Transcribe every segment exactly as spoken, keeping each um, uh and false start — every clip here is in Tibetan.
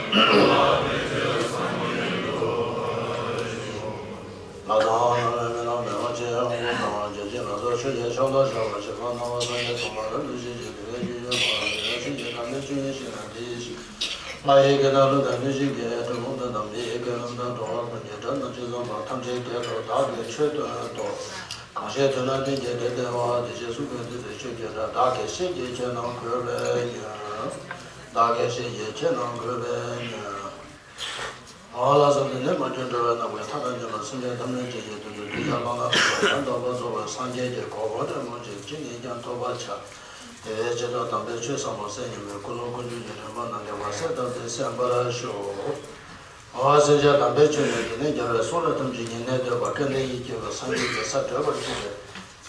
ལ་དྭགས་ནང་ལ་མི་ལ་མེ་ལོང་ཆེ་ཡང་དགོངས་དང་རྒྱལ་ཆེན་ལ་སོགས་ཆོས་ཀྱི་ཕྱོགས་མཐར་བཞག་པ་ཞིག་གང་སྣང་བ་སངས་རྒྱས་སོ་མ་རབ་ཏུ་ཞི་ཞིང་དེ་བས་རྒྱུད་ཡོད་པ་དེ་ཡང་ཆོས་ཀྱི་དམ་པའི་ཆོས་ཉིད་ཤེས་ན་དེའི་ཞིང་ལྷ་ཡི་སྐད་དང་ཀླུ་དང་གནོད་སྦྱིན་སྐད་གྲུལ་བུམ་དང་དམ་པའི་སྐད་རླུང་དང་འགྲོ་བ་ཀུན་གྱི་སྒྲ་རྣམས་ཇི་ཙམ་པ་ཐམས་ཅད་སྐད་དུ་བདག་གིས་ཆོས་བསྟན་ཏོ། གང་ཞིག་ཐོས་ན་གཏན་གྱི་བདེ་སྟེར་བ། དེ་ཞིག་གསུང་གིས་འདི་ལྟར་ཆོས་ཀྱི་སྒྲ། བདག་གིས་ཤེས་ཀྱིས་ཁྱེད་རྣམས་གོས་པས་མྱོས། བདག་གིས་ཤེས་ཀྱིས་ཁྱེད་རྣམས་གོས་པས་མྱོས། འོ་ལགས་སོ། འདི་ནི་མ་གྱུར་འགྲོ་བའི་ནམ་མཁའི་མཐའ་དང་མཉམ་པ་སེམས་ཅན་ཐམས་ཅད་ཀྱི་དོན་དུ་གདུལ་བྱ་གང་ལ་སོགས་པ་ཡང་དག་པར་རྫོགས་པའི་སངས་རྒྱས་ཀྱི་གོ་འཕང་དྲང་པོ་ཅིག་ཅི་ནས་ཀྱང་ཐོབ་པར་བྱ། དེ་བས་ཇི་ལྟར་དམ་པའི་ཆོས་ཟབ་མོ་གསན་མྱོང་བའི་ཀུན་སློང་ཀུན་འབྱུང་གི་རིམ་པ་རྣམས་ཀྱང་མ་ཟད་བརྟན་པོར་གསན་པར་ཞུ། འོ་སེམས་ཅན་དམ་པའི་ཆོས་ནི་དེ་ནས་རྒྱལ་བའི་གསུང་རབ་ཐམས་ཅད་ཉན་ནས་སྡོད་པ་སྐལ་ལྡན་ཡིད་བསྐྱོད་པའི་སངས་རྒྱས་ཀྱི་ས་བགྲོད་པར་གྱུར་པའི་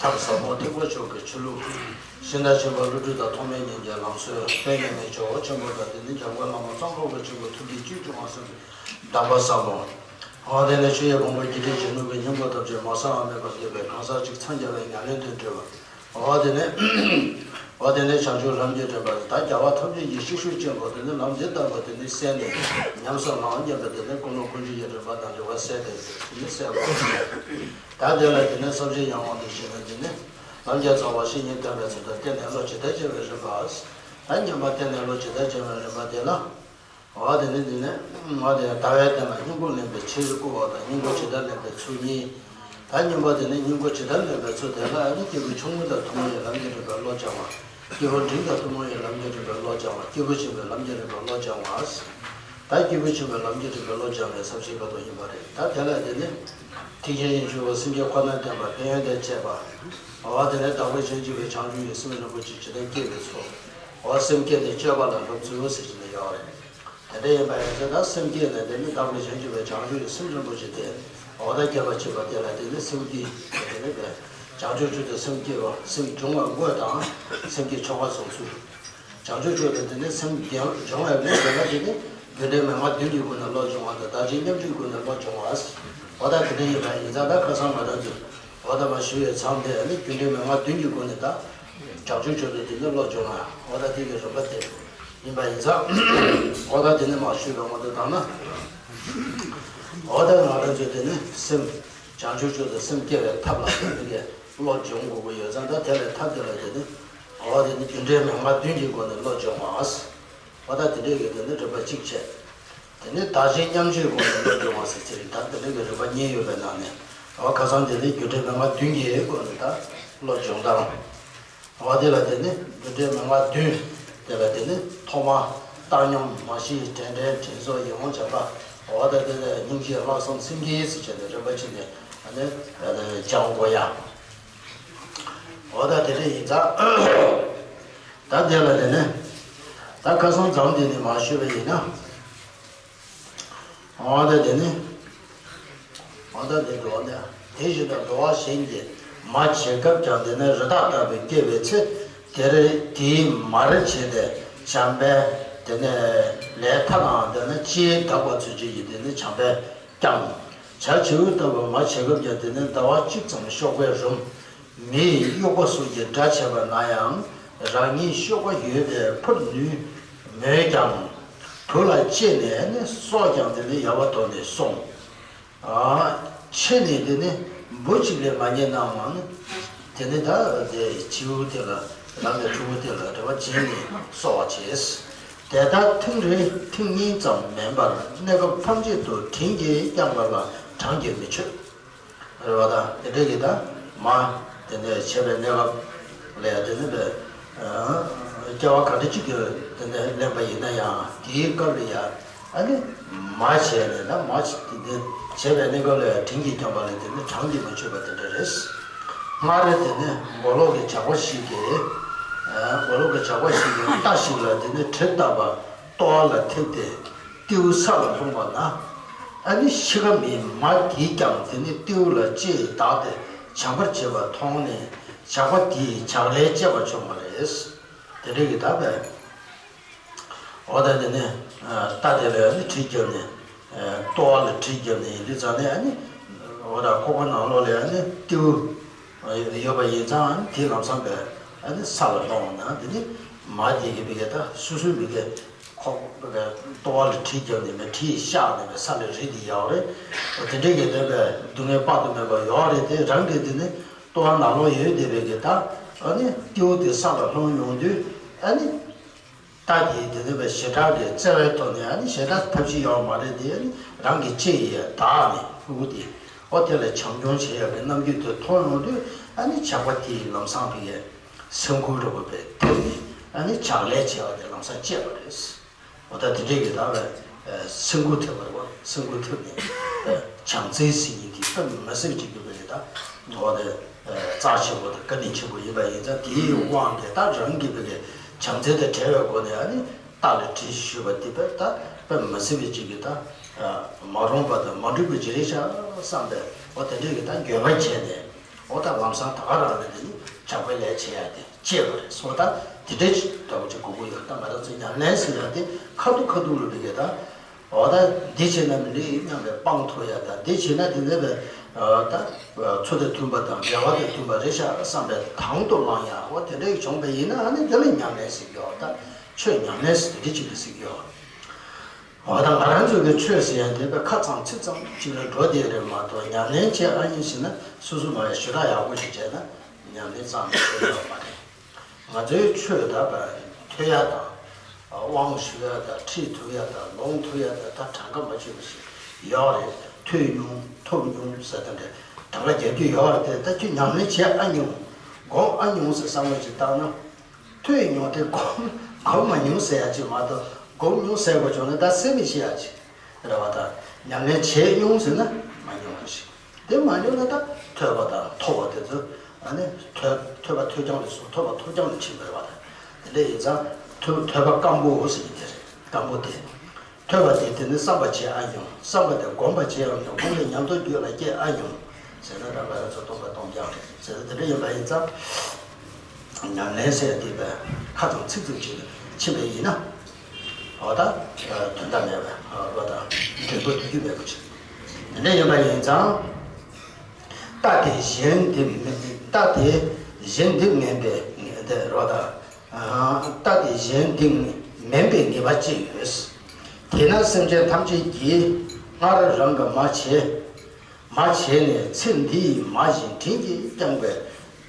ཐབས་ཟབ་མོ་ཐེག་པ་མཆོག་གི་ཆོས་ལུགས། ཤིང་རྟ་ཆེན་པོ་ཀླུ་སྒྲུབ་དང་ཐོགས་མེད་ཉིད་ཀྱི་ལམ་སྲོལ། དཔལ་མཉམ་མེད་ཇོ་བོ་ཆེན་པོ་དང་དེ་ནས་འཇམ་མགོན་བླ་མ་གཙང་པོ་གི་ཆོས་སྐུ་ཐུགས་ཀྱི་བཅུད་འབྱུང་བ་གསུམ་གྱི་གདམས་པ་ཟབ་མོ། འོ་དེ་ནས་ཆོས་ཀྱི་ཕུང་པོ་འགྱུ་འཕྲུལ་གྱི་སྣུམ་པོའི་སྙིང་པོ་ཐམས་ཅད་མ་བསངས་པ་མེད་པར་འདོད་པའི་གང་ཟག་ཅིག་འཚང་རྒྱ་བའི་ཉམས་ལེན་དུ་འབྲེལ་བ། འོ་དེ་ནས་འོ་དེ་ནས་བྱང་ཆུབ་ལམ་གྱི་རིམ་པ་ད་རྒྱལ་བ་ཐམས་ཅད་ཀྱི་ཤེས་ཤུགས་ཅན་པོ་དེ་ནི་ལམ་འདི་ལྟ་བུ་དེ་ནི་གསན་ནས་ཉམས་སུ་བླང་སྙམ་པའི་དེ་ནི་ཀུན་སློང་ཀུན་འབྱུང་གི་རིམ་པ་དང་འབྲེལ་བ་གསལ་ཏེ་དེ་ནི་གསལ་བ། ད་དེ་ལ་དེ་ནི་བསམ་བཞིན་ཡང་དབང་དུ་བྱས་ན་དེ་ནི་ལམ་གྱི་རྩ་བ་བཤེས་གཉེན་བསྟེན་པའི་ཚུལ་དང་བསྟེན་ནས་བློ་ཇི་ལྟར་བྱེད་པའི་རིམ་པ། ད་བསྙེན་པ་བསྟེན་ནས་བློ་ཇི་ལྟར་བྱེད་པའི་རིམ་པ་དེ་ལ། འོ་དེ་ནི་དེ་ནི་འོ་དེ་ཟླ་བའི་སྟེང་ལ་སྙིང་པོ་ལེན་པའི་ཕྱིར་བསྐུལ་བ་དང་སྙིང་པོ་ཇི་ལྟར་ལེན་པའི་ཚུལ་གཉིས། ད་སྙིང་པོ་དེ་ནི་སྙིང་པོ་ཇི་ལྟར་ལེན་པའི་ཚུལ་དེ་ལ་ཨ་ནི་སྐྱེས་བུ་ཆུང་ངུ་དང་ཐུན་མོང་བའི་ལམ་གྱི་རིམ་པའི་བློ་སྦྱང་བ། སྐྱེས་བུ་འབྲིང་དང་ཐུན་མོང་བའི་ལམ་གྱི་རིམ་པའི་བློ་སྦྱང་བ། སྐྱེས་བུ་ཆེན་པོའི་ལམ་གྱི་རིམ་པའི་བློ་སྦྱང་བ། ད་སྐྱེས་བུ་ཆེན་པོའི་ལམ་གྱི་རིམ་པའི་བློ་སྦྱང་བའི་ས་བཅད་པ་དང་ཡིན་པ་རེད། ད་དེ་ལ་དེ་ནི་ཐེག་ཆེན་ཡིད་དཔྱོད་པ་སེམས་བསྐྱེད་ཁོ་ནར་བརྟེན་པ་ཕན་ཡོན་དང་བཅས་པ། འོ་དེ་ནས་བདག་པོས་གཞན་གཅེས་པའི་བྱང་ཆུབ་ཀྱི་སེམས་རིན་པོ་ཆེ་ཇི་ལྟར་བསྐྱེད་པའི་ཚུལ། འོ་སེམས་བསྐྱེད་དེ་སྤྱོད་པ་ལ་སློབ་ཚུལ་ཟེར་གྱི་ནི་ཡོད་རེད། དེ་འདྲ་ཡིན་པ་ཡིན་ཚེ་ད་སེམས་བསྐྱེད་ནས་དེ་ནི་བདག་པོས་གཞན་གཅེས་པའི་བྱང་ཆུབ་ཀྱི་སེམས་རིན་པོ་ཆེ་དེ། འོ་ད་བསྐྱེད་པ་བྱེད་པ་དེ་ལ་དེ་ནི་སེམས་བསྐྱེད་དེ་ནི་བས། བྱང་ཆུབ་མཆོག་ཏུ་སེམས་བསྐྱེད་པ་སེམས་སྦྱོང་བའི་དངོས་དང་། སེམས་བསྐྱེད་ཆོ་ག་སོང་ཚུལ། བྱང་ཆུབ་མཆོག་ཏུ་དེ་ནི་སེམས་སྦྱོང་སྦྱོང་བའི་ལས་དེ་ལ་དེ་ནི་རྒྱུ་འབྲས་མན་ངག་བདུན་གྱི་སྒོ་ནས་བློ་སྦྱོང་བ་དང་བདག་གཞན་མཉམ་བརྗེའི་སྒོ་ནས་བློ་སྦྱོང་བ། འོ་ད་དེ་འདྲ་ཡིན་པ་ཡིན་ཙང་ད་ཁ་སང་ང་རང་ཚོས་འོ་ད་མ་ཞུ་བའི་མཚམས་དེ་ནི་རྒྱུ་འབྲས་མན་ངག་བདུན་གྱི་སྒོ་ནས་ད་བྱང་ཆུབ་མཆོག་ཏུ་དེ་ནི་བློ་སྦྱོང་བ། འོ་ད་དེ་གི་རིམ་པ་དེ་ཡིན་པ་ཡིན་ཙང་། འོ་ད་དེ་ནི་མ་ཞུས་པའི་དབང་དུ་བཏང་ན། འོ་ད་ང་རང་ཚོས་དེ་ནི་སེམས་བྱང་ཆུབ་མཆོག་ཏུ་སེམས་བསྐྱེད་པའི་ཐབས་ལ་བརྟེན་ནས་བློ་སྦྱོང་དགོས་ཀྱི་ཡོད་ཙང་ད་དེ་ལས་ཐབས་དེ་ལ་དེ་ནི་འོ་དེ་ནི་རྒྱུ་འབྲས་མན་ངག་བདུན་གྱི་སྒོ་ནས་བློ་སྦྱོང་བ། འོ་ད་དེ་འདྲའི་གི་དེ་ནི་རིམ་པ་གཅིག་བྱས། དེ་ནི་བདག་གཞན་མཉམ་བརྗེའི་སྒོ་ནས་བློ་སྦྱོང་བ་ཟེར་ཚེ་ད་དེ་འདྲའི་གི་རིམ་པ་གཉིས་ཡོད་པའི་ནང་ནས་འོ་ཁ་སང་དེ་ནི་རྒྱུ་འབྲས་མན་ངག་བདུན་གྱི་སྒོ་ནས་ད་བློ་སྦྱོང་སྟངས། འོ་དེ་ལ་དེ་ནི་རྒྱུ་འབྲས་མན་ངག་བདུན། དེ་ལ་དེ་ནི་ཐོག་མ་བཏང་སྙོམས་མ་ཞི་དྲན་དྲན་དྲན་གསོ་ཡིད་འོང་བྱ་དགའ། འོ་ད་དེ་ལ་སྙིང་རྗེ་ལྷག་བསམ་སེམས་བསྐྱེད་ཟེར་བྱས་ནས་རིམ་པ་བྱས་ནས་ཨ་ནི་སྦྱང་དགོས་ཡ། འོ་ད་དེ་འདྲ་ཡིན་ཙང་། ད་དེ་ལ་དེ་ནི་ད་ཁ་སང་མཚམས་འདི་ནི་མ་ཞུས་པ་ཡིན་ན། འོ་ད་དེ་ནི། འོ་ད་དེ་འགྲོ་འདི། དེ་བཞིན་དུ་འགྲོ་བ་གཞན་གྱིས་མ་བྱེད་སྐབས་ཀྱང་དེ་ནི་རི་དྭགས་ལྟ་བུ་སྐྱེ་བའི་ཚེ། དེ་རི་དེའི་མར་བྱས་ཏེ་བྱམས་པས་དེ་ནི་ལས་མཐའ་དང་དེ་ནི་ལྕེའི་ལྡག་པ་ཚུན་ཆད་ཀྱིས་དེ་ནི་བྱམས་པས་བསྐྱངས། བྱ་བྱིའུ་ལྟ་བུ་མ་བྱེད་སྐབས་ཀྱང་དེ་ནི་ཟླ་བ་གཅིག་ཙམ་གཤོག་པས་རུམ། མི་ཡི་གཡོག་པོ་སོགས་ཀྱི་དགྲ་བྱས་པ་ན་ཡང་རང་ཉིད་གཤོག་པ་ཡོད་པས་འཕུར་ནུས་མོད་ཀྱང་། དུག་ལ་ལྕེ་ནས་ནི་སྲོག་ཀྱང་དེ་ནི་ཡལ་བར་དོར་ནས་སོང་། ཨ། ཕྱི་ནས་དེ་ནི་འབུ་གཅིག་ལས་མ་རྙེད་ནའང་ནི། དེ་ནི་ད་དེ་བྱིའུ་དེ་ལ་རང་གི་ཕྲུ་གུ་དེ་ལ་རེ་བ་བྱས་ནས་གསོ་བ་བྱས། དེ་ལྟར་ཐེངས་རེ་ཐེངས་གཉིས་ཙམ་མིན་པར་གནས་སྐབས་ཐམས་ཅད་དུ་དྲིན་གྱིས་བསྐྱངས་པ་ལ་གྲངས་ཀྱིས་མི་ཆོད། རེད་བ་ད། དེ་འདྲ་གི་ད་མ་དེ་འདྲ་བྱས་པའི་གནས་སྐབས་ལ་ཡང་དེ་ནི་བས་སྐྱེ་བ་ག་འདྲ་ཅིག་གི་དེ་འདྲ་ལེན་པ་ཡིན་ན་ཡང་དེའི་སྐབས་ལ་ཡང་ཨ་ནི་མ་བྱས་ནས་ད་མ་བྱས་དེ་འདྲ་བྱས་པའི་གནས་སྐབས་ལ་ཡང་དྲིན་གྱིས་བསྐྱངས་པ་ལ་དེ་ནི་གྲངས་ཀྱིས་མི་ཆོད་པ་དེ་འདྲ་རེད། སྔར་དེ་ནི་མགོ་ལོག་གི་ཇག་པ་ཞིག་གིས་མགོ་ལོག་གི་ཇག་པ་ཞིག་གིས་རྟ་ཞིག་ལ་དེ་ནི་གྲི་བཏགས་པ་ལྟོ་བ་ལ་ཐེབས་ཏེ། རྟེའུ་ས་ལ་ལྷུང་བ་ན། ཨ་ནི་འཆི་ཁ་མའི་མ་དེས་ཀྱང་དེ་ནི་རྟེའུ་ལ་ལྕེ་བདག་སྟེ་བྱམས་པར་བྱེད་པ་མཐོང་ནས་ཇག་པ་དེས་ཇག་ལས་སྐྱེས་པ་བྱུང་བ་རེད། དེ་འདྲ་གི་ད་བས། འོ་ད་དེ་ནི་རྟ་དེ་ལ་ཨ་ནི་གྲི་བརྒྱབ་ནས། ལྟོ་བ་ལ་གྲི་བརྒྱབ་ནས་ཡིན་དུས་ཙང་ནས་ཨ་ནི། འོ་ད་ཁོག་པ་ནང་ལོགས་ལ་ཨ་ནི་རྟེའུ་ཡོད་པ་ཡིན་ཙང་ཨ་ནི་དེ་ལམ་སང་བས་ཨ་ནི་ས་ལ་ལྷུང་བ་ན་དེ་ནི་མ་དེ་གི་བི་གའི་ད་སོ་སོའི་བི་གའི། ཁོག་པའི་ལྟོ་བ་ལ་གྲི་བརྒྱབ་ནས་མེད་གྲི་ཡིས་བཤགས་ནས་མེད་ས་ལ་རི་དེ་ཡོད་རེད། འོ་དེ་འདྲའི་གི་དེ་བས་སྡུག་བསྔལ་དཔག་ཏུ་མེད་པ་ཡོད་རེད། དེ་རང་གི་དེ་ནི་ལྟོ་བ་ནང་ལོགས་ཡོད་བསྡད་པའི་གི་ད་ཨ་ནི་སྐྱེ་བོ་དེ་ས་ལ་ལྷུང་ཡོང་དུས་ཨ་ནི་རྟ་དེ་དེ་ནི་བས་ཞེ་དྲག་གི་བརྩེ་བའི་ཐོག་ནས་ཨ་ནི་ཞེ་དྲག་ཐབས་ཤེས་ཡོད་མ་རེད། དེ་ཨ་ནི་རང་གི་ལྕེ་ཡིས་བདག་ནས་ཕྲུ་གུ་དེ་འོ་དེ་ལ་བྱམས་སྐྱོང་བྱེད་ཡག་གི་རྣམ་འགྱུར་དེ་མཐོང་ཡོང་དུས་ཨ་ནི་ཇག་པ་དེའི་ལམ་སང་བི་གའི་སེམས་ཁུར་རེ་བ་བས་ཐེབས་ནས་ཨ་ནི་ཇག་ལས་བྱེད་པ་དེ་ལམ་སང་བཅད་པ་རེད། འོ་ད་དེ་འདྲའི་གི་ད་བས་སེམས་ཁུར་ཐེབས་པ་རེད་བ། སེམས་ཁུར་ཐེབས་ནས་བྱམས་བརྩེའི་ཟེར་མཁན་དེ་དཔེ་མི་སྲིད་ཅིག་གི་བས་ད་འོ་དེ་རྩ་ཆེན་པོ་དང་བཀའ་དྲིན་ཆེན་པོ་ཡིན་པ་ཡིན་ཙང་དེའི་དབང་གིས་ད་རང་གི་བས་བྱམས་བརྩེ་དང་བྲལ་བའི་སྒོ་ནས་ཨ་ནི་རྟ་ལ་གྲི་ཞུས་པ་དེ་བས་ད་དཔེ་མི་སྲིད་པའི་ཅིག་གི་ད་མ་རུངས་པ་དང་མ་འགྲིག་པའི་ཅིག་རེད་ཤག་བསམ་པས་འོ་དེ་འདྲའི་གི་ད་འགྱོད་པ་བྱས་ནས། འོ་ད་ལམ་སང་ད་ག་རང་ལ་དེ་ནི་ཇག་པའི་ལས་བྱེད་ཡ་དེ་བཅད་པ་རེད། སོ་ད་དེ་འདྲའི་ཅིག་འདྲ་བོ་ཅིག་དགོས་ཀྱི་ཡོད། ད་ང་རང་ཚོའི་ཉམས་ལེན་ཟེར་ཡ་དེ་ཁ་ཐུག་ཁ་ཐུག་ལ་འདི་གས་ད། འོ་ད་འདི་བྱས་ན་མི་འགྲིག་སྙམ་པའི་དཔང་ཐུབ་ཡ་ད། འདི་བྱས་ན་དེ་འདྲ་བའི་ད་ཚུལ་དང་མཐུན་པ་དང་འགལ་བ་དང་མཐུན་པ་རེད་ཤག་བསམ་པའི་དང་དུ་བླང་ཡ། འོ་དེ་འདྲའི་བྱུང་བ་ཡིན་ན་ཨ་ནི་དེ་ལ་ཉམས་ལེན་ཟེར་གྱི་ཡོད། ད་ཆོས་ཉམས་ལེན་ཟེར་དེ་འདྲ་ཅིག་ལ་ཟེར་གྱི་ཡོད། འོ་ད་ང་རང་ཚོ་གི་ཆོས་ཟེར་ཡ་དེ་བས་ཁ་ཙམ་ཚིག་ཙམ་ཅིག་ལ་འགྲོ་བསྡད་རེད་མ་གཏོགས་ཉམས་ལེན་བྱེད་ཨ་ཡིན་ཟེར་ན་སོ་སོ་མ་ཡ་ཞུ་དག་ཡག་པོ་ཞིག་བྱས་ན་ཉམས་ལེན་ཙམ་ཞིག་ཡོད་མ་རེད། ང་ཚོའི་ཆོས་ད་བས་ཐོས་ཡ་དང་། དབང་ཞུ་ཡ་དང་ཁྲིད་ཐུབ་ཡ་དང་ལོངས་ཐུབ་ཡ་དང་ད་གྲངས་ཀ་མ་ཆོད་པ་ཞིག་ཡོད་རེད། ཐོས་མྱོང་ཐོབ་མྱོང་ཟེར་ད་འདྲ་གྲངས་ཀ་རྒྱག་རྒྱུ་ཡོད་རེད་དེ། ད་ཁྱོད་ཉམས་ལེན་བྱེད་ཨ་མྱོང་སྒོམ་ཨ་མྱོང་ཟེར་བསམ་བློ་ཞིག་བཏང་ན། ཐོས་མྱོང་དེ་སྒོམ་སྒོམ་མ་མྱོང་ཟེར་ཡ་ཅིག་མ་གཏོགས་སྒོམ་མྱོང་ཟེར་དགོས་བྱུང་ན་ད་སེམས་མི་ཤེས་ཡ་ཅིག་རེད་བ། ད་ཉམས་ལེན་བྱས་མྱོང་ཟེར་ན་མ་མྱོང་བ་ཅིག་དེ་མ་མྱོང་ན་ད་ཐོས་པ་དང་ཐོབ་པ་དེ་ཚོ་ཨ་ནི་ཐོས་ཐོས་པ་ཐོས་རྐྱང་ལ་སོགས་ཐོབ་པ་ཐོབ་རྐྱང་ལ་ཕྱིན་པ་རེད་བ། ད་དེ་འདྲ་ཡིན་ཙང་ཐོས་ཐོས་པ་སྐམ་པོ་ཟེར་གྱི་དེ་རེད། སྐམ་པོ་དེ། ཐོས་པ་དེ་དེ་ནི་བསམ་པ་བྱེད་ཨ་མྱོང་། བསམ་པ་དེ་སྒོམ་པ་བྱེད་ཨ་མྱོང་། སྒོམ་པས་ཉམས་རྟོགས་རྒྱུད་ལ་སྐྱེ་ཨ་མྱོང་། ཟེར་ན་རང་ང་རང་ཚོ་སྟོང་པ་སྟོང་རྐྱང་རེད་ཟེར་ན་དེ་འདྲ་ཡིན་པ་ཡིན་ཙང་། ཉམས་ལེན་ཟེར་དེ་བས་ཁ་ཙམ་ཚིག་ཙམ་ཅིག་ཕྱིན་པ་ཡིན་ན། འོ་ད་དོན་དག་མེད་པ་འོ་ད་འབྲས་བུ་དེ་རྒྱུ་མེད་པ་ཅིག་དེ་འདྲ་ཡིན་པ་ཡིན་ཙང་། རྟ་དེ་གཞན་འདི་མིན་རྟ་དེ་གཞན་འདི་མིན་པའི་དེ་རོ་ད། རྟ་དེ་གཞན་འདི་མིན་པའི་ངེས་པ་ཅི་ཡོད། དེས་ན་སེམས་ཅན་ཐམས་ཅད་ཀྱིས་སྔར་རང་གི་མ་བྱས། མ་བྱས་ནས་ཚེ་འདི་ཡི་མ་བཞིན་དྲིན་གྱིས་བསྐྱངས་པའི་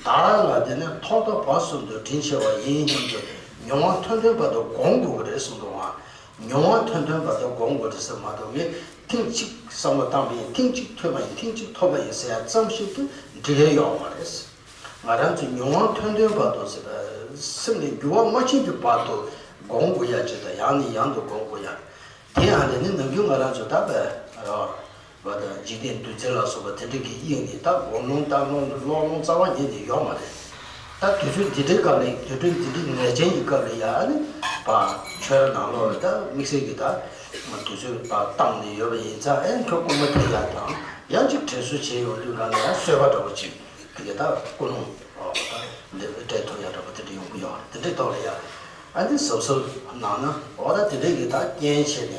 བདག་ལ་དེ་ནི་ཐོག་མཐའ་བར་གསུམ་དུ་དྲིན་ཆེ་བ་ཡིན་སྙམ་དུ་མྱོང་བ་ཐོན་ཐོན་བར་དུ་སྒོམ་དགོས་ཀྱི་རེད་གསུངས་འདུག་ཨང་། མྱོང་བ་ཐོན་ཐོན་བར་དུ་སྒོམ་དགོས་རེད་ཟེར་མ་གཏོགས་ངས་ཐེངས་གཅིག་བསམ་བློ་བཏང་པ་ཡིན་ཐེངས་གཅིག་ཐོས་པ་ཡིན་ཐེངས་གཅིག་ཐོབ་པ་ཡིན་ཟེར་ཡ་ཙམ་ཞིག་ཏུ་འགྲིག་ཡ་ཡོད་མ་རེད། ང་རང་ཚོ་མྱོང་བ་ཐོན་ཐོན་བར་དུ་ཟེར་བ་སེམས་ནས་འགྱུར་བ་མ་ཕྱིན་གྱི་བར་དུ་སྒོམ་དགོས་ཡ་ཅིག་དང་ཡང་ནས་ཡང་དུ་སྒོམ་དགོས་ཡ། དེ་ཡང་དེ་ནི་ནམ་རྒྱུན་ང་རང་ཚོ་ད་བས་བ་དང་འཇིག་རྟེན་བདུད་རྩི་ལ་སོགས་པ་དེ་འདྲ་གི་དབྱིངས་ནི་ད་སྒོམ་ལུང་བཏང་ལུང་ཀློག་ལུང་རྩ་བ་ཉིད་ནས་ཡོད་མ་རེད། ད་དུས་ཚོད་འདི་འདྲའི་སྐབས་ལ་དུས་ཚོད་འདི་འདྲའི་ངེས་ཅན་གྱི་སྐབས་ལ་ཡ་ཨ་ནི་བ་ཆོས་ར་ནང་ལོགས་ལ་ད་དམིགས་བསལ་གྱི་ད་དུས་ཚོད་བ་བཏང་ནས་ཡོད་པ་ཡིན་ཙང་ཨེ་འཕྲོ་སྐུ་མ་ཐེ་ཡ་དང་ཡང་ཅིག་དྲན་གསོ་བྱས་ཡོང་དུས་གང་ལ་ཡང་གསོལ་བ་འདྲ་བོ་ཅིག་དེ་ག་ད་སྐུ་ལུང་འདི་སྤྲད་ཐུབ་ཡ་འདྲ་བོ་དེ་འདྲ་ཡོང་གི་ཡོད་རེད། དེ་འདྲའི་ཐོག་ལ་ཡ་ཨ་ནི་གཟབ་གཟབ་གནང་ན་འོ་ད་དེ་འདྲའི་གི་ད་རྐྱེན་བྱས་ནས།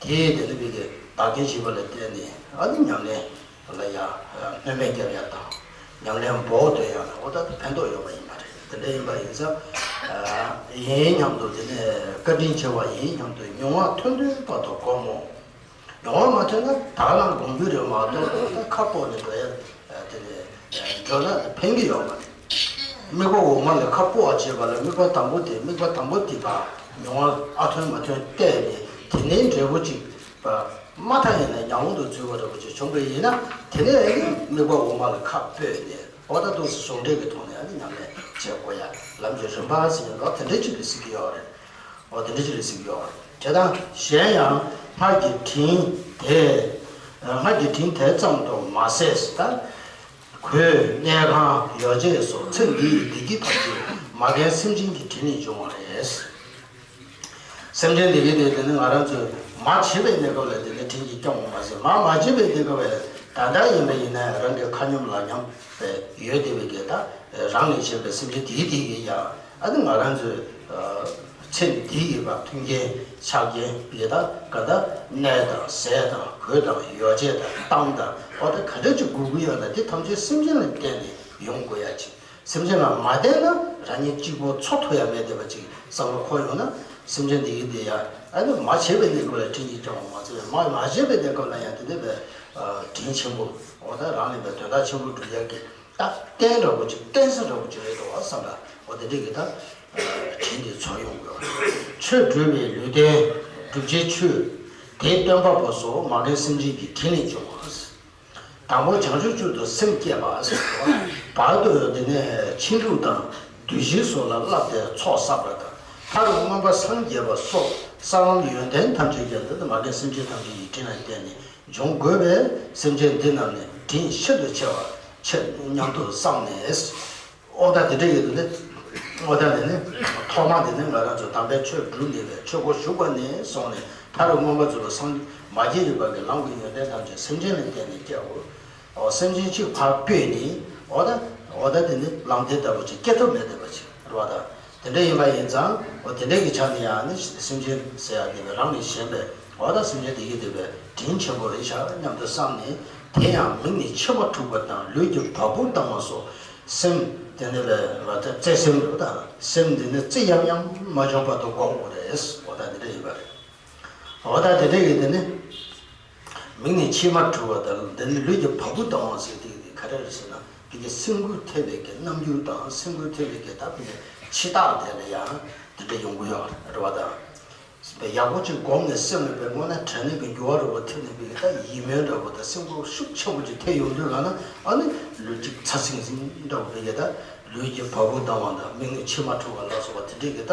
དེས་དེ་ནི་མི་དགེ་བདག་རྐྱེན་བྱེད་པ་ལ་བརྟེན་ནས་ཨ་ནི་ཉམས་ལེན་ལ་ཡང་སྣོན་མེད་རྒྱབ་ཡ་དང་། ཉམས་ལེན་འབོག་སྡོད་ཡ་ལ་འོ་ད་ཕན་ཐོགས་ཡོད་པ་ཡིན་པ་རེད། དེ་འདྲ་ཡིན་པ་ཡིན་ཙང་། ཡིན་སྙམ་དུ་དེ་ནས་བཀའ་དྲིན་ཆེ་བ་ཡིན་སྙམ་དུ་མྱོང་བ་ཐོན་ཐོན་བར་དུ་སྒོམ་མོ། མྱོང་བ་མ་ཐོན་ན་ད་ག་རང་སྒོམ་རྒྱུ་རེད་མ་གཏོགས་ད་ཁ་སྤོ་ནས་འགྲོ་ཡ། དེ་ནས་འགྲོ་ན་ཕན་གྱི་ཡོད་མ་རེད། དམིགས་པ་འོག་མ་ལ་ཁ་སྤོ་བ་བྱེད་པ་ལ་དམིགས་པ་དང་པོ་དེ་དམིགས་པ་དང་པོ་དེ་བ་མྱོང་བ་ཨ་ཐོན་མ་ཐོན་བལྟས་ནས་དེ་ནས་འབྲས་བུ་གཅིག་བ་མ་མཐའ་ཡིན་ན་ཉམས་མྱོང་དུ་འཛུལ་བ་འདྲ་པོ་ཅིག་བྱུང་བ་ཡིན་ན་དེ་ནས་ཨ་ནི་དམིགས་པ་འོག་མ་ལ་ཁ་སྤོས་ནས་འོ་ད་འདུག་སེ་ཟུང་འབྲེལ་གྱི་ཐོག་ནས་ཨ་ནི་ཉམས་ལེན་བྱེད་དགོས་ཡ་ལམ་གྱི་རིམ་པ་ཟེར་ཡ་འདྲ་དེ་འདྲ་ཅིག་ལ་ཟེར་གྱི་ཡོད་རེད། འོ་དེ་འདྲ་ཅིག་ལ་ཟེར་གྱི་ཡོད་རེད། དེ་དང་གཞན་ཡང་སྔར་གྱི་དྲིན་དེ། སྔར་གྱི་དྲིན་དེ་ཙམ་དུ་མ་ཟད་ད། གོས་གནས་ཁང་ཡོ་བྱད་སོགས་ཚེ་འདི་ཡི་བདེ་སྐྱིད་ཐམས་ཅད་མ་རྒན་སེམས་ཅན་གྱི་དྲིན་ལས་བྱུང་བ་རེད། སེམས་ཅན་བདེ་སྐྱིད་དེ་དེ་ནི་ང་རང་ཚོས་མ་བྱས་པའི་གནས་སྐབས་ལ་དེ་ནི་དྲིན་གྱིས་སྐྱོང་བ་མ་ཟད་མ་མ་བྱས་པའི་གནས་སྐབས་ལ་ད་ལྟ་ཡིན་པ་ཡིན་ན་རང་གི་ཁ་སྙོམས་ལག་སྙོམས་པའི་ཡོད་བསྡད་པའི་གེ་ད་རང་ལས་གཞན་པའི་སེམས་ཅན་དེའི་དེ་གི་ཡ་ཨ་ནི་ང་རང་ཚོས། ཚེ་འདི་ཡི་བར་མཐུན་རྐྱེན་ཆགས་རྐྱེན་ཡོད་ད་ག་ད་གནས་དང་ཟས་དང་གོས་དང་ཡོ་བྱད་དང་གཏམ་དང་འོ་ད་ག་འདྲ་ཅིག་དགོས་ཀྱི་ཡོད་ན་དེ་ཐམས་ཅད་སེམས་ཅན་ལ་བརྟེན་ནས་ཡོང་དགོས་ཡ་ཅིག་སེམས་ཅན་ལ་མ་བརྟེན་ན་རང་ཉིད་གཅིག་པོ་འཚོ་ཐུབ་ཡ་མེད་བསྡད་པ་ཅིག་བསམ་བློ་འཁོར་ཡོང་ན་ སེམས་ཅན་འདི་གི་འདི་ཡ་ཨ་ནི་མ་བྱས་པའི་གནས་སྐབས་ལ་དྲིན་གྱིས་སྐྱོང་བ་མ་ཚད་པའི་མ་མ་བྱས་པའི་གནས་སྐབས་ལ་ཡང་དེ་འདྲ་བའི་དྲིན་ཆེན་པོ་འོ་ད་རང་ལས་པའི་དོན་དག་ཆེན་པོ་སྒྲུབ་ཡག་གི་ད་རྟེན་འདྲ་པོ་ཅིག་རྟེན་ས་འདྲ་པོ་ཅིག་རེད་འགྲོ་བ་བསམ་པ་འོ་དེ་འདྲ་གི་ད་དྲིན་འདི་ཚོར་ཡོང་དགོས། ཆོས་སྒྲུབ་པའི་ལུས་རྟེན་སྒྲུབ་བྱའི་ཆོས་དེ་སྟོན་པ་པོ་སོགས་མ་རྒན་སེམས་ཅན་གྱི་དྲིན་ལས་བྱུང་བ། དང་པོ་བྱང་ཆུབ་མཆོག་ཏུ་སེམས་བསྐྱེད་པ་ཟེར་བ། བར་དུ་དེ་ནས་ཕྱིན་དྲུག་དང་བདུད་བཞི་སོགས་ལ་བསླབས་ཏེ་ཚོགས་བསགས་པ་དང་མཐར་མངོན་པར་སངས་རྒྱས་པ་སོགས་ས་ལམ་ཡོན་ཏན་ཐམས་ཅད་ཀྱང་འདི་ལྟར་མ་རྒན་སེམས་ཅན་ཐམས་ཅད་ཀྱི་དྲིན་ལ་བརྟེན་ནས་འབྱུང་དགོས་པས་སེམས་ཅན་འདི་རྣམས་ནི་དྲིན་ཤིན་ཏུ་ཆེ་བ་ཆེ་སྙམ་དུ་བསམས་ནས། ཨོ་ད་དེ་འདྲ་ཡོད་དུ་ནི། ཨོ་ད་དེ་ནི། ཐོག་མ་དེ་ནི་ང་རང་ཚོ་དམ་པའི་ཆོས་སྒྲུབ་ནས་པའི་ཆོས་སྒོ་ཞུགས་པ་ནས་སོང་ནས་མཐར་མངོན་པར་རྫོགས་པའི་སངས་མ་སྐྱེས་རིག་པ་གི་ལམ་གྱི་ཡོན་ཏན་ཐམས་ཅད་སེམས་ཅན་ལ་བརྟེན་ནས་སྐྱེའོ། ཨོ་སེམས་ཅན་གཅིག་ཕར་སྤོས་ནས་ཨོ་ད། ཨོ་ད་དེ་ནི་ལམ་དེ་ལྟ་བུ་ཅིག་སྐྱེ་ཐབས་མེད་བསྡད་པ་ཅིག་རེད་བ་ད། དེ་འདྲ་ཡིན་པ་ཡིན་ཙང་ཨོ་དེ་འདྲ་གི་ཆ་ནས་ཡང་ནི་སེམས་ཅན་ཟེར་ཡ་དེ་བས་རང་ལས་གཞན་པའི་ཨོ་ད་སེམས་ཅན་དེ་གི་དེ་བས་དྲིན་ཆེན་པོ་རེད་ཤག་སྙམ་དུ་བསམ་ནས་དེ་ཡང་མིག་ནི་མཆི་མ་འཁྲུགས་པ་དང་ལུས་ཀྱི་བ་སྤུ་ལྡང་བ་སོགས། སེམས་དེ་ནི་ལས་བ་དེ་བརྩེ་སེམས་རེད་བ་དང་སེམས་དེ་ནི་རྩེ་ཡམ་ཡམ་མ་བྱུང་བར་དུ་སྒོམ་དགོས་རེད། འོ་ད་དེ་འདྲ་ཡིན་པ་རེད། འོ་ད་དེ་འདྲ་ཡིན་དེ་ནི་མིག་ནི་མཆི་མ་འཁྲུགས་པ་དང་དེ་ནི་ལུས་ཀྱི་བ་སྤུ་ལྡང་བ་ཟེར་དེ་ག་རེ་རེད་ཟེར་ན་དེ་གི་སེམས་འགུལ་ཐེབས་པའི་གི་རྣམ་འགྱུར་དང་སེམས་འགུལ་ཐེབས་པའི་གི་ད་དེ་ནི་འཆི་རྟགས་དེ་ལ་ཡང་དེ་འདྲ་ཡོང་གི་ཡོད་རེད་བ་དང་། ཡག་པོ་ཅིག་སྒོམ་ནས་སེམས་ལ་བས་སྔོན་ན་དྲན་ནས་པའི་འགྱུར་བ་རུ་བ་ཐེབས་ནས་པའི་ད་ཡིད་སྨོན་འདྲ་བོ་དང་སེམས་ཁུར་ཤུགས་ཆེན་པོ་ཅིག་ཐེབས་ཡོང་དུས་ལ་ན་ཨ་ནི་ལུས་ཅིག་ཚ་ཟིང་ཟིང་འདྲ་བོ་པའི་ད་ལུས་ཀྱི་བ་སྤུ་ལྡང་བ་དང་མིག་ནི་མཆི་མ་འཁྲུགས་པ་ལ་སོགས་པ་དེ་འདྲའི་གི་ད་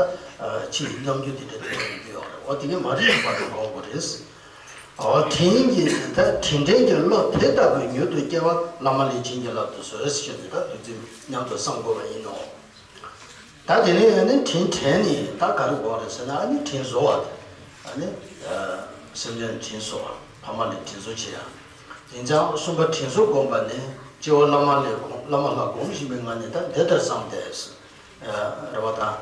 ཕྱི་ཡི་རྣམ་འགྱུར་དེ་འདྲ་ཐེབས་ཡོང་གི་ཡོད་རེད། འོ་དེ་གི་མ་རིག་པ་དང་འགོག་དགོས་རེད། འོ་དྲིན་གྱིས་ད་དྲིན་དྲན་གྱི་བློ་དེ་ལྟ་བུའི་མྱུར་དུ་སྐྱེ་བ་བླ་མ་ལས་བྱིན་གྱིས་བརླབ་ཏུ་གསོལ་ཞེས་ནས་ད་འདུག་འཛིན་སྙམ་དུ་བསམ་དགོས་པ་ཡིན་ནོ། ད་དེ་ནས་ཡང་ནི་དྲིན་དྲན་ནས་ད་ག་རེ་དགོས་རེད་ཟེར་ན་ཨ་ནི་དྲིན་གཟོ་བ་དེ། ཨ་ནི་སེམས་ཅན་དྲིན་གཟོ་བ་ཕ་མ་ལ་དྲིན་གཟོ་བྱེད་ཡ། དེ་ཙང་གསུམ་པ་དྲིན་གཟོ་སྒོམ་པ་ནི་སྐྱེ་བོ་བླ་མ་ལས་གོང་བླ་མ་ལྷ་སྒོམ་བཞིན་པའི་ངང་ནས་ད་འདི་ལྟར་བསམ་སྟེ། རེད་བ་དང་།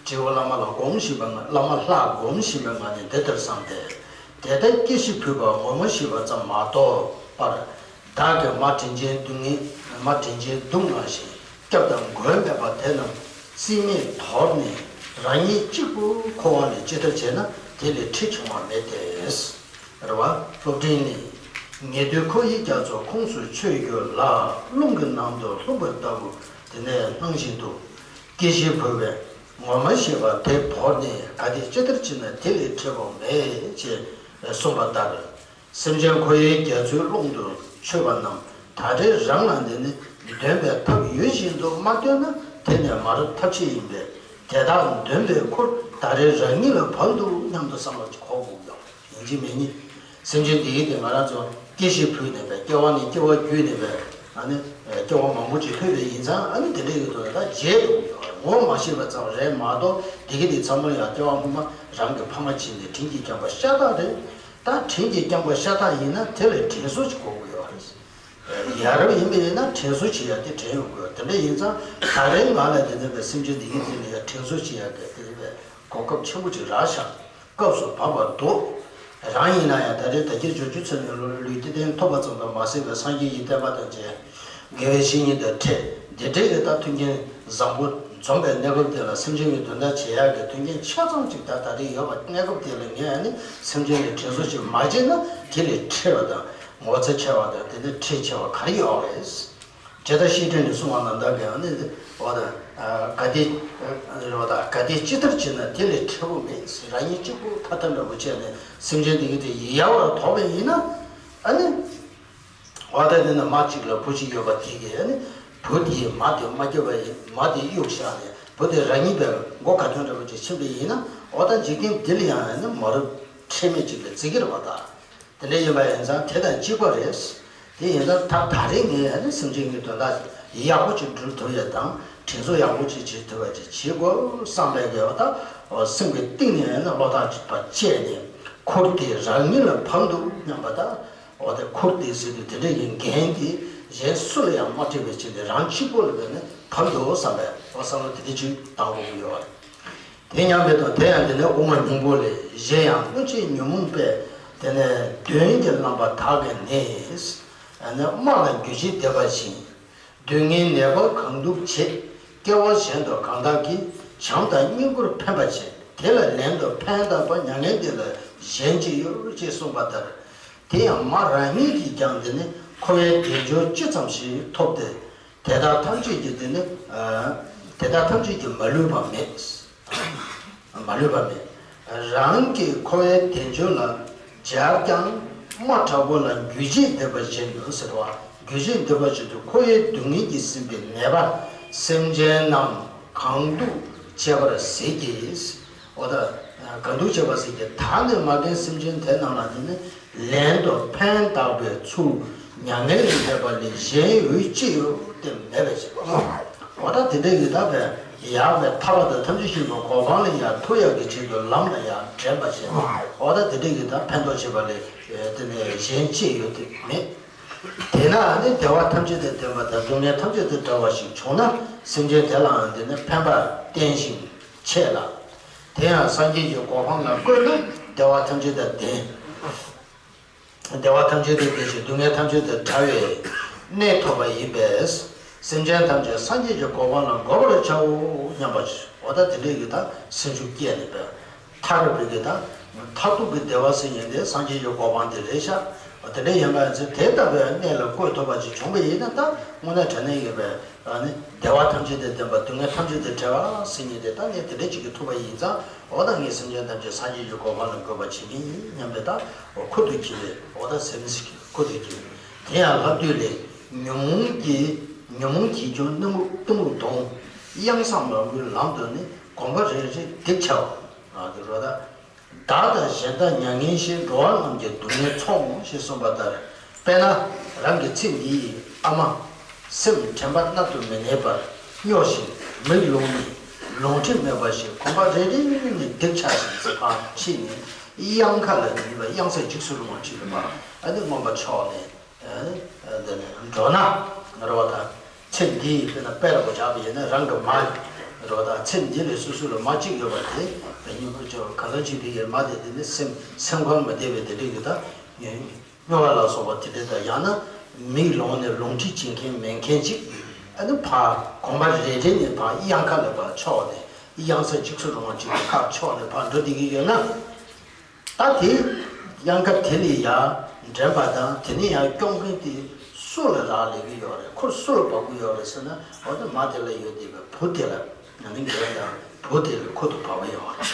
སྐྱེ་བོ་བླ་མ་ལ་སྒོམ་བཞིན་པའི་ངང་བླ་མ་ལྷ་སྒོམ་བཞིན་པའི་ངང་ནས་འདི་ལྟར་བསམ་སྟེ། དེ་ལྟར་སྐྱེ་ཤི་འཕོས་པ་ངོ་མ་ཤེས་པ་ཙམ་མ་གཏོགས་པར། བདག་གིས་མ་དྲིན་ཅན་སྡུག་བསྔལ་མ་དྲིན་ཅན་སྡུག་བསྔལ་ཞིང་སྐྱབས་དང་མགོན་མེད་པ་དེ་རྣམས་རྩིས་མེད་དོར་ནས་རང་ཉིད་གཅིག་པུ་འཁོར་བ་ལས་ཅི་ལྟར་བྱས་ན་དེ་ལས་ཁྲིད་བྱུང་བ་མེད་དེ། རེད་བ། སློབ་འབྲིང་ནི། ཉེ་དུའི་ཁོར་ཡུག་རྒྱ་མཚོ་ཁོངས་སུ་ཆུད་གྱུར་ལ་རླུང་གི་ནང་དུ་ལྷུང་བ་ལྟ་བུ་དེ་ནས་སྣང་བཞིན་དུ། སྐྱེ་ཤི་འཕོས་པའི་ངོ་མ་ཤེས་པ་དེ་བོར་ནས་ག་དེ་ཅི་ལྟར་བྱས་ན་དེ་ལས་ཁྲིད་པ་མེད་ཅེས་གསུངས་པ་ལྟར། སེམས་ཅན་ཁོར་ཡུག་རྒྱ་མཚོའི་ཀློང་དུ་ཆུད་པ་རྣམས་ད་རེས་རང་ལ་འདི་ནི་འདོན་པའི་ཐབས་ཡོད་བཞིན་དུ་མ་འདོན་ན་དེ་ནས་མ་རབས་ཐབས་ཆེ་ཡིན་པས་དེ་དག་འདོན་པའི་ཁུར་ད་རེས་རང་ཉིད་ལ་བབས་འདུག་སྙམ་དུ་བསམ་བློ་ཅིག་འཁོར་དགོས་ཀྱང་ཡིན་གཅིག་མིན་གཉིས། སེམས་ཅན་འདི་ཡིན་ཏེ་ང་རང་ཚོ་སྐྱེ་ཤི་འཕོས་ནས་པའི་སྐྱེ་བ་ནས་སྐྱེ་བ་བརྒྱུད་ནས་པའི་ཨ་ནི་སྐྱེ་བ་མང་པོ་ཅིག་ལྷོད་པའི་ཡིན་ཙང་ཨ་ནི་དེ་འདྲ་ཡོད་དོ་ད་བརྗེད་འགྲོ་གི་ཡོད་རེད། ངོ་མ་ཤེས་པ་ཙམ་རེད་མ་གཏོགས་འདི་གི་དེ་ཚང་མ་ཡང་སྐྱེ་བ་སྔོན་མ་རང་གི་ཕ་མ་བྱིན་ནས་དྲིན་གྱིས་བསྐྱངས་པ་ཤ་སྟག་རེད། ད་དྲིན་གྱིས་བསྐྱངས་པ་ཤ་སྟག་ཡིན་ན་དེ་ལས་དྲིན་གཟོ་ཅིག་དགོས་ཀྱི་ཡོད་རེད། ཡ་རབས་ཡིན་པ་ཡིན་ན་དྲིན་གཟོ་བྱེད་ཡ་དེ་དྲན་ཡོང་དགོས། དེ་འདྲ་ཡིན་ཙང་ད་རེས་ང་ལ་དེ་འདྲ་བའི་སེམས་ཅན་འདི་གི་དེ་ལ་ཡ་དྲིན་གཟོ་བྱེད་ཡ་གི་དེ་འདྲ་བའི་གོ་སྐབས་ཆེན་པོ་ཅིག་རག་ཤག་སྐབས་སུ་བབས་པ་འདུག་རང་ཡིན་ན་ཡང་ད་རེས་ད་ཁྱེད་བརྗོད་རྒྱུ་ཚོ་ནས་ལོ་ལུས་རྟེན་ཐོབ་པ་ཙམ་དུ་མ་ཟད་པའི་སངས་རྒྱས་ཀྱི་བསྟན་པ་དང་བཅས་དགེ་བའི་བཤེས་གཉེན་དང་འཕྲད་འདི་འདྲའི་གི་ད་མཐུན་རྐྱེན་བཟང་པོ་འཛོམས་པའི་གནས་སྐབས་དེ་ལ་སེམས་ཅན་གྱི་དོན་དག་བྱེད་ཡག་གི་མཐུན་རྐྱེན་ཆ་ཚང་ཅིག་ད་ད་རེས་ཡོད་པ་གནས་སྐབས་དེ་ལ་ངས་ཨ་ནི་སེམས་ཅན་ལ་དྲིན་གཟོ་ཞིག་མ་བྱས་ན་དེ་ལས་ཁྲེལ་བ་དང་ངོ་ཚ་ཆེ་བ་དང་དེ་ནི་ཁྲེལ་ཆེ་བ་ག་རེ་ཡོད་རེད། ཇི་ལྟར་བཤད་ཁྲིད་ནས་གསུངས་པ་ནང་ལྟར་གྱི་ཨ་ནི་འོ་ད་ག་དེ་རེད་བ་ད་ག་དེ་ཅི་ལྟར་བྱས་ན་དེ་ལས་ཁྲེལ་པོ་མེད་ཟེར་རང་ཉིད་གཅིག་པུ་ཐ་དད་འདྲ་པོ་བྱས་ནས་སེམས་ཅན་དེ་གི་དེ་ཡལ་བར་དོར་བ་ཡིན་ན་ཨ་ནི་འོ་ད་དེ་ན་མ་གཅིག་ལ་བུ་གཅིག་ཡོད་པ་དེ་གི་ཨ་ནི་བུ་དེའི་མ་དེ་མ་སྐྱེ་བ་ཡིན་མ་དེ་གཡུག་བཞག་ནས་བུ་དེ་རང་ཉིད་པའི་མགོ་ག་དོན་འདྲ་པོ་ཅིག་ཕྱིན་པ་ཡིན་ན་འོ་ད་འཇིག་རྟེན་འདི་ལ་ཡང་ཨ་ནི་མ་རབས་ཁྲེལ་མེད་ཅིག་ལ་བརྩི་གི་རེད་བ་ད། དེ་འདྲ་ཡིན་པ་ཡིན་ཙང་དེ་དང་གཅིག་པ་རེད། དེ་ཡིན་ཙང་ད་ད་རེས་ངས་ཨ་ནི་སེམས་ཅན་གྱི་དོན་དག་ཡག་པོ་ཅིག་སྒྲུབ་ཐུབ་ཡ་དང་དྲིན་གཟོ་ཡག་པོ་ཅིག་བྱེད་ཐུབ་པ་ཅིག་བྱེད་དགོས་བསམ་པའི་དགེ་བ་དང་སེམས་ཀྱི་གཏིང་ནས་ཨ་ནི་བློ་ཐག་ཅིག་པ་བཅད་ནས་ཁུར་དེ་རང་ཉིད་ལ་བབས་འདུག་སྙམ་པ་དང་འོ་དེ་ཁུར་དེ་ཟེར་དུས་དེ་འདྲ་ཡི་འགན་དེ་གཞན་སུ་ལ་ཡང་མ་སྤྲད་པའི་ཆེད་དུ་རང་གཅིག་པོ་ལ་བས་ནས་བབས་འདུག་བསམ་པའི་འོ་བསམ་བློ་དེ་འདྲ་ཅིག་བཏང་དགོས་ཀྱི་ཡོད་རེད། དེ་མཉམ་མེད་དང་དེ་ཡང་དེ་ནས་དབུ་མ་སྙིང་པོ་ལས་གཞན་ཡང་སྔོན་ཆད་ཉོན་མོངས་པས་དེ་ནས་གདོན་གྱིས་བརླམས་པ་དག་གི་ནད། དམག་ལ་འགྱུར་ཞིང་འདེབས་པ་བཞིན། སྡུག་བསྔལ་ནད་པ་གང་འདུལ་བྱེད། སྐྱེ་བ་གཞན་དུ་གང་དག་གི། བྱམས་དང་སྙིང་པོར་ཕན་པར་བྱེད། དེ་ལ་ལན་དུ་ཕན་བཏགས་པ་མྱ་ངན་འདས་ལ་གཞན་ཅི་ཡོད་ཅེས་གསུངས་པ་ལྟར། དེ་ཡང་མ་རང་ཉིད་ཀྱིས་ཀྱང་དེ་ནི་འཁོར་བའི་དལ་འབྱོར་ཅི་ཙམ་ཞིག་ཐོབ་སྟེ། དེ་དག་ཐམས་ཅད་ཀྱིས་དེ་ནི་དེ་དག་ཐམས་ཅད་ཀྱིས་མ་ལུས་པ་མེད། མ་ལུས་པ་མེད། རང་གིས་འཁོར་བའི་དལ་འབྱོར་ལ་སྦྱར་ཀྱང་། རྨ་དྲག་པོ་ལ་རྒྱུ་བྱེད་འདེབས་པ་བཞིན་དུ་ཟེར་བ། རྒྱུ་བྱེད་འདེབས་པ་བཞིན་དུ་འཁོར་བའི་སྡུག་བསྔལ་གྱིས་ཟིན་པའི་ནད་པ་སེམས་ཅན་རྣམས་གང་སྡུག་བྱེད་པར་ཟད་ཀྱི། འོ་ད་གང་སྡུག་བྱེད་པར་ཟད་ཀྱི། ད་ནི་མ་རྒན་སེམས་ཅན་དེ་རྣམས་ལ་དེ་ནི་ལན་དུ་ཕན་བཏགས་པའི་ཚུལ་མྱ་ངན་ལས་འདས་པ་ལས་གཞན་འོས་ཅི་ཡོད་དེ་མེད་པའི་ཕྱིར། འོ་ད་དེ་འདྲ་ཡི་དག་པས་ཡག་པའི་ཐར་པ་དང་ཐམས་ཅད་མཁྱེན་པའི་གོ་འཕང་ལ་ཡང་ཐུག་ཡག་གི་ཆེད་དུ་ལམ་ལ་ཡང་འདྲེན་པ་བྱེད། འོ་ད་དེ་འདྲ་ཡི་དག་ཕན་ཐོགས་བྱེད་པ་ལས་དེ་ནས་གཞན་ཅི་ཡོད་དེ་མེད། དེས་ན་ནི་བདེ་བ་ཐམས་ཅད་དང་ལྡན་པ་དང་སྡུག་བསྔལ་ཐམས་ཅད་དང་བྲལ་བ་ཞིག་བྱུང་ན། སེམས་ཅན་དེ་ལའང་དེ་ནི་ཕན་པར་བསྟེན་ཞིང་འཆད་ལ། དེ་ཡང་སངས་རྒྱས་ཀྱི་གོ་འཕང་ལ་བཀོད་ན་བདེ་བ་ཐམས་ཅད་དང་ལྡན། བདེ་བ་ཐམས་ཅད་དང་ལྡན་ཞིང་སྡུག་བསྔལ་ཐམས་ཅད་དང་བྲལ་བའི་གནས་ཐོབ་པ་ཡིན་པས། སེམས་ཅན་ཐམས་ཅད་སངས་རྒྱས་ཀྱི་གོ་འཕང་ལ་འགོད་པར་བྱའོ་སྙམ་པ། འོ་ད་དེ་འདྲའི་གི་ད་སེམས་ཤུགས་སྐྱེས་ནས་པས། མཐར་ཐུག་གི་ད། མཐར་ཐུག་གི་བདེ་བ་ཟེར་མཁན་དེ་སངས་རྒྱས་ཀྱི་གོ་འཕང་དེ་རེད་ཤག་དེ་འདྲ་ཡིན་པ་ཡིན་ཚེ་དེ་ལྟ་བུའི་གནས་ལ་བཀོད་ཐུབ་པ་ཅིག་བྱུང་བ་ཡིན་ན། ད་དངོས་གནས་དྲང་གནས་ཡོད་པའི་ནི་བདེ་བ་ཐམས་ཅད་དང་ལྡན་པ་སྡུག་བསྔལ་ཐམས་ཅད་དང་བྲལ་བ་ཟེར་མཁན་དེ་ད་གནས་དེ་འདྲ་ཅིག་གི་ཐུབ་པ་ཡིན་ཙང་། འོ་ད་ངས་སེམས་ཅན་ཐམས་ཅད་སངས་རྒྱས་ཀྱི་གོ་འཕང་ལ་འགོད་པར་བྱེད་མིན་སྙམ་པའི་ད་ཁུར་དུ་འཁྱེར་བའི། འོ་ད་སེམས་ཀྱི་ཁུར་དུ་འཁྱེར་བའི། དེ་ཡང་ལྷ་བདུད་ལས་ཉོན་མོངས་ཀྱི་ཉོན་མོངས་ཀྱིས་ཀྱང་གཏི་མུག་གཏི་མུག་གདོང་། གཡང་ས་མང་པོའི་ལམ་དུ་ནི། གོམ་པ་རེ་རེ་སྡིགས་བྱའོ། དེ་རོ་ད། བདག་དང་གཞན་དག་མྱ་ངན་ཞི། འགྲོ་བ་རྣམས་ཀྱི་སྡུག་བསྔལ་མཚུངས་ཞེས་གསུངས་པ་ལྟར། དཔེར་ན་རང་གི་ཚེ་འདིའི་ཨ་མ། སེམས་དྲན་པ་རྣལ་དུ་མི་གནས་པར་སྨྱོ་ཞིང་མིག་ལོང་ནས་ལོང་འཕྲི་མེད་པ་ཞིག་གོམ་པ་རེ་རེ་ནས་སྡིགས་ཆགས་ཤིང་ཚེ་ཕར་ཕྱིན་ནས་གཡང་ཁ་ལ་ནུས་པ་གཡང་ས་འཇིགས་སུ་རུང་བ་ཁྲིད་པ་ཨ་ནི་མངོན་པར་ཕྱོགས་ནས། འདི་ནས་འགྲོ་ན་རེ་བ་དང་། ཚེ་འདིའི་དཔེར་ན་དཔེ་ར་བོ་བཞག་པ་ཡིན་ན་རང་གི་མ་རེ་བ་དང་། ཚེ་འདི་ལས་སོ་སོ་ལ་མ་གཅིག་ཡོད་པ་དེ་དེ་ཉིད་ཀྱི་གང་ཟག་གཅིག་དེ་ཡི་མ་དེ་དེ་ནི་སེམས་སེམས་ཁམས་མ་བདེ་བའི་དེ་འདྲ་ཡོད་ད། སྨྱོ་བ་ལ་སོགས་པ་དེ་འདྲ་དང་། ཡང་ན་མིག་ལོང་ནས་ལོང་འཕྲི་བྱེད་མཁན་མེད་མཁན་ཅིག་ཨ་ནི་ཕར་གོམ་པ་རེ་རེ་ནས་ཕར་གཡང་ཁ་ལ་ཕར་ཕྱོགས་ནས་གཡང་ས་འཇིགས་སུ་རུང་བ་ཅིག་ལ་ཕར་ཕྱོགས་ནས་ཕར་འགྲོ་བསྡད་ཀྱི་ཡོད་ན། ད་དེ་གཡང་ཁ་དེ་ལས་ཡར་འདྲེན་པ་དང་། དེ་ནས་ཡར་སྐྱོང་མཁན་དེ་སུ་ལ་རག་ལས་ཀྱི་ཡོད་རེད། ཁོ་སུ་ལ་བབས་ཀྱི་ཡོད་རེད་ཟེར་ན། འོ་ད་མ་དེ་ལ་ཡོད་བསྡད་པའི་བུ་དེ་ལ་ང་ནི་འགལ་དང་། བུ་དེ་ལ་ཁུར་དུ་བབས་ཀྱི་ཡོད་རེད།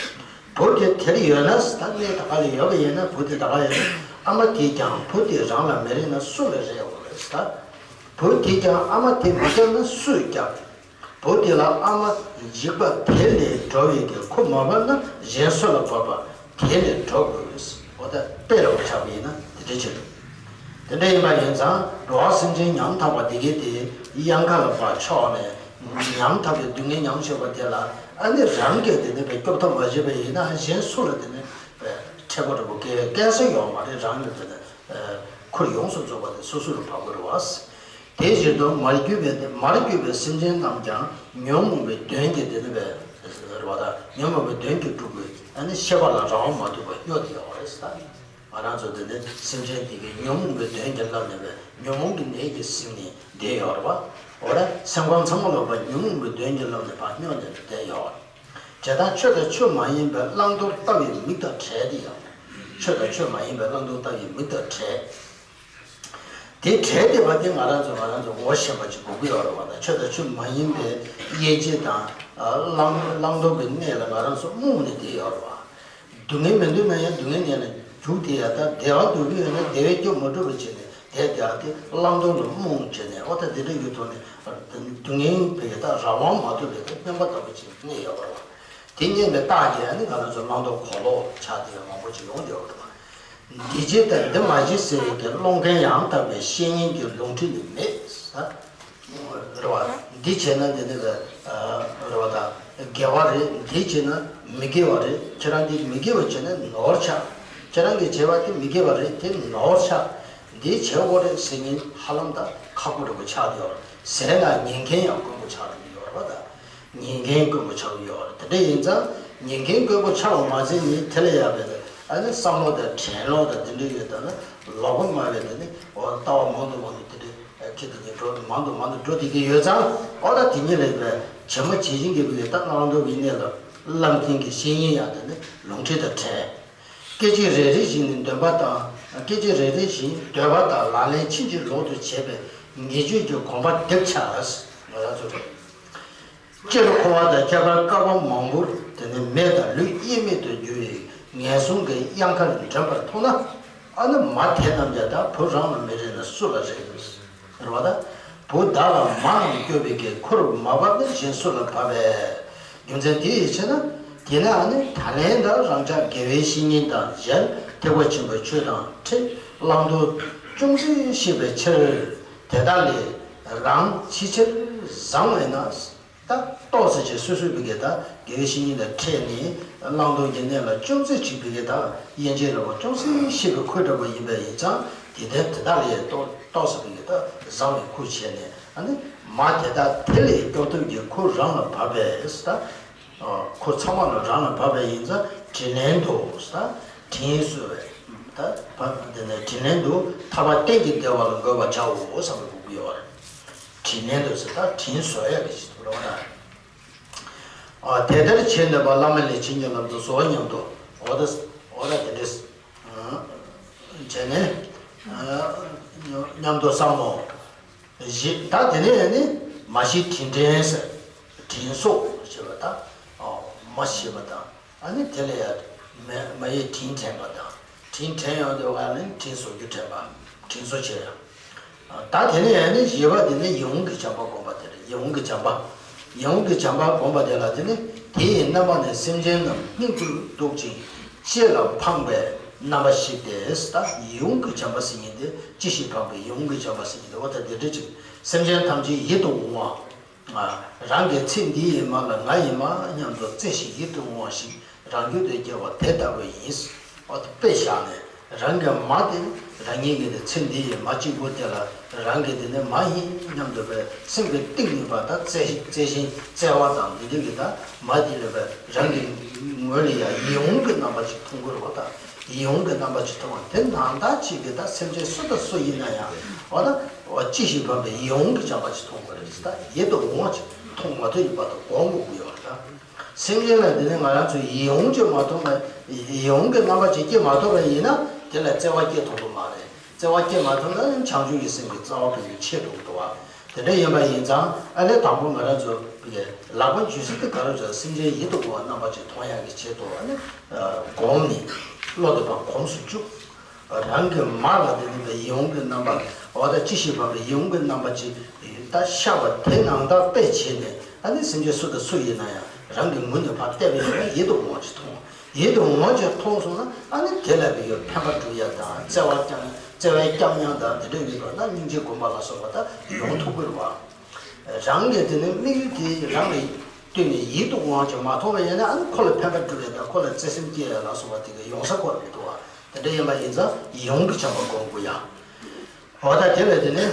བུ་དེ་དེར་ཡོད་ན། ད་གནས་ད་ག་ལ་ཡོད་པ་ཡིན་ན། བུ་དེ་ད་ག་ཡོད་ན། ཨ་མ་དེས་ཀྱང་བུ་དེ་རང་ལ་མི་རེག་ན་སུ་ལ་རེག་འོང་རེད་ཟེར། ད་བུ་དེས་ཀྱང་ཨ་མ་དེ་མི་སྐྱབས་ན་སུས་སྐྱབས། བུ་དེ་ལ་ཨ་མ་འཇིགས་པ་དེ་ལས་སྒྲོལ་བའི་གི་ཁུར་མ་བབས་ན་གཞན་སུ་ལ་བབས་པ། དེ་ལས་སྒྲོལ་དགོས། འོ་ད་དཔེ་ར་བོ་ཆགས་པ་ཡིན་ན་དེ་འདྲ་ཅིག་རེད། དེ་འདྲ་ཡིན་པ་ཡིན་ཙང་འགྲོ་བ་སེམས་ཅན་ཉམ་ཐག་པ་དེ་གའི་དེ་གཡང་ཁ་ལ་ཕར་ཕྱོགས་ནས་ཉམ་ཐག་པའི་སྡུག་བསྔལ་མྱོང་བཞིན་པ་དེ་ལ། ཨ་ནི་རང་གིས་དེ་ནས་པའི་སྐྱོབ་ཐབས་མ་བྱས་པ་ཡིན་ན་གཞན་སུ་ལ་དེ་ནས་པའི་འཕྲད་པ་འདྲ་པོ་སྐྱེ་སྐྱེ་ས་ཡོད་མ་རེད། རང་གིས་དེ་ནས་ཁུར་ཡོངས་སུ་རྫོགས་པ་དེ་སོ་སོ་ལ་བབས་དགོས་རེད་བ། དེ་བཞིན་དུ་མར་གྱུར་པའི་མར་གྱུར་པའི་སེམས་ཅན་རྣམས་ཀྱང་ཉོན་མོངས་པའི་གདོན་གྱིས་དེ་ནི་བས་རེ་བ་དང་། ཉོན་མོངས་པའི་གདོན་གྱིས་དཀྲུགས་པའི་ཨ་ནི་ཤེས་པ་ལ་རང་དབང་མ་ཐོབ་པར་སྨྱོ་བསྡད་ཡོད་རེད་ཟེར། ང་རང་ཚོ་དེ་ནི་སེམས་ཅན་དེ་གའི་ཉོན་མོངས་པའི་གདོན་གྱིས་བརླབས་ནས་བས་ཉོན་མོངས་ཀྱི་ནད་ཀྱིས་ཟིན་ནས་བསྡད་ཡོད་རེད་བ། འོ་རེད། སེམས་ཁམས་ཚང་མ་ལོག་པ་ཉོན་མོངས་པའི་གདོན་གྱིས་བརླབས་ནས་ཕར་སྨྱོ་ནས་བསྡད་ཡོད་རེད། བྱས་ཙང་ཆོས་དང་ཆོས་མ་ཡིན་པའི་བླང་དོར་ལྟ་བའི་མིག་དང་བྲལ་ཏེ་ཡང་། ཆོས་དང་ཆོས་མ་ཡིན་པའི་བླང་དོར་ལྟ་བའི་མིག་དང་བྲལ། དེ་བྲལ་བསྡད་པ་དེ་ང་རང་ཚོ་ང་རང་ཚོ་ངོ་ཤེས་པ་ཅིག་དགོས་ཀྱི་ཡོད་རེད་བ། ད་ཆོས་དང་ཆོས་མ་ཡིན་པའི་དབྱེ་འབྱེད་དང་བླང་བླང་དོར་གྱི་གནས་ལ་ང་རང་ཚོ་རྨོངས་ནས་བསྡད་ཡོད་རེད་བ། སྡུག་བསྔལ་མི་འདོད་ན་ཡང་སྡུག་བསྔལ་ནས་ལ་རྒྱུག་བསྡད་ཡ། ད་བདེ་བ་འདོད་ཀྱི་ཡོད་ན་བདེ་བའི་རྒྱུ་མ་འགྲུབ་པ་བྱས་ནས་བསྡད་བསྡད་ཡ་དེ་བླང་དོར་ལ་རྨོངས་བྱས་ནས། འོ་ད་དེ་འདྲ་ཡོད་དོ་ནས་སྡུག་བསྔལ་བས་ད་རང་དབང་མ་ཐོབ་པའི་ད་སྨྱོན་པ་ལྟ་བུ་ཅིག་གནས་ཡོད་རེད་བ། དེ་སྔོན་པའི་རྟགས་ཀྱིས་ཨ་ནི་ང་རང་ཚོ་བླང་དོར་གོ་ལོག་ཆགས་བསྡད་པ་མང་པོ་ཅིག་ཡོང་བསྡད་ཡོད་རེད་བ། འདི་བྱེད་དང་འདི་མ་བྱེད་ཟེར་བའི་གི་སློང་མཁན་ཡང་དག་པའི་བཤེས་གཉེན་གྱི་ལུང་ཁྲིད་ནི་མེད་ཟེར། རེད་བ། འདི་བྱས་ན་འདི་ནི་རེད་བ་དང་། དགེ་བ་རེད། འདི་བྱས་ན་མི་དགེ་བ་རེད། ཁྱེད་རང་འདི་མི་དགེ་བ་བྱས་ན་ནོར་ཆགས། ཁྱེད་རང་གིས་བྱས་པ་དེ་མི་དགེ་བ་རེད། དེ་ནོར་ཆགས། འདི་བྱེད་དགོས་རེད་ཟེར་མཁན་ཧ་ལམ་ད་ཁག་པོ་འདྲ་པོ་ཆགས་བསྡད་ཡོད་རེད། ཟས་ལ་ཉན་མཁན་ཡང་དཀོན་པོ་ཆགས་བསྡད་ཡོད་རེད་བ་ད། ཉན་མཁན་དཀོན་པོ་ཆགས་ཀྱི་ཡོད་རེད། དེ་འདྲ་ཡིན་ཙང་ཉན་མཁན་དཀོན་པོ་ཆགས་པ་མ་ཟད་ནི་དེ་ལ་ཡག་པའི་ཨ་ནི་བསམ་བློ་དང་དྲན་བློ་དང་དེ་འདྲ་ཡོད་ད་ན་ལོག་པ་སྨྲ་བའི་དེ་ནི་འོ་ལྟ་བ་མང་དུ་མང་དུ་དེ་འདྲ་ཁྱེད་དེ་ནི་འགྲོ་མང་དུ་མང་དུ་འགྲོ་བསྡད་ཀྱི་ཡོད་ཙང་། འོ་ད་དེ་ཉིད་ལས་པའི་བྱེ་མ་བྱེད་བཞིན་གྱི་བའི་ད་བླང་དོར་གྱི་གནས་ལ་ བླ་མ་མཁྱེན་གྱི་བཤེས་གཉེན་ཡང་དེ་ནི་ལོངས་སྤྱོད་དང་བྲལ། སྐད་ཅིག་རེ་རེ་བཞིན་ནི་འདོན་པ་དང་། སྐད་ཅིག་རེ་རེ་བཞིན་འདོན་པ་དང་ལག་ལེན་ཕྱིན་ཅི་ལོག་ཏུ་བྱས་པའི་ངེས་བརྗོད་ཀྱི་གོམ་པ་རྡེབ་ཆགས། ང་རང་ཚོ་རེད། སྤྱིར་འཁོར་བ་དང་ཁྱད་པར་དཀའ་བ་མང་པོར་དེ་ནི་མེད་དང་ལུས་དབྱེར་མེད་དུ་གྱུར་བའི་ངན་སོང་གི་གཡང་ཁར་འདྲེན་པར་མཐོང་ན། ཨ་ནི་མ་དེ་རྣམས་ཀྱང་ད་བུ་རང་ལ་མི་རེ་ན་སུ་ལ་རེ། རེད་བ་ད། བུ་བདག་ལ་མ་རྣམས་སྐྱོབ་པའི་གེགས། ཁུར་མ་བབས་ན་གཞན་སུ་ལ་བབས་པས། རྒྱུ་མཚན་དེ་ཡི་ཕྱིར་ན། དེས་ན་ཨ་ནི་ད་ལན་ད་རང་ཅག་དགེ་བའི་བཤེས་གཉེན་དང་གཞན་ཐེག་པ་ཆེན་པོའི་ཆོས་དང་འཁྲིད་བླང་དོར་ཅུང་ཟད་ཤེས་པའི་ཕྱིར། དེ་དག་ལས་རང་ཕྱི་ཕྱིར་བཟང་བས་ན། ད་ཏོག་ཙམ་ཅིག་སོ་སོའི་བུ་གེ་ད་དགེ་བའི་བཤེས་གཉེན་དང་འཕྲད་ནས་བླང་དོར་གྱི་གནས་ལ་ཅུང་ཟད་ཅིག་བུ་གེ་ད་དབྱེ་འབྱེད་རེ་བ་ཅུང་ཟད་ཤེས་པའི་ཁུལ་འདྲ་པོ་ཡིན་པ་ཡིན་ཙང་། དེ་ལྟར་དེ་དག་ལས་ཏོག་ཏོག་ཙམ་བུ་གེ་ད་བཟང་བའི་ཁུལ་བྱས་ནས། ཨ་ནི་མ་དེ་དག་དེ་ལས་སྐྱོབ་ཐབས་ཀྱི་ཁུར་རང་ལ་བབས་པས་ད། ཁོ་ཚང་མ་ལ་རང་ལ་བབས་པ་ཡིན་ཙང་དྲིན་ལན་དུ་ད་དྲིན་གཟོ་བས། ད་བབས་དེ་ནས་དྲིན་ལན་དུ་ཐར་པ་གཏན་གྱི་བདེ་བ་ལ་འགོད་པར་བྱའོ་བསམ་པའི་གུ་གུ་ཡོད་རེད། དྲིན་ལན་དུ་ཟེར་ད་དྲིན་གཟོ་ཡ་གི་ཞིག་ཐུབ་རེད་བ་ད། ཨ་དེ་ལྟར་བྱས་ནས་པ་བླ་མ་ལས་བྱིན་གྱིས་བརླབ་ཏུ་གཟོ་བ་སྙམ་དུ། འོ་ད་འོ་ད་དེ་འདྲས་བྱས་ནས་སྙམ་དུ་བསམ་མོ། ཞེས་ད་དེ་ནས་ནི་མ་ཤི་དྲིན་དྲན་ཟེར། དྲིན་གཟོ་ཞེས་པ་ད། ཨོ་མ་ཤི་བ་དང་། ཨ་ནི་དེ་ལ་ཡང་མ་མ་ཡི་དྲིན་དྲན་པ་དང་། དྲིན་དྲན་ཡོང་དུས་ཨ་ནི་དྲིན་གཟོ་རྒྱུ་དྲན་པ། དྲིན་གཟོ་བྱེད་ཡ། ད་དེ་ནས་ཡང་ནི་བཞི་པ་དེ་ནི་ཡིད་འོང་གི་བྱམས་པ་བསྒོམ་པ་དེ་རེད། ཡིད་འོང་གི་བྱམས་པ། ཡིད་འོང་གི་བྱམས་པ་བསྒོམ་པ་དེ་ལ་དེ་ནི་དེ་ཡི་རྣམ་པ་ནི་སེམས་ཅན་རྣམས་སྙིང་དུ་སྡུག་ཅིང་ལྕེ་ལ་ཕངས་པའི་རྣམ་པ་ཞིག་སྟེ། ད་ཡིད་འོང་གི་བྱམས་པ་ཟེར་མཁན་དེ་ལྕེ་ཞིག་ཕངས་པའི་ཡིད་འོང་གི་བྱམས་པ་ཟེར་མཁན་དེ་འོ་ད་དེ་འདྲ་ཅིག་སེམས་ཅན་ཐམས་ཅད་ཡིད་དུ་འོང་བ། རང་གི་ཚེ་འདི་ཡི་མ་ལ་ང་ཡི་མ་སྙམ་དུ་བརྩེ་ཞིང་ཡིད་དུ་འོང་བ་ཞིག་རང་རྒྱུད་དུ་སྐྱེ་བ་དེ་ལྟ་བུ་ཡིན། འོ་དེ་དཔེ་བཞག་ནས་རང་གི་མ་དེ་རང་ཉིད་ཀྱི་དེ་ཚེ་འདི་ཡི་མ་གཅིག་པུ་དེ་ལ་རང་གི་དེ་ནི་མ་ཡིན་སྙམ་དུ་བའི་སེམས་ཀྱི་གཏིང་ནས་པ་ད་བརྩེ་བརྩེ་ཞིང་བརྩེ་བ་དང་འདི་འདྲ་གི་ད་མ་དེ་ལ་བའི་རང་གི་ངོས་ལ་ཡང་ཡིད་འོང་གི་རྣམ་པ་ཞིག་མཐོང་དགོས་རེད་བ་ད། ཡིད་འོང་གི་རྣམ་པ་ཅིག་མཐོང་བ་དེ་ནང་ལྟར་གཅིག་གིས་ད་སེམས་ཅན་སུ་དང་སུ་ཡིན་ན་ཡང་འོ་ན་འོ་ཅི་ཞིག་བམ་པའི་ཡིད་འོང་གི་བྱམས་པ་ཅིག་མཐོང་དགོས་རེད་ཟེར། ད་ཡིད་དུ་འོང་བ་ཅིག་མཐོང་མ་ཐུབ་ཡོད་པ་དང་གོང་དགོས་ཀྱི་ཡོད་རེད་ད། སེམས་ཅན་ལ་དེ་ནི་ང་རང་ཚོས་ཡིད་འོང་ཅིག་མ་མཐོང་ན། ཡིད་འོང་གི་རྣམ་པ་ཅིག་སྐྱེ་མ་ཐུབ་པ་ཡིན་ན་དེ་ལ་བརྩེ་བ་སྐྱེ་ཐུབ་ཀྱི་མ་རེད། བརྩེ་བ་སྐྱེ་མ་ཐུབ་ན་ཡང་བྱང་ཆུབ་ཀྱི་སེམས་ཀྱི་རྩ་བ་བོད་ཀྱི་ཆེད་དུ་འགྲོ་བ། དེ་འདྲ་ཡིན་པ་ཡིན་ཙང་ཨ་ནི་དང་པོ་ང་རང་ཚོ་ལག་པ་འཇུ་ས་དེ་ག་རེ་བྱས། སེམས་ཅན་ཡིད་དུ་འོང་བ་རྣམ་པ་ཅིག་མཐོང་ཡག་གི་ཆེད་དུ་ཨ་ནི་བསྒོམས་ནས་བློ་དེ་ཕར་གོམས་སུ་བཅུག་རང་གི་མ་ལ་དེ་ནི་པའི་ཡིད་འོང་གི་རྣམ་པ། འོ་ད་ཅི་ཞིག་བམ་པའི་ཡིད་འོང་གི་རྣམ་པ་ཅིག་ད་ཤར་བ་དེ་ནང་ལྟར་དཔེ་བྱས་ནས་ཨ་ནི་སེམས་ཅན་སུ་དང་སུ་ཡིན་ན་ཡང་རང་གི་ངོས་ནས་ཕར་བལྟས་པ་ཡིན་ན་ཡིད་དུ་འོང་བ་ཅིག་མཐོང་། ཡིད་དུ་འོང་བ་ཅིག་མཐོང་སོང་ན་ཨ་ནི་དེ་ལ་བའི་ཕན་པ་སྒྲུབ་ཡ་དང་བརྩེ་བ་བསྐྱང་བརྩེ་བའི་བསྐྱངས་ཡང་དང་དེ་འདྲ་ཡོད་པ་ན་སྙིང་རྗེ་སྒོམ་པ་ལ་སོགས་པ་ད་ཡོང་ཐུབ་ཀྱི་རེད་བ། རང་གི་དེ་ནི་དམིགས་ཡུལ་དེ་རང་ལ་བསྟུན་ནས་ཡིད་དུ་འོང་བ་ཅིག་མ་མཐོང་བ་ཡིན་ན་ཨ་ནི་ཁོ་ལ་ཕན་པ་སྒྲུབ་ཡ་དང་ཁོ་ལ་བརྩེ་སེམས་སྐྱེ་ཡ་ལ་སོགས་པ་དེ་ག་ཡོང་ས་ཁོ་རང་མི་འདུག་བ། དེ་འདྲ་ཡིན་པ་ཡིན་ཙང་ཡིད་འོང་གི་བྱམས་པ་སྒོམ་དགོས་ཡ། འོ་ད་དེ་ལ་དེ་ནི་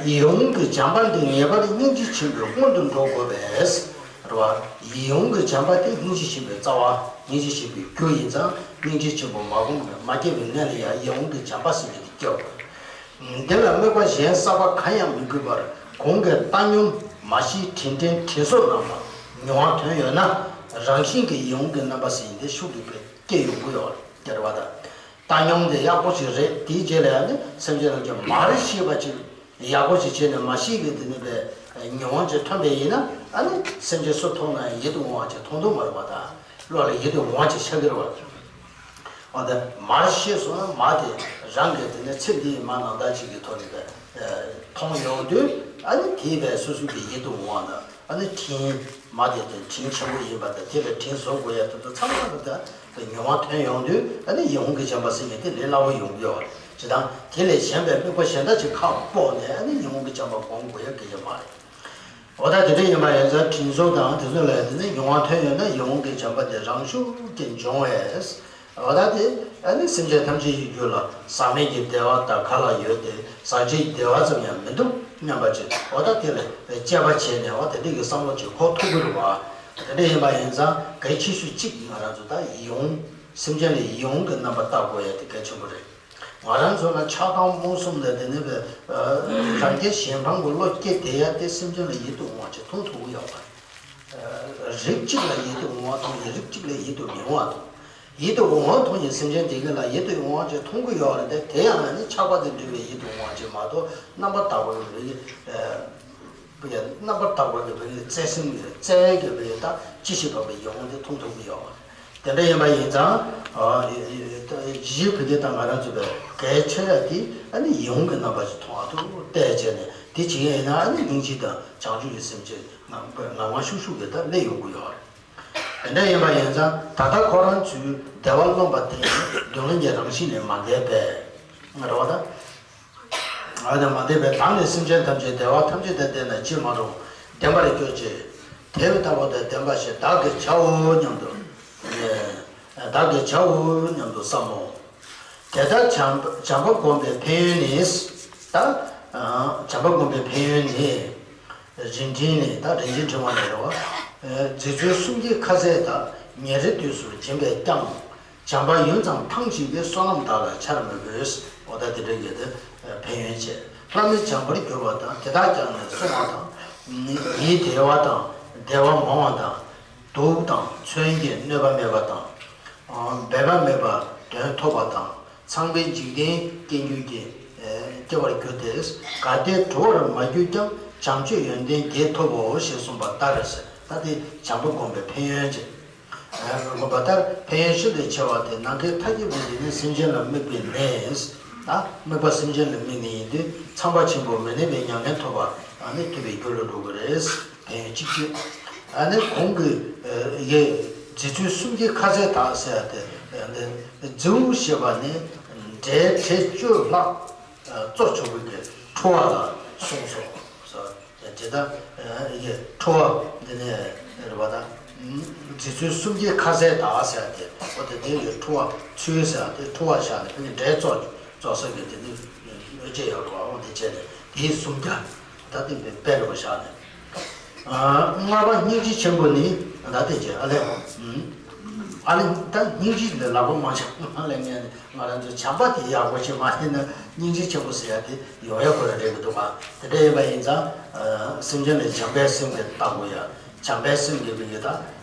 ཡིད་འོང་གི་བྱམས་པ་འདི་ངེས་པར་སྙིང་རྗེ་ཆེན་པོའི་སྔོན་དུ་འགྲོ་དགོས་པས། རེད་བ། ཡིད་འོང་གི་བྱམས་པ་དེ་སྙིང་རྗེ་ཆེན་པོའི་རྩ་བ། སྙིང་རྗེ་ཆེན་པོའི་རྒྱུ་ཡིན་ཙང་སྙིང་རྗེ་ཆེན་པོ་མ་བསྒོམས་པས་མ་སྐྱེས་པའི་གནས་ལ་ཡང་ཡིད་འོང་གི་བྱམས་པ་ཟེར་མཁན་དེ་སྐྱེ་བ། འདི་ལ་དམིགས་པ་གཞན་གསར་པ་གང་ཡང་མི་དགོས་པར་གོང་གི་བཏང་སྙོམས་མ་ཤི་དྲིན་དྲན་དྲིན་གཟོ་རྣམ་པ་མྱོང་བ་དོན་ཡོད་ན་རང་བཞིན་གྱིས་ཡིད་འོང་གི་རྣམ་པ་ཟེར་མཁན་དེ་ཤུགས་ཀྱིས་སྐྱེ་ཡོང་གི་ཡོད་རེད་བ་ད། བཏང་སྙོམས་དེ་ཡག་པོ་ཞིག་རེད། དེའི་རྗེས་ལ་ཡང་ནི་སེམས་ཅན་རྣམས་ཀྱིས་མར་ཤེས་པ་ཅིག་ཡག་པོ་ཞིག་བྱས་ནས་མ་ཤེས་པའི་དེ་ནི་པའི་མྱོང་བ་ཅིག་ཐོན་པ་ཡིན་ན་ཨ་ནི་སེམས་ཅན་སུ་མཐོང་ན་ཡང་ཡིད་དུ་འོང་བ་ཅིག་མཐོང་ཐུབ་མ་རེད་པ། ད་བློ་ལ་ཡིད་དུ་འོང་བ་ཅིག་ཤར་གྱི་རེད་པ། འོ་ད་མར་ཤེས་སོང་ན་མ་དེ་རང་གི་དེ་ནི་ཚེ་འདིའི་མ་ནང་ལྟར་ཅིག་གི་ཐོག་ནས་པའི་མཐོང་ཡོང་དུས་ཨ་ནི་དེའི་པའི་སོ་སོ་གི་ཡིད་དུ་འོང་བ་ན། ཨ་ནི་དྲིན། མ་དེ་དེ་དྲིན་ཆེན་པོ་ཡིན་པ་དང་དེ་ལ་དྲིན་གཟོ་དགོས་ཡ་དེ་ཚོ་ཚང་མ་ལ་ད་མྱོང་བ་ཐོན་ཡོང་དུས་ཨ་ནི་ཡིད་འོང་གི་བྱམས་པ་ཟེར་མཁན་དེ་ལས་སླ་པོ་ཡོང་གི་ཡོད་རེད། ཅེས་དང་དེ་ལས་གཞན་པའི་དམིགས་པ་གཞན་དག་ཅིག་ཁ་སྤོགས་ནས་ཨ་ནི་ཡིད་འོང་གི་བྱམས་པ་སྒོམ་དགོས་ཡ་སྐད་ཆ་མ་རེད། འོ་ད་དེ་འདྲ་ཡིན་པ་ཡིན་ཙང་དྲིན་གཟོ་དང་དེ་ཚོ་ལ་དེ་ནི་མྱོང་བ་ཐོན་ཡོད་ན་ཡིད་འོང་གི་བྱམས་པ་དེ་རང་ཤུགས་ཀྱིས་འབྱུང་བས། འོ་ད་དེ་ཨ་ནི་སེམས་ཅན་ཐམས་ཅད་ཀྱི་རྒྱུད་ལ་ཟག་མེད་ཀྱི་བདེ་བ་དང་ག་ལ་ཡོད་དེ་ཟག་བཅས་ཀྱི་བདེ་བ་ཙམ་ཡང་མི་འདུག་སྙམ་པ་ཅིག་འོ་ད་དེ་ལ་དཔྱད་པ་བྱས་ནས་འོ་དེ་འདྲ་གི་བསམ་བློ་ཅིག་འཁོར་ཐུབ་ཀྱི་རེད་བ། དེ་འདྲ་ཡིན་པ་ཡིན་ཙང་གལ་ཆེ་ཤོས་གཅིག་ང་རང་ཚོ་ད་ཡིད་འོང་སེམས་ཅན་ལ་ཡིད་འོང་གི་རྣམ་པ་བལྟ་དགོས་ཡ་དེ་གལ་ཆེན་པོ་རེད། ང་རང་ཚོ་ལ་ཆགས་སྡང་རྨོངས་གསུམ་ལས་དེ་ནི་བའི་རང་རྒྱལ་གཞན་ཕམ་གྱི་བློ་སྐྱེ་བསྡད་ཡ་དེ་སེམས་ཅན་ལ་ཡིད་དུ་འོང་བ་ཅིག་མཐོང་ཐུབ་ཀྱི་ཡོད་པ་རེད། རིགས་གཅིག་ལ་ཡིད་དུ་འོང་བ་མཐོང་ཡང་རིགས་གཅིག་ལ་ཡིད་དུ་མི་འོང་བ་མཐོང་། ཡིད་དུ་འོང་བ་མཐོང་ཡང་སེམས་ཅན་དེ་གཉིས་ལ་ཡིད་དུ་འོང་བ་ཅིག་མཐོང་གི་ཡོད་རེད་དེ། དེ་ཡང་ནི་ཆགས་པ་དང་འབྲེལ་བའི་ཡིད་དུ་འོང་བ་ཅིག་མ་གཏོགས། རྣམ་པར་དག་པ་གི་རིགས། རྣམ་པར་དག་པ་གི་བོད་ཀྱི་བརྩེ་སེམས་ཀྱི་བརྩེ་བའི་གི་བོད་ཀྱི་ད་ཅི་ཞིག་བབ་པའི་ཡིད་འོང་དེ་མཐོང་ཐུབ་ཀྱི་ཡོད་མ་རེད། དེ་འདྲ་ཡིན་པ་ཡིན་ཙང་། ཨ་ཡི་ཡི་ད་ཡི་བོད་ཀྱི་ད་ང་རང་ཚོ་བས་གལ་ཆེ་ཡ་དེ་ཨ་ནི་ཡིད་འོང་གི་རྣམ་པ་ཞིག་མཐོང་བ་དུ་བལྟས་བྱས་ནས་དེ་བྱེད་ཡས་ཡིན་ན། ཨ་ནི་སྙིང་རྗེ་དང་བྱང་ཆུབ་ཀྱི་སེམས་ཅན་ངང་ངང་ངམ་ཤུགས་ཤུགས་ཀྱིས་ད་སླེབས་ཡོང་གི་ཡོད་རེད། དེ་འདྲ་ཡིན་པ་ཡིན་ཙང་ད་ལྟ་ཁོ་རང་ཚོའི་བདེ་བ་སློང་བ་དེ་ཡང་སྡུག་བསྔལ་གྱི་རང་བཞིན་ལས་མ་འདས་པས་ང་རེད་བ་ད། ཨ་ནི་མ་འདས་པའི་བདག་ནི་སེམས་ཅན་ཐམས་ཅད་བདེ་བ་ཐམས་ཅད་དང་ལྡན་ན་ཅི་མ་རུང་ལྡན་པར་གྱུར་ཅིག་དེ་ལྟ་བུ་དང་ལྡན་པ་ཞིག་བདག་གིས་བྱའོ་སྙམ་དུ། བདག་གིས་བྱའོ་སྙམ་དུ་བསམ་མོ། དེ་ལྟར་བྱམས་བྱམས་པ་བསྒོམ་པའི་ཕན་ཡོན་ནི། ད་བྱམས་པ་བསྒོམ་པའི་ཕན་ཡོན་ནི། རིན་ཆེན་ནི་ད་རིན་ཆེན་ཕྲེང་བ་ནས་རེད་བ། རྗེ་བཙུན་གསུམ་གྱི་ཁ་ཟས་དག་ཉེ་རེ་དུས་སུ་སྦྱིན་པས་ཀྱང་། བྱམས་པ་ཡུད་ཙམ་ཐང་ཞིག་གིས་བསོད་ནམས་དག་ལ་ཆར་མི་དགོས། འོ་ད་དེ་འདྲ་གི་དེ་ཕན་ཡོན་བྱས། ལྷ་ནི་བྱམས་པར་གྱུར་པ་དང་དེ་དག་ཀྱང་ནི་བསྲུང་བ་དང་། ཡིད་བདེ་བ་དང་བདེ་བ་མང་བ་དང་། དུག་དང་མཚོན་གྱིས་གནོད་པ་མེད་པ་དང་། འབད་པ་མེད་པར་དོན་ཐོབ་པ་དང་། ཚངས་པའི་འཇིག་རྟེན་སྐྱེ་འགྱུར་གྱི་སྐྱེ་བར་གྱུར་ཏེ། གལ་ཏེ་གྲོལ་བར་མ་གྱུར་ཀྱང་བྱམས་ཆོས་ཡོན་ཏན་རྒྱས་ཐོབ་བོ་ཞེས་གསུངས་པ་ལྟར་ཟེར། ད་དེ་བྱམས་པ་བསྒོམ་པའི་ཕན་ཡོན་ཅན། བསྒོམ་པ་ལྟར་ཕན་ཡོན་ཤིན་ཏུ་ཆེ་བ་དེ་ནམ་མཁའི་མཐའ་ཀུན་ཏུ་ནི་སེམས་ཅན་ལ་དམིགས་པའི་ནས། ད་དམིགས་པ་སེམས་ཅན་ལ་དམིགས་ནས་ཡིན་དུས་ཚངས་པ་ཆེན་པོ་མི་གནས་པའི་མྱ་ངན་ཐོབ་པ་ནི་ཐོབ་པའི་རྒྱུ་ལ་འགྲོ་གི་རེད། ཕན་ཡོན་གཅིག་བརྗོད། ཨ་ནི་གོང་གི་ཡེ་རྗེ་བཙུན་གསུམ་གྱི་ཁ་ཟས་དག་ཟེར་ཡ་དེ་རྫིའུ་ཞེས་པ་ནི་འབྲས་བྲེ་བཅུ་ལྷག་གཙོ་ཆུང་བའི་གི་ཁྲོ་བ་ལ་གསུངས་སོ། དེ་ལྟར་ཡེ་ཁྲོ་བ་འདི་ནི་རེད་པ་ད། རྗེ་བཙུན་གསུམ་གྱི་ཁ་ཟས་དག་ཟེར་ཡ་དེ་འོ་དེ་དེ་ཡེ་ཁྲོ་བ་ཚུལ་ཟེར་ཡ་དེ་ཁྲོ་བ་བཞག་ནས་ཕ་གི་འབྲས་བཙོ་བཙོ་ས་གི་དེ་ནི་ཡོ་བྱད་ཡོད་རེད་པ། འོ་དེ་བྱས་ནས་དེའི་སུམ་བརྒྱ། ད་དེ་དཔེ་རེད་པ་བཞག་ནས། ལྔ་པ་སྙིང་རྗེ་ཆེན་པོ་ནི་ད་དེ་བྱས་ཨ་ལས། ཨ་ལས་ད་སྙིང་རྗེ་ལས་ལག་པ་མ་བྱང་ཨ་ལས་ངས་ནི་ང་རང་ཚོ་བྱམས་པ་དེ་ཡག་པོ་ཞིག་མ་བྱས་ན་སྙིང་རྗེ་ཆེན་པོ་ཟེར་ཡ་དེ་ཡོང་ཡ་ཁོ་རང་རེད་མི་འདུག་ག་དེ་འདྲ་ཡིན་པ་ཡིན་ཙང་། སེམས་ཅན་ལ་བྱམས་པའི་སེམས་ཀྱིས་བལྟ་དགོས་ཡ། བྱམས་པའི་སེམས་ཀྱིས་བི་གི་ད་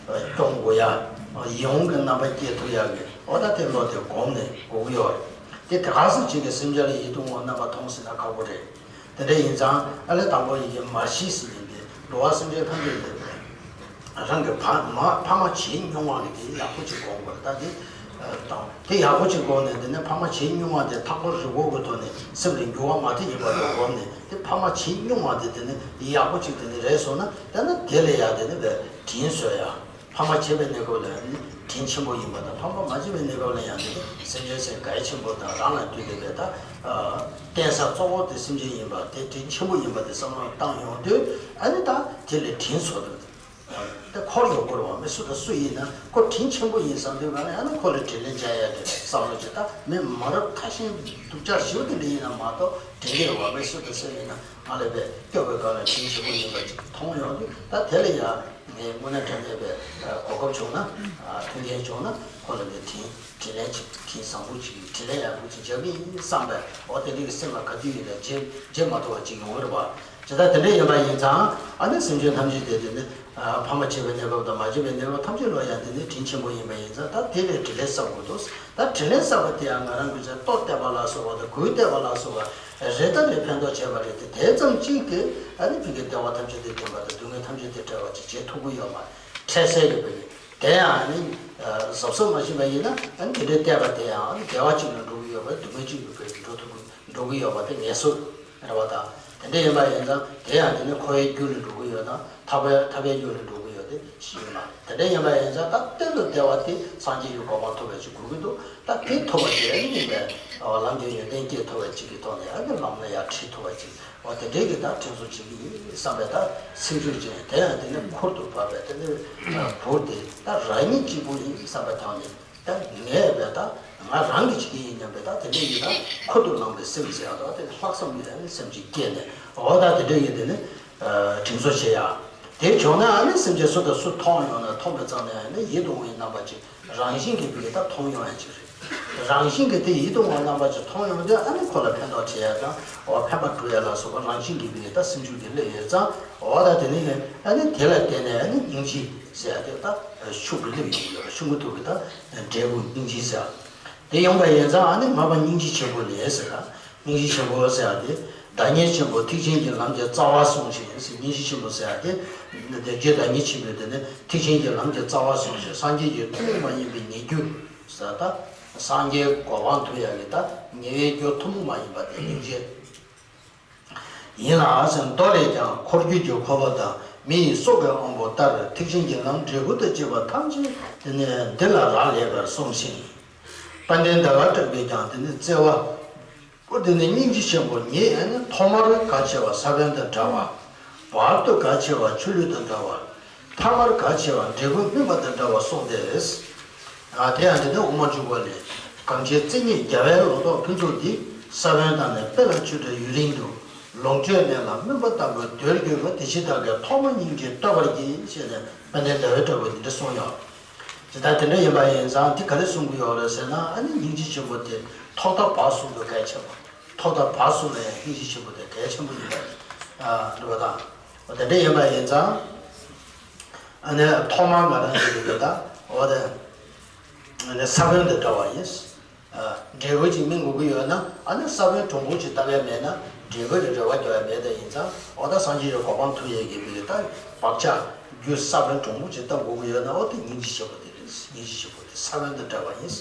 སྐྱོང་དགོས་ཡ། ཡིད་འོང་གི་རྣམ་པ་སྐྱེ་ཐུབ་ཡ་གི་འོ་ད་དེ་བློ་དེ་གོམས་ནས་དགོས་ཀྱི་ཡོད་རེད། དེ་དེ་ག་སེ་བྱེད་ཀྱི་སེམས་ཅན་ལ་ཡིད་དུ་འོང་བ་རྣམ་པ་མཐོང་ཟེར་ན་ཁག་པོ་རེད། དེ་འདྲ་ཡིན་ཙང་ཨ་ལས་དང་པོ་ཡི་གེ་མར་ཤེས་ཟེར་ཡིན་ཏེ་འགྲོ་བ་སེམས་ཅན་ཐམས་ཅད་ལ་རང་གི་ཕ་མ་ཕ་མ་ཇི་སྙུང་བ་གི་དེ་ཡག་པོ་ཅིག་གོ་དགོས་རེད། ད་དེ་དང་དེ་ཡག་པོ་ཅིག་གོ་ནས་དེ་ནས་ཕ་མ་ཇི་སྙུང་བ་དེ་ཐག་པོ་རི་བོ་གི་ཐོག་ནས་སེམས་ལ་འགྱུར་བ་མ་ཐེབས་ཡིན་པ་དེ་གོ་ནས་དེ་ཕ་མ་ཇི་སྙུང་བ་དེ་དེ་ནས་ཡག་པོ་ཅིག་དེ་ནས་རེད་སོང་ན་དེ་ན་དེ་ལས་ཡག་དེ་ནས་བས་དྲིན་གཟོ་ཡ། ཕ་མ་བྱས་པའི་གནས་སྐབས་ལ་ནི་དྲིན་ཆེན་པོ་ཡིན་པ་དང་ཕ་མ་མ་བྱས་པའི་གནས་སྐབས་ལ་ཡང་ནི་སེམས་ཅན་སེམས་གལ་ཆེན་པོ་དང་རང་ལ་ལྟོས་ཏེ་བས་ད། བརྟེན་ས་གཙོ་བོ་དེ་སེམས་ཅན་ཡིན་པ་དེ་དྲིན་ཆེན་པོ་ཡིན་པ་དེ་བསམ་བློ་བཏང་ཡོང་དུས་ཨ་ནི་ད་དེ་ལས་དྲིན་གཟོ་འདུག་དེ་འཁོར་ཡོད་སྐོར་བ་མི་སུ་དང་སུ་ཡིན་ན་ཁོ་དྲིན་ཆེན་པོ་ཡིན་བསམ་དུས་ག་ནས་ཨ་ནི་ཁོ་ལ་དྲིན་ལན་འཇལ་ཡ་དེ་བསམ་བློ་བྱེད། ད་མི་མ་རབས་ཁ་ཞེང་སྡུག་ཅག་ཞེ་པོ་དེ་འདྲ་ཡིན་ན་མ་གཏོགས་དྲིན་གྱི་བ་མི་སུ་དང་སུ་ཡིན་ན་ང་ལ་བས་སྐྱོབ་པའི་སྒང་ལ་དྲིན་ཆེན་པོ་ཡིན་པ་ཅིག་མཐོང་ཡོང་དུས་ད་དེ་ལ་ཡ། ངས་དངོས་གནས་དྲང་གནས་པའི་གོ་སྐབས་བྱུང་ན། མཐུན་རྐྱེན་བྱུང་ན་ཁོ་ལ་ངས་དྲིན་དྲིན་ལན་ཅིག་དྲིན་བཟང་པོ་ཅིག་དྲིན་ལན་ཡག་པོ་ཅིག་འཇལ་གི་ཡིན་བསམ་པས་འོ་དེ་འདྲ་གི་སེམས་ལ་ག་དུས་ཡིན་ན་བརྗེད་བརྗེད་མ་ཐུབ་པ་ཅིག་ཡོང་གི་རེད་པ། ཇི་ལྟར་དེ་འདྲ་ཡིན་པ་ཡིན་ཙང་ཨ་ནི་སེམས་ཅན་ཐམས་ཅད་དེ་དེ་ནི་ཕ་མ་བྱས་པའི་གནས་སྐབས་དང་མ་བྱས་པའི་གནས་སྐབས་ཐམས་ཅད་ལ་ཡང་དེ་ནི་དྲིན་ཆེན་པོ་ཡིན་པ་ཡིན་ཙང་ད་དེ་ལས་དྲིན་ལན་བསབ་དགོས་འདུག་ད་དྲིན་ལན་བསབ་པ་དེ་ཡང་ང་རང་གི་ཅག་ལྟོ་བསྟད་པ་ལ་སོགས་པ་དང་གོས་བསྟད་པ་ལ་སོགས་པ། རེ་ད་རེ་ཕན་ཐོགས་བྱས་པ་རེད་དེ་དེ་ཙམ་གཅིག་གིས་ཨ་ནི་ཕ་གི་བདེ་བ་ཐམས་ཅད་དེ་ལྡན་པ་དང་སྡུག་བསྔལ་ཐམས་ཅད་དེ་བྲལ་བ་ཅིག་བྱེད་ཐུབ་ཀྱི་ཡོད་མ་རེད། འཕྲལ་སེལ་གྱི་ཕ་གི་དེ་ཡང་ཨ་ནི་གཟབ་གཟབ་མ་བྱས་པ་ཡིན་ན་ཨ་ནི་དེ་འདྲའི་བལྟས་པ་དེ་ཡང་ཨ་ནི་བདེ་བ་གཅིག་ལ་འགྲོ་གི་ཡོད་པ་སྡུག་བསྔལ་གཅིག་ལ་ཕ་གི་འགྲོ་ཐུབ་ཀྱི་འགྲོ་གི་ཡོད་པ་དེ་ངེས་སོ་རེད་བ་དང་། དེ་འདྲ་ཡིན་པ་ཡིན་ཙང་དེ་ཡང་དེ་ནི་འཁོར་བའི་རྒྱུ་ལ་འགྲོ་གི་ཡོད་དང་ཐར་པའི་ཐར་པའི་རྒྱུ་ལ་འགྲོ་གི་ཡོད་དེ་ཞིག་ཡིན་ལ། དེ་འདྲ་ཡིན་པ་ཡིན་ཙང་ད་གཏན་དུ་བདེ་བ་དེ་སངས་རྒྱས་ཀྱི་གོ་འཕང་ཐོབ་པའི་ཅིག་དགོས་ཀྱི་འདུག་ད་དེ་ཐོབ་པ་དེ་ཨ་ནི་ཡིན་པས་ལམ་གྱི་ཡོན་ཏན་སྐྱེས་ཐུབ་པའི་ཅིག་གི་ཐོག་ནས་ཨ་ནི་ལམ་ལ་ཡར་ཁྲིད་ཐུབ་པ་ཅིག་འོ་དེ་འདྲའི་གི་ད་དྲིན་གཟོ་བྱེད་ཀྱི་ཡིན་བསམ་པའི་ད་སེམས་ཤུགས་ཅན་དེ་ཡང་དེ་ནི་འཁོར་དུ་བབས་པའི་དེ་ནི་བུར་དེ་ད་རང་ཉིད་གཅིག་པུ་ཡིན་བསམ་པའི་ཐོག་ནས། ད་ངས་བས་ད་ང་རང་གི་བྱེད་ཀྱི་ཡིན་སྙམ་པའི་ད་དེ་འདྲ་ཡིན་ད་ཁུར་དུ་བླངས་པའི་སེམས་ཟེར་ཡག་ད་དེ་ལྷག་བསམ་ཡོད་ནས་སེམས་ཅིག་སྐྱེས་ནས་འོ་ད་དེ་འདྲ་ཡིན་དེ་ནི་དྲིན་གཟོ་བྱེད་ཡག་དེ་བྱུང་ན་ཨ་ནི་སེམས་ཅན་སུ་དང་སུ་མཐོང་ཡོང་ན་མཐོང་པའི་ཙམ་ནས་ཨ་ནི་ཡིད་དུ་འོང་བའི་རྣམ་པ་ཅིག་རང་བཞིན་གྱིས་བི་ད་མཐོང་ཡོང་ཡག་ཅིག་རེད། རང་བཞིན་གྱིས་དེ་ཡིད་དུ་འོང་རྣམ་པ་ཅིག་མཐོང་ཡོང་དུས་ཨ་ནི་ཁོ་ལ་ཕན་ཐོགས་བྱེད་ཡ་དང་འོ་ཕན་པ་སྒྲུབ་ཡ་ལ་སོགས་པ་རང་བཞིན་གྱིས་དེ་ད་སེམས་ཤུགས་དེ་སླེབས་ཡོད་ཙང་འོ་ད་དེ་ནི་ཨ་ནི་དེ་ལ་བརྟེན་ནས་ཨ་ནི་སྙིང་རྗེ་ཟེར་ཡ་དེ་ད་ཤུགས་ཀྱིས་སླེབས་ཡོང་གི་ཡོད་རེད། ཤུགས་མུ་ཐུག་གི་ད་འབྲས་བུ་སྙིང་རྗེ་ཟེར་ཡ་དེ་ཡོང་པ་ཡིན་ཙང་ཨ་ནི་མ་པ་སྙིང་རྗེ་ཆེན་པོ་ནས་ཟེར་ཡ། སྙིང་རྗེ་ཆེན་པོ་ཟེར་ཡ་དེ་བདག་ཉིད་ཆེན་པོ་ཐེག་ཆེན་གྱི་ལམ་གྱི་རྩ་བ་བཟུང་ཞིང་ཟེར། སྙིང་རྗེ་ཆེན་པོ་ཟེར་ཡ་དེ་དེ་རྗེ་བདག་ཉིད་ཆེན་པོས་དེ་ནི་ཐེག་ཆེན་གྱི་ལམ་གྱི་རྩ་བ་བཟུང་ཞིང་སངས་རྒྱས་ཀྱི་ཐུན་མོང་མ་ཡིན་པའི་ཉེ་རྒྱུ་ཟེར་ད། སངས་རྒྱས་གོ་འཕང་ཐོབ་ཡ་གི་ད་ཉེ་བའི་རྒྱུ་ཐུན་མོང་མ་ཡིན་པ་དེ་སྙིང་རྗེ་ཡིན་ལ་ཟེར། མདོ་ལས་ཀྱང་འཁོར་སྒྱུར་གྱི་འཁོར་ལོ་དང་མི་ཡི་སྲོག་གི་དབང་པོ་ལྟར་ཐེག་ཆེན་གྱི་ལམ་འབྲས་བུ་དང་བཅས་པ་ཐམས་ཅད་དེ་ནི་འདི་ལ་རག་ལས་པར་གསུངས་ཤིང་། དཔལ་ལྡན་ཟླ་བ་གྲགས་པས་ཀྱང་དེ་ནི་བརྩེ་བ། འོ་དེ་ནི་སྙིང་རྗེ་ཆེན་པོ་ཉིད་ཨ་ནི་ཐོག་མར་གལ་ཆེ་བ་ས་བོན་དང་འདྲ་བ། བར་དུ་གལ་ཆེ་བ་ཆུ་ལུད་དང་འདྲ་བ། ཐ་མར་གལ་ཆེ་བ་འབྲས་བུ་སྨིན་པ་དང་འདྲ་བ་གསུངས་ཏེ། ཨ་དེ་ཡང་འདི་ནི་དབུ་མ་འཇུག་པ་ལས། གང་ཕྱིར་བརྩེ་ཉིད་རྒྱལ་བའི་ལོ་ཏོག་ཕུན་ཚོགས་འདི། ས་བོན་དང་ནི་དཔེ་ལ་ཆུ་འདྲ་ཡུན་རིང་དུ། ལོངས་སྤྱོད་གནས་ལ་སྨིན་པ་ལྟ་བུར་འདོད་གྱུར་པ། དེ་ཕྱིར་བདག་གིས་ཐོག་མར་སྙིང་རྗེ་བསྟོད་པར་བགྱི། ཞེས་ནས་དཔལ་ལྡན་ཟླ་བ་གྲགས་པས་འདི་འདྲ་གསུངས་ཡོད། དེ་ལྟར་དེ་འདྲ་ཡིན་པ་ཡིན་ཙང་འདི་ག་རེ་གསུང་གི་ཡོད་རེད་ཟེར་ན་ཨ་ནི་སྙིང་རྗེ་ཆེན་པོ་དེ་ཐོག་མཐའ་བར་གསུམ་དུ་གལ་ཆེ་བ། ཐོག་མཐའ་བར་གསུམ་ལ་ཡང་སྙིང་རྗེ་ཆེན་པོ་དེ་གལ་ཆེན་པོ་ཡིན་པ་རེད་པ་དང་། འོ་དེ་འདྲ་ཡིན་པ་ཡིན་ཙང་ཨ་ནི་ཐོག་མར་ང་རང་གི་ལུགས་ལ་ད་འོ་དེ་ཨ་ནི་ས་བོན་དང་འདྲ་བ་ཡིན། འབྲས་བུ་ཅིག་སྨིན་དགོས་ཀྱི་ཡོད་ན་ཨ་ནི་ས་བོན་གྲུང་པོ་ཅིག་བཏབ་ཡ་མེད་ན་འབྲས་བུ་ལ་རེ་བ་རྒྱག་ཡ་མེད། དེ་ཡིན་ཙང་འོ་ད་སངས་རྒྱས་ཀྱི་གོ་འཕང་ཐོབ་ཡས་ཀྱི་མི་ལ་ད་བག་ཆགས་རྒྱུ་ས་བོན་གྲུང་པོ་ཅིག་བཏབ་དགོས་ཀྱི་ཡོད་ན་འོ་དེ་སྙིང་རྗེ་ཆེན་པོ་དེ་རེད། སྙིང་རྗེ་ཆེན་པོ་དེ་ས་བོན་དང་འདྲ་བ་ཡིན།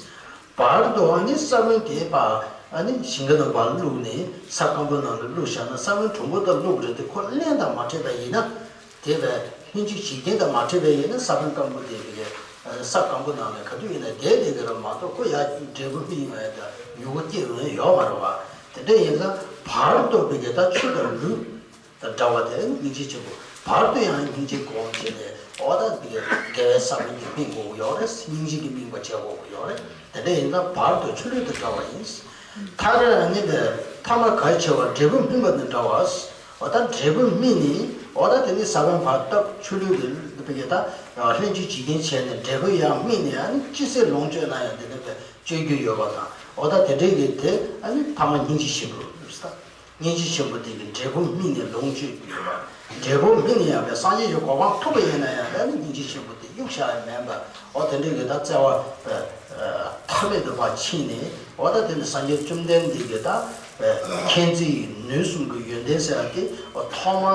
བར་དུ་ཨ་ནི་ས་བོན་དེ་ཕར་ཨ་ནི་ཞིང་ཁ་ནང་ཕར་བླུགས་ནས་ས་སྐམ་པོ་ནང་ལ་བླུགས་བཞག་ན་ས་བོན་གྲུང་པོ་དང་བླུགས་རེད་དེ་ཁོ་རླན་དང་མ་འཕྲད་པ་ཡིན་ན། དེ་བས་ལྷན་ཅིག་བྱེད་རྐྱེན་དང་མ་འཕྲད་པས་ཡིན་ན་ས་བོན་སྐམ་པོ་དེ་དེ་གའི་ས་སྐམ་པོ་ནང་ནས་ག་དུས་ཡིན་ན་བསྡད་བསྡད་ཀྱི་རེད་མ་གཏོགས་ཁོ་ཡར་འབྲས་བུ་སྨིན་ཡོང་ཡ་དང་མྱུ་གུ་སྐྱེ་འོང་ཡ་ཡོད་མ་རེད་བ། དེ་འདྲ་ཡིན་ཙང་བར་དུ་བི་གའི་ད་ཆུ་དང་ལུད་དང་འདྲ་བ་དེ་སྙིང་རྗེ་ཆེན་པོ་བར་དུ་ཡང་སྙིང་རྗེ་སྒོམ་བྱས་ནས་འོ་ད་བི་གའི་དགེ་བའི་ས་བོན་གྱི་སྨིན་དགོས་ཀྱི་ཡོད་རེད། སྙིང་རྗེ་གི་སྨིན་པ་བྱེད་དགོས་ཀྱི་ཡོད་རེད། དེ་འདྲ་ཡིན་ཙང་བར་དུ་ཆུ་ལུད་དང་འདྲ་བ་ཡིན། མཐར་ནི་ཐ་མ་གལ་ཆེ་བ་འབྲས་བུ་སྨིན་པ་དང་འདྲ་བ། འོ་ད་འབྲས་བུ་སྨིན་ནི་འོ་ད་དེ་ནི་ས་བོན་ཕར་བཏབ་ཆུ་ལུད་ཀྱི་ཕ་གི་ད་ལྷན་ཅིག་བྱེད་རྐྱེན་བྱས་ནས་འབྲས་བུ་ཡང་སྨིན་ནི་ཨ་ནི་ཅི་ཟེར་ལོངས་སྤྱོད་ན་ཡང་དེ་ནི་སྤྱོད་རྒྱུ་ཡོད་པ་དང་འོ་ད་དེ་འདྲའི་གི་དེ་ཨ་ནི་ཐ་མ་སྙིང་རྗེ་ཆེན་པོ་རེད། སྙིང་རྗེ་ཆེན་པོ་དེ་གི་འབྲས་བུ་སྨིན་ནས་ལོངས་སྤྱོད་ཡོད་པ། འབྲས་བུ་སྨིན་ནས་ཡང་བའི་སངས་རྒྱས་ཀྱི་གོ་འཕང་ཐོབ་པ་ཡིན་ན་ཡང་ཨ་ནི་སྙིང་རྗེ་ཆེན་པོ་དེ་གཡུག་བཞག་ཡ་མེད་པ། འོ་དེ་འདྲའི་གི་ད་བརྩེ་བ་མཐའ་མེད་དུ་ཕར་ཕྱིན་ནས་འོ་ད་དེ་ནི་སངས་རྒྱས་བཅོམ་ལྡན་འདས་ཀྱི་ད་མཁྱེན་བརྩེ་ཡི་ནུས་གསུམ་གྱི་ཡོན་ཏན་ཟེར་བ་དེ་འོ་ཐོག་མ་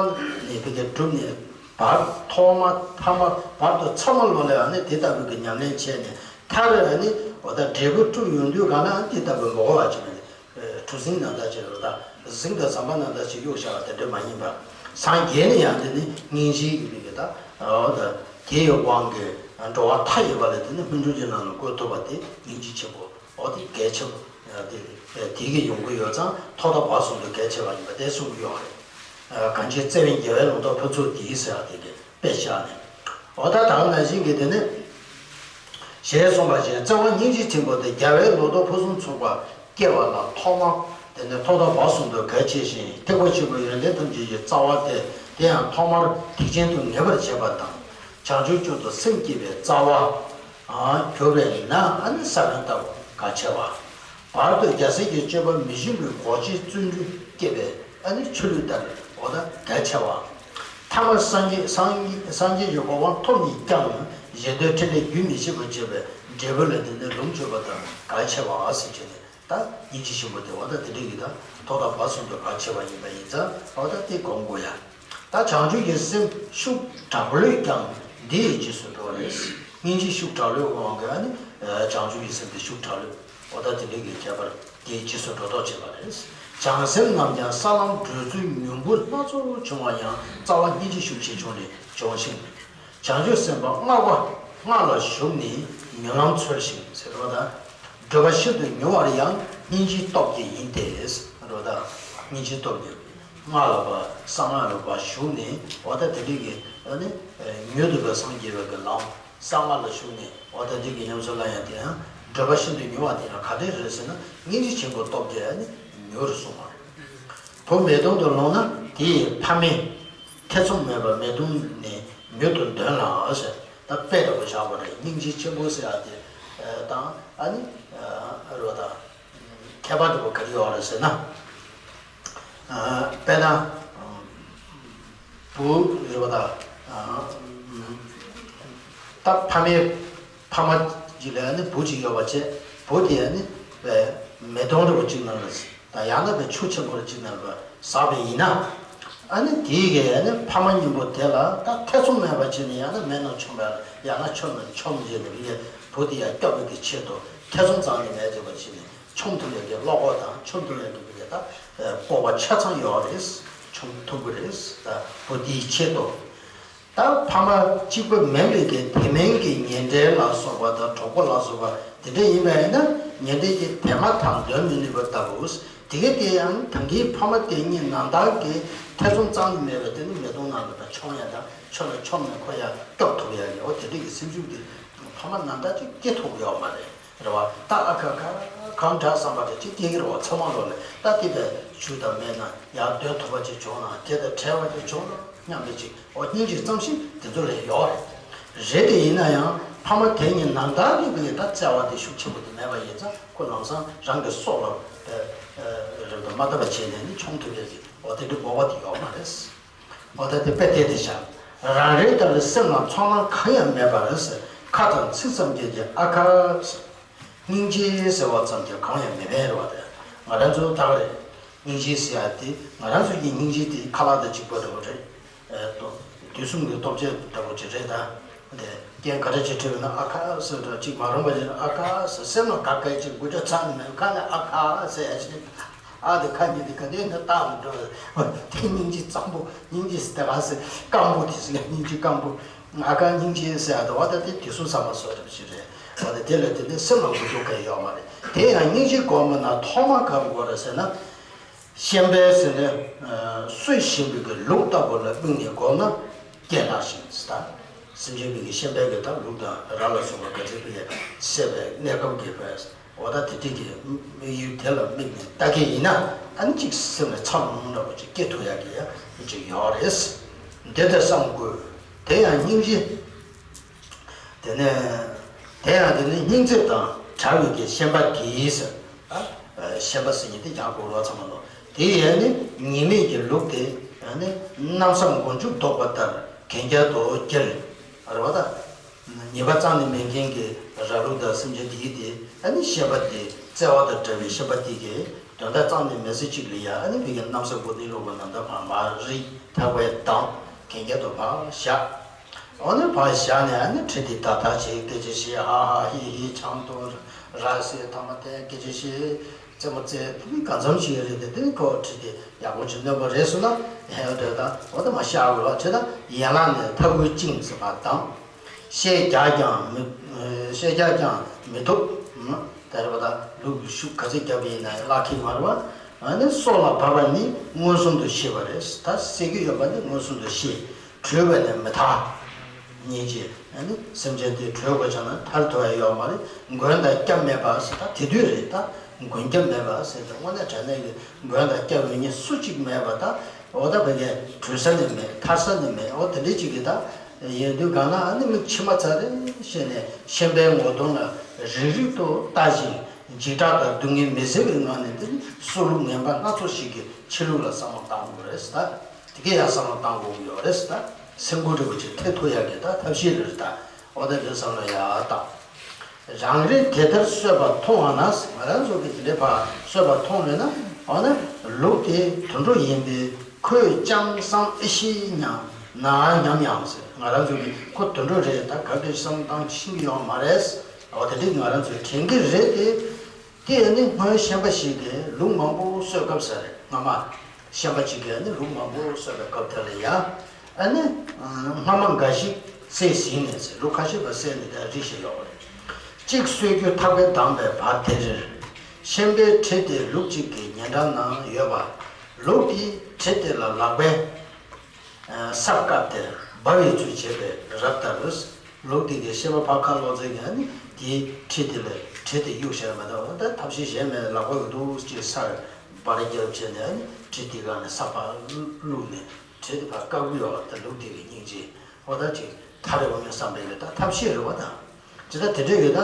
ནས་བི་གའི་བསྒྲུབས་ནས་བར་ཐོག་མ་ཐ་མ་བར་དུ་ཚང་མ་ལོ་ལ་ཨ་ནི་དེ་ལྟ་བུའི་གི་ཉམས་ལེན་བྱས་ནས་མཐར་ཨ་ནི་འོ་ད་འབྲས་བུ་བསྒྲུབས་ཡོང་དུས་ག་ལ་ཨ་ནི་དེ་ལྟ་བུའི་མ་གོ་བ་ཅིག་མེད། གྲུ་གཟིངས་ནང་ལྟར་བྱས་རོ་ད། གཟིངས་དང་ཟམ་པ་ནང་ལྟར་བྱས་གཡུག་བཞག་པ་དེ་འདྲ་མ་ཡིན་པར། སངས་རྒྱས་ནས་ཡང་དེ་ནི་སྙིང་རྗེའི་ཡུལ་གྱི་ད། འོ་ད། དེ་ཡི་དབང་གིས་འགྲོ་བ་མཐའ་ཡས་པ་ལ་དེ་ནི་སྨིན་གྲོལ་གྱི་ལམ་ལ་བཀོད་ཐུབ་པ་དེ་སྙིང་རྗེ་ཆེན་པོ། འོ་དེ་གལ་ཆེན་པོ། དེ་དེ་གི་ཡོང་གི་ཡོད་ཙང་ཐོག་མཐའ་བར་གསུམ་དུ་གལ་ཆེ་བ་ཡིན་པ་དེ་གསུང་གི་ཡོད་རེད། གང་ཕྱིར་བརྩེ་བས་རྒྱལ་བའི་ལོ་ཏོག་ཕུན་ཚོགས་འདི་ཟེར་བ་དེ་གི། དཔེ་བཞག་ནས། འོ་ད་ད་ག་ནང་བཞིན་གྱི་དེ་ནི། ཞེས་གསུངས་པ་བཞིན་བརྩེ་བ་སྙིང་རྗེ་ཆེན་པོ་དེ་རྒྱལ་བའི་ལོ་ཏོག་ཕུན་སུམ་ཚོགས་པ་སྐྱེ་བ་ལ་ཐོག་མ་དེ་ནི་ཐོག་མཐའ་བར་གསུམ་དུ་གལ་ཆེ་ཞིང་ཐེག་པ་ཆེན་པོའི་ཡོན་ཏན་ཐམས་ཅད་ཀྱི་རྩ་བ་སྟེ་དེ་ཡང་ཐོག་མར་ཐེག་ཆེན་དུ་ངེས་པར་བྱེད་པ་དང་བྱང་ཆུབ་མཆོག་ཏུ་སེམས་བསྐྱེད་པའི་རྩ་བ། གྱུར་པས་ན་ཨ་ནི་ས་བོན་ལྟ་བུ་གལ་ཆེ་བ། བར་དུ་རྒྱལ་སྲས་ཀྱི་སྤྱོད་པ་མི་ཞུམ་པའི་གོ་ཆའི་བརྩོན་འགྲུས་བསྐྱེད་པས་ཨ་ནི་ཆུ་ལུད་ལྟར་འོ་ད་གལ་ཆེ་བ། ཐ་མར་སངས་རྒྱས་སངས་སངས་རྒྱས་ཀྱི་གོ་འཕང་ཐོབ་ནས་ཀྱང་གཞན་དོན་འཕྲིན་ལས་རྒྱུན་མི་ཆད་པར་བྱེད་པའི་འབྲས་བུ་ལ་དེ་ནི་ལོངས་སྤྱོད་པ་དང་གལ་ཆེ་བ་ཟེར་བྱས་ནས། ད་སྙིང་རྗེ་ཆེན་པོ་དེ་འོ་ད་དེ་འདྲ་གི་ད་ཐོག་མཐའ་བར་གསུམ་དུ་གལ་ཆེ་བ་ཡིན་པ་ཡིན་ཙང་འོ་ད་དེ་སྒོམ་དགོས་ཡ། ད་བྱང་ཆུབ་ཀྱི་སེམས་ཤུགས་དྲག་པོས་ཀྱང་འདི་ཡི་རྗེས་སུ་འགྲོ་བ་རེད། སྙིང་རྗེ་ཤུགས་དྲག་པོའི་དབང་གིས་ཨ་ནི་བྱང་ཆུབ་ཀྱི་སེམས་དེ་ཤུགས་དྲག་པོས་འོ་ད་དེ་འདྲ་གི་ཁྱད་པར་དེའི་རྗེས་སུ་འགྲོ་ལྡོག་བྱེད་པ་རེད། བྱང་སེམས་རྣམས་ཀྱང་ས་ལམ་བགྲོད་ཚུལ་མྱུར་པོ་སྣ་ཚོགས་བྱུང་བ་ཡང་རྩ་བ་སྙིང་རྗེ་ཤུགས་ཆེ་ཆུང་ལས་བྱུང་ཞིང་། བྱང་ཆུབ་སེམས་དཔའ་བསྔགས་པ་བསྔགས་ལ་ཞུགས་ནས་མི་ལམ་འཚོལ་ཞིང་ཟེར་བ་དང་། བགྲོད་པ་ཤིན་ཏུ་མྱུར་བར་ཡང་སྙིང་རྗེའི་སྟོབས་ཀྱིས་ཡིན་ཏེ། རོ་ད་སྙིང་རྗེའི་སྟོབས་ཀྱིས་བསྔགས་ལ་བ་གསང་སྔགས་ལ་བ་ཞུགས་ནས་འོ་ད་དེ་འདྲ་གི་ཨ་ནི་མྱུར་དུ་བ་སངས་རྒྱས་པའི་གི་ལམ་གསང་སྔགས་ལ་ཞུགས་ནས་འོ་ད་དེ་གི་ཉམས་སུ་བླང་ཡང་དེ་ཡང་བགྲོད་པ་ཤིན་ཏུ་མྱུར་བ་དེ་ཡང་ག་འདྲ་རེད་ཟེར་ན་སྙིང་རྗེ་ཆེན་པོའི་སྟོབས་ཀྱིས་ཨ་ནི་མྱུར་སོང་བ་རེད། བུ་མེ་དོང་དུ་ལོངས་ན་དེ་ཡི་ཕ་མས། ཐེ་ཚོམ་མེད་པར་མེ་དོང་ནི་མྱུར་དུ་འདོན་ལ་ཟེར། ད་དཔེ་འདྲ་པོ་བཞག་པ་རེད། སྙིང་རྗེ་ཆེན་པོ་ཟེར་ཡ་དེ་ དང་ཨ་ནི་རེད་པ་ད། ཁྱད་པར་དུ་ག་རེ་ཡོད་རེད་ཟེར་ན། དཔེར་ན། བུ་རེད་པ་ད། ད་ཕ་མའི་ཕ་མ་གཅིག་ལ་ཨ་ནི་བུ་གཅིག་ཡོད་པ་བྱས། བུ་དེ་ཨ་ནི་མེ་དོང་རེད་པ་གཅིག་ནང་ལ། ད་ཡང་ན་པའི་ཆུ་ཆེན་པོ་རེ་གཅིག་ནང་ལ་ཟགས་པ་ཡིན་ན། ཨ་ནི་དེའི་གི་ཨ་ནི་ཕ་མ་གཉིས་པོ་དེ་ལ་ད་ཐེ་ཚོམ་མེད་པ་བྱས་ནས་ཡང་ན་མེ་ནང་མཆོངས་པ་ཡང་ན་ཆུ་ནང་མཆོངས་བྱས་ནས་བུ་དེ་བུ་དེ་ཡར་སྐྱོབ་པའི་གི་ཆེད་དུ་ཐེ་ཚོམ་རྩ་ནས་མེད་བྱས་པ་བྱས་ནས་མཆོངས་ཐུབ་ཡག་གི་བློ་ཁོག་དང་མཆོངས་ཐུབ་ཡག་གི་བུ་དེ་ད་སྤོབས་པ་ཆ་ཚང་ཡོད་རེད། མཆོངས་ཐུབ་ཀྱི་རེད། ད་བུ་དེའི་ཆེད་དུ། ད་ཕ་མ་གཅིག་པ་མིན་པའི་གི་དེ་མིན་གྱི་ཉེ་འབྲེལ་ལ་སོགས་པ་དང་གྲོགས་པོ་ལ་སོགས་པ་དེ་འདྲ་ཡིན་པ་ཡིན་ན། ཉེ་འབྲེལ་གྱི་དེ་མ་ཐག་འདོན་མི་ནུས་པ་ལྟ་བུ། དེ་ག་དེ་ཡང་ད་གིན་ཕ་མ་དེ་གཉིས་ནང་ལྟར་གྱི་ཐེ་ཚོམ་རྩ་ནས་མེད་པའི་དེ་ནི་མེ་དོང་ནང་ལ་མཆོངས་ཡག་དང་ཆུ་ལ་མཆོངས་ནས་ཁོ་ཡར་སྐྱོབ་ཐུབ་ཡག་གི་འོ་དེ་འདྲ་གི་སེམས་ཤུགས་དེ་ཕ་མ་ནང་ལྟར་ཅིག་སྐྱེ་ཐུབ་ཡོད་མ་རེད། རེད་པ། ད་ཨ་ཁ་ཁ་གང་འདྲ་བསམ་པ་དེ་ཅིག་སྐྱེ་གི་རེད་པ། ཚང་མ་ལོ་ལས་ད་དེ་བས་ཆུ་དང་མེ་ནང་ཡར་འདོན་ཐུབ་པ་ཅིག་བྱུང་ན། དེ་དང་བྲལ་བ་ཅིག་བྱུང་ན་སྙམ་པའི་ཅིག་འོ་སྙིང་རྗེ་ཙམ་ཞིག་དེ་ཚོ་ལ་ཡོད་རེད། རེད་དེ་ཡིན་ན་ཡང་ཕ་མ་དེ་གཉིས་ནང་ལྟར་གྱི་བའི་ད་བརྩེ་བ་དེ་ཤུགས་ཆེན་པོ་དེ་མེད་པ་ཡིན་ཙང་ཁོ་ལམ་སང་རང་གི་སྲོག་ལ་རེད་པ་མ་བརྟགས་པ་བྱས་ནས་ནི་མཆོངས་ཐུབ་ཡག་གི་འོ་དེ་འདྲའི་དགོས་པ་དེ་ཡོད་མ་རེད། འོ་ད་དེ་དཔེ་དེ་དེ་བཞག་རང་རེ་ལྟར་སེམས་ལ་ཚོར་སྣང་གང་ཡང་མེད་པར། ཁ་དང་ཚིག་ཙམ་གྱིས་ཀྱང་ཨ་ཁ། སྙིང་རྗེ་ཟེར་བ་ཙམ་གྱིས་གང་ཡང་མི་ཕན་རེད་པ། དེ་ང་རང་ཚོ་ད་ག་རེད། སྙིང་རྗེ་ཟེར་ཡག་དེ་ང་རང་ཚོ་གི་སྙིང་རྗེ་དེ་ཁ་ལག་དང་གཅིག་པ་འདྲ་བོ་རེད། ཨེ་ཏོ། དུས་གསུམ་གྱི་སྟོབས་ཆེན་འདྲ་བོ་ཅིག་རེད་ད། དེ་རྐྱེན་ག་འདྲ་ཅིག་འཕྲད་ཡོད་ན་ཨ་ཁ་ཟེར་འདྲ་ཅིག་མ་རུངས་པ་ཅིག་ན་ཨ་ཁ་ཟེར། སེམས་ལ་དགའ་སྐད་ཅིག་དགོད་བྲོ་ཚ་ནས་མེད་ཁ་ནས་ཨ་ཁ་ཟེར་ཡག་ཅིག་ཨ་དེ་ཁ་ཉིན་དེ་ག་དུས་ནས་བཏང་འགྲོ། དེ་སྙིང་རྗེ་གཙང་པོ། སྙིང་རྗེ་ཟེར་དེ་ག་ཟེར་སྐམ་པོ་དེ་ཟེར་སྙིང་རྗེ་སྐམ་པོ། ཨ་ཁ་སྙིང་རྗེ་ཟེར་ཡག་དེ་འོ་ད་དེ་དུས་གསུམ་ཟ་མ་སོགས་རེད་པ་ཞིག་རེད། འོ་ད་དེ་ལ་དེ་ནས་སེམས་ལ་འགུལ་སྐྱོད་གང་ཡང་ཡོད་མ་རེད། དེ་ཡང་སྙིང་རྗེ་སྒོམ་པ་ན་ཐོག་མ་ག་རེ་དགོས་རེད་ཟེར་ན། ཤན་པའི་ཟེར་ནས་གསོ་བཞིན་པའི་གི་ལུག་ལྟ་བུ་ལ་དམིགས་ནས་སྒོམ་ན་རྐྱེན་ལྷག་ཞིང་ཟེར་ད། སེམས་ཅན་པའི་གི་ཤན་པའི་གི་ད་ལུག་དང་ར་ལ་སོགས་པ་ག་ཚོད་པའི་གི་བསད་པའི་གནས་སྐབས་ཀྱི་བས། འོ་ད་དེ་འདྲའི་གི་དམིགས་ཡུལ་དེ་ལ་དམིགས་ནས་ལྟ་གི་ཡིན་ན་ཨ་ནི་གཅིག་སེམས་ལ་འཚར་ལོངས་འདྲ་པོ་ཅིག་སྐྱེ་ཐུབ་ཡག་གི་ཡ་གཅིག་ཡོད་རེད། འདི་ལྟར་བསམ་དགོས། དེ་ཡང་སྙིང་རྗེ། དེ་ནས་དེ་ཡང་དེ་ནི་སྙིང་བརྩེ་དང་བྲལ་བའི་གི་ཤན་པ་དེས། ཤན་པ་ཟེར་མཁན་དེ་ཡང་གོ་ལོ་ཚང་མ་ལོ། དེ་ཡང་ནི་ཉེས་མེད་ཀྱི་ལུག་དེ་ཡང་ནི་གནམ་ས་མགོ་མཇུག་ལྡོག་པ་ལྟར་གན་རྐྱལ་དུ་འཁྱེར། རེད་པ་ད། ཉེས་པ་རྩ་ནས་མེད་མཁན་གྱི་ར་ལུག་དང་སེམས་ཅན་དེའི་དེ་ཨ་ནི་ཤན་པ་དེ་བརྩེ་བ་དང་བྲལ་བའི་ཤན་པ་དེ་གི་དོན་དག་རྩ་ནས་མེད་ས་གཅིག་ལ་ཡ་ཨ་ནི་བི་གའི་གནམ་ས་མགོ་ནས་ལུག་པ་ནམ་ཟླ་བར་མ་རིག་ཐག་པའི་དང་གན་རྐྱལ་དུ་བག་བཞག་འོ་ནི་བག་བཞག་ནས་ཨ་ནི་གྲི་དེ་ད་ད་བྱེད་སྐད་ཆ་བཤད་ཧ་ཧ་ཧི་ཧི་འཆམ་ཐོ་ར་སེ་ཐ་མ་དེ་སྐད་ཆ་བཤད། རྩེད་མོ་རྩེ་དེ་གང་འཚམ་ཞིག་རེད་དེ་དེ་ཁོ་ཁྲིད་དེ་ཡག་པོ་ཅིག་སྣོན་པ་རེད་སོང་ན་ཧེ་འདྲ་ད་འོ་ད་མ་བཤད་དགོས་ལ་ཁྲིད་ད་ཡན་ལག་ནས་ཐ་གུ་བཅིངས་ཟེར་བ་དང་། བཤད་རྒྱག་ཀྱང་མི་བཤད་རྒྱག་ཀྱང་མི་ཐུབ། དེ་རེད་པ་ད་ལུག་ཤུགས་ག་ཚོད་བརྒྱབ་པ་ཡིན་ན་ཡང་བརླག་ཁེགས་མ་རེད་པ། ཨ་ནི་སོ་ལ་བབས་པ་ནི་མངོན་སུམ་དུ་ཤེས་པ་རེད། ད་བསད་ཀྱི་ཡོད་པ་ནི་མངོན་སུམ་དུ་ཤེས། བྲོས་པ་ནི་མི་ཐར། སྙིང་རྗེ། ཨ་ནི་སེམས་ཅན་དེ་བྲོས་དགོས་བྱུང་ན་ཐར་ཐུབ་ཡ་ཡོད་མ་རེད། མགོན་དང་སྐྱབས་མེད་པ་ཟེར་ད་དེ་དུས་རེད་ད། མགོན་སྐྱབས་མེད་པ་ཟེར་ད་དངོས་གནས་དྲང་གནས་ཀྱི་མགོན་དང་སྐྱབས་འོས་མཁན་སུ་གཅིག་མེད་པ་ད། འོ་ད་བོད་སྐད་བྲོས་ས་ནི་མེད་ཐར་ས་ནི་མེད་འོ་དེ་འདྲའི་གཅིག་གིས་ད། ཡོད་དུས་གང་ན་ཨ་ནི་མིག་མཆི་མ་ཚ་རེ་བཤད་ནས་ཤན་པའི་ངོ་གདོང་ལ་རིག་རིག་ཏུ་ལྟ་ཞིང་འཇིགས་སྐྲག་དང་སྡུག་བསྔལ་མི་བཟད་པའི་ངང་ནས་དེ་ནི་སྲོག་བླུ་ངན་པ་སྣ་ཚོགས་ཤིག་གིས་ཕྱི་ལུགས་ལ་བསམ་བློ་བཏང་དགོས་རེད་ཟེར་ད། དེ་གས་ཡང་བསམ་བློ་བཏང་དགོས་ཀྱི་ཡོད་རེད་ཟེར་ད། སེམས་ཁུར་འདྲ་བོ་ཅིག་ཐེབས་ཐུབ་ཡག་གི་ད་ཐབས་ཤེས་རེད་ད། འོ་ད་འདི་བསམ་བློ་ཡག་བཏང་། རང་རེས་དེ་ལྟར་གསོད་པ་མཐོང་བ་ན་ཟེར། ང་རང་ཚོ་གིས་དེ་འདྲའི་བར་གསོད་པ་མཐོང་ཡོད་ན་འོ་ན་ལུག་དེ་དུད་འགྲོ་ཡིན་པས་ཁོས་ལྕམ་སྲང་ཨེ་ཤེས་སྙམ་ན་སྙམ་ཡང་ཟེར། ང་རང་ཚོ་གིས་ཁོ་དུད་འགྲོ་རེད་ད་ག་འདྲ་བསམ་བཏང་ཤེས་ཀྱི་ཡོད་མ་རེད། འོ་དེ་འདྲའི་ང་རང་ཚོས་དྲན་གྱི་རེད་དེ། དེ་ནི་སྔོན་ཤན་པ་ཞིག་གིས་ལུག་མང་པོ་གསོད་སྐབས་ཟེར་རེད་སྔ་མ། ཤན་པ་གཅིག་གིས་ནི་ལུག་མང་པོ་གསོད་པའི་སྐབས་དེ་ལ་ཡ། ཨ་ནི། སྔ་མ་འགའ་ཞིག་བསད་ཟིན་ནས་ཟེར་ལུག་ཁ་ཤས་པ་བསད་ནས་དེ་རིགས་ཤིག་ཡོད་རེད། གཅིག་གསོད་རྒྱུ་ཐག་པས་བསྡམས་པའི་བར་དེར། ཤན་པའི་གྲི་དེ་ལུག་གཅིག་གི་ཉེ་འགྲམ་ན་ཡོད་པ། ལུག་དེས་གྲི་དེ་ལ་ལག་པས། ཨ་སྲབ་བཀབ་སྟེ་འབར་བའི་ཚུལ་བྱེད་པའི་རབ་ལྟར། ལུག་དེ་གའི་ཤན་པ་ཕར་ཁ་ལོག་ཚེ་གི་ཨ་ནི་དེའི་གྲི་དེ་ལ་གྲི་དེ་གཡུག་བཞག་མ་གཏོགས་ད་ཐབས་ཤེས་གཞན་མེད་ལག་པ་གི་འདུག་ཅེས་སར་འབར་རྒྱབ་བྱས་ནས་ཨ་ནི་གྲི་དེ་ག་ནས་ས་ཕར་བླུགས་ནས་གྲི་དེ་ཕར་བཀབ་གི་ཡོད་པ་ད་ལུག་དེ་གི་སྙིང་རྗེ་འོ་ད་ཅིག་ཐར་རེ་འོང་ངེས་བསམ་པའི་གི་ད་ཐབས་ཤེས་རེད་བ་ད། ཇི་ལྟར་དེ་འདྲ་ཡོད་ད།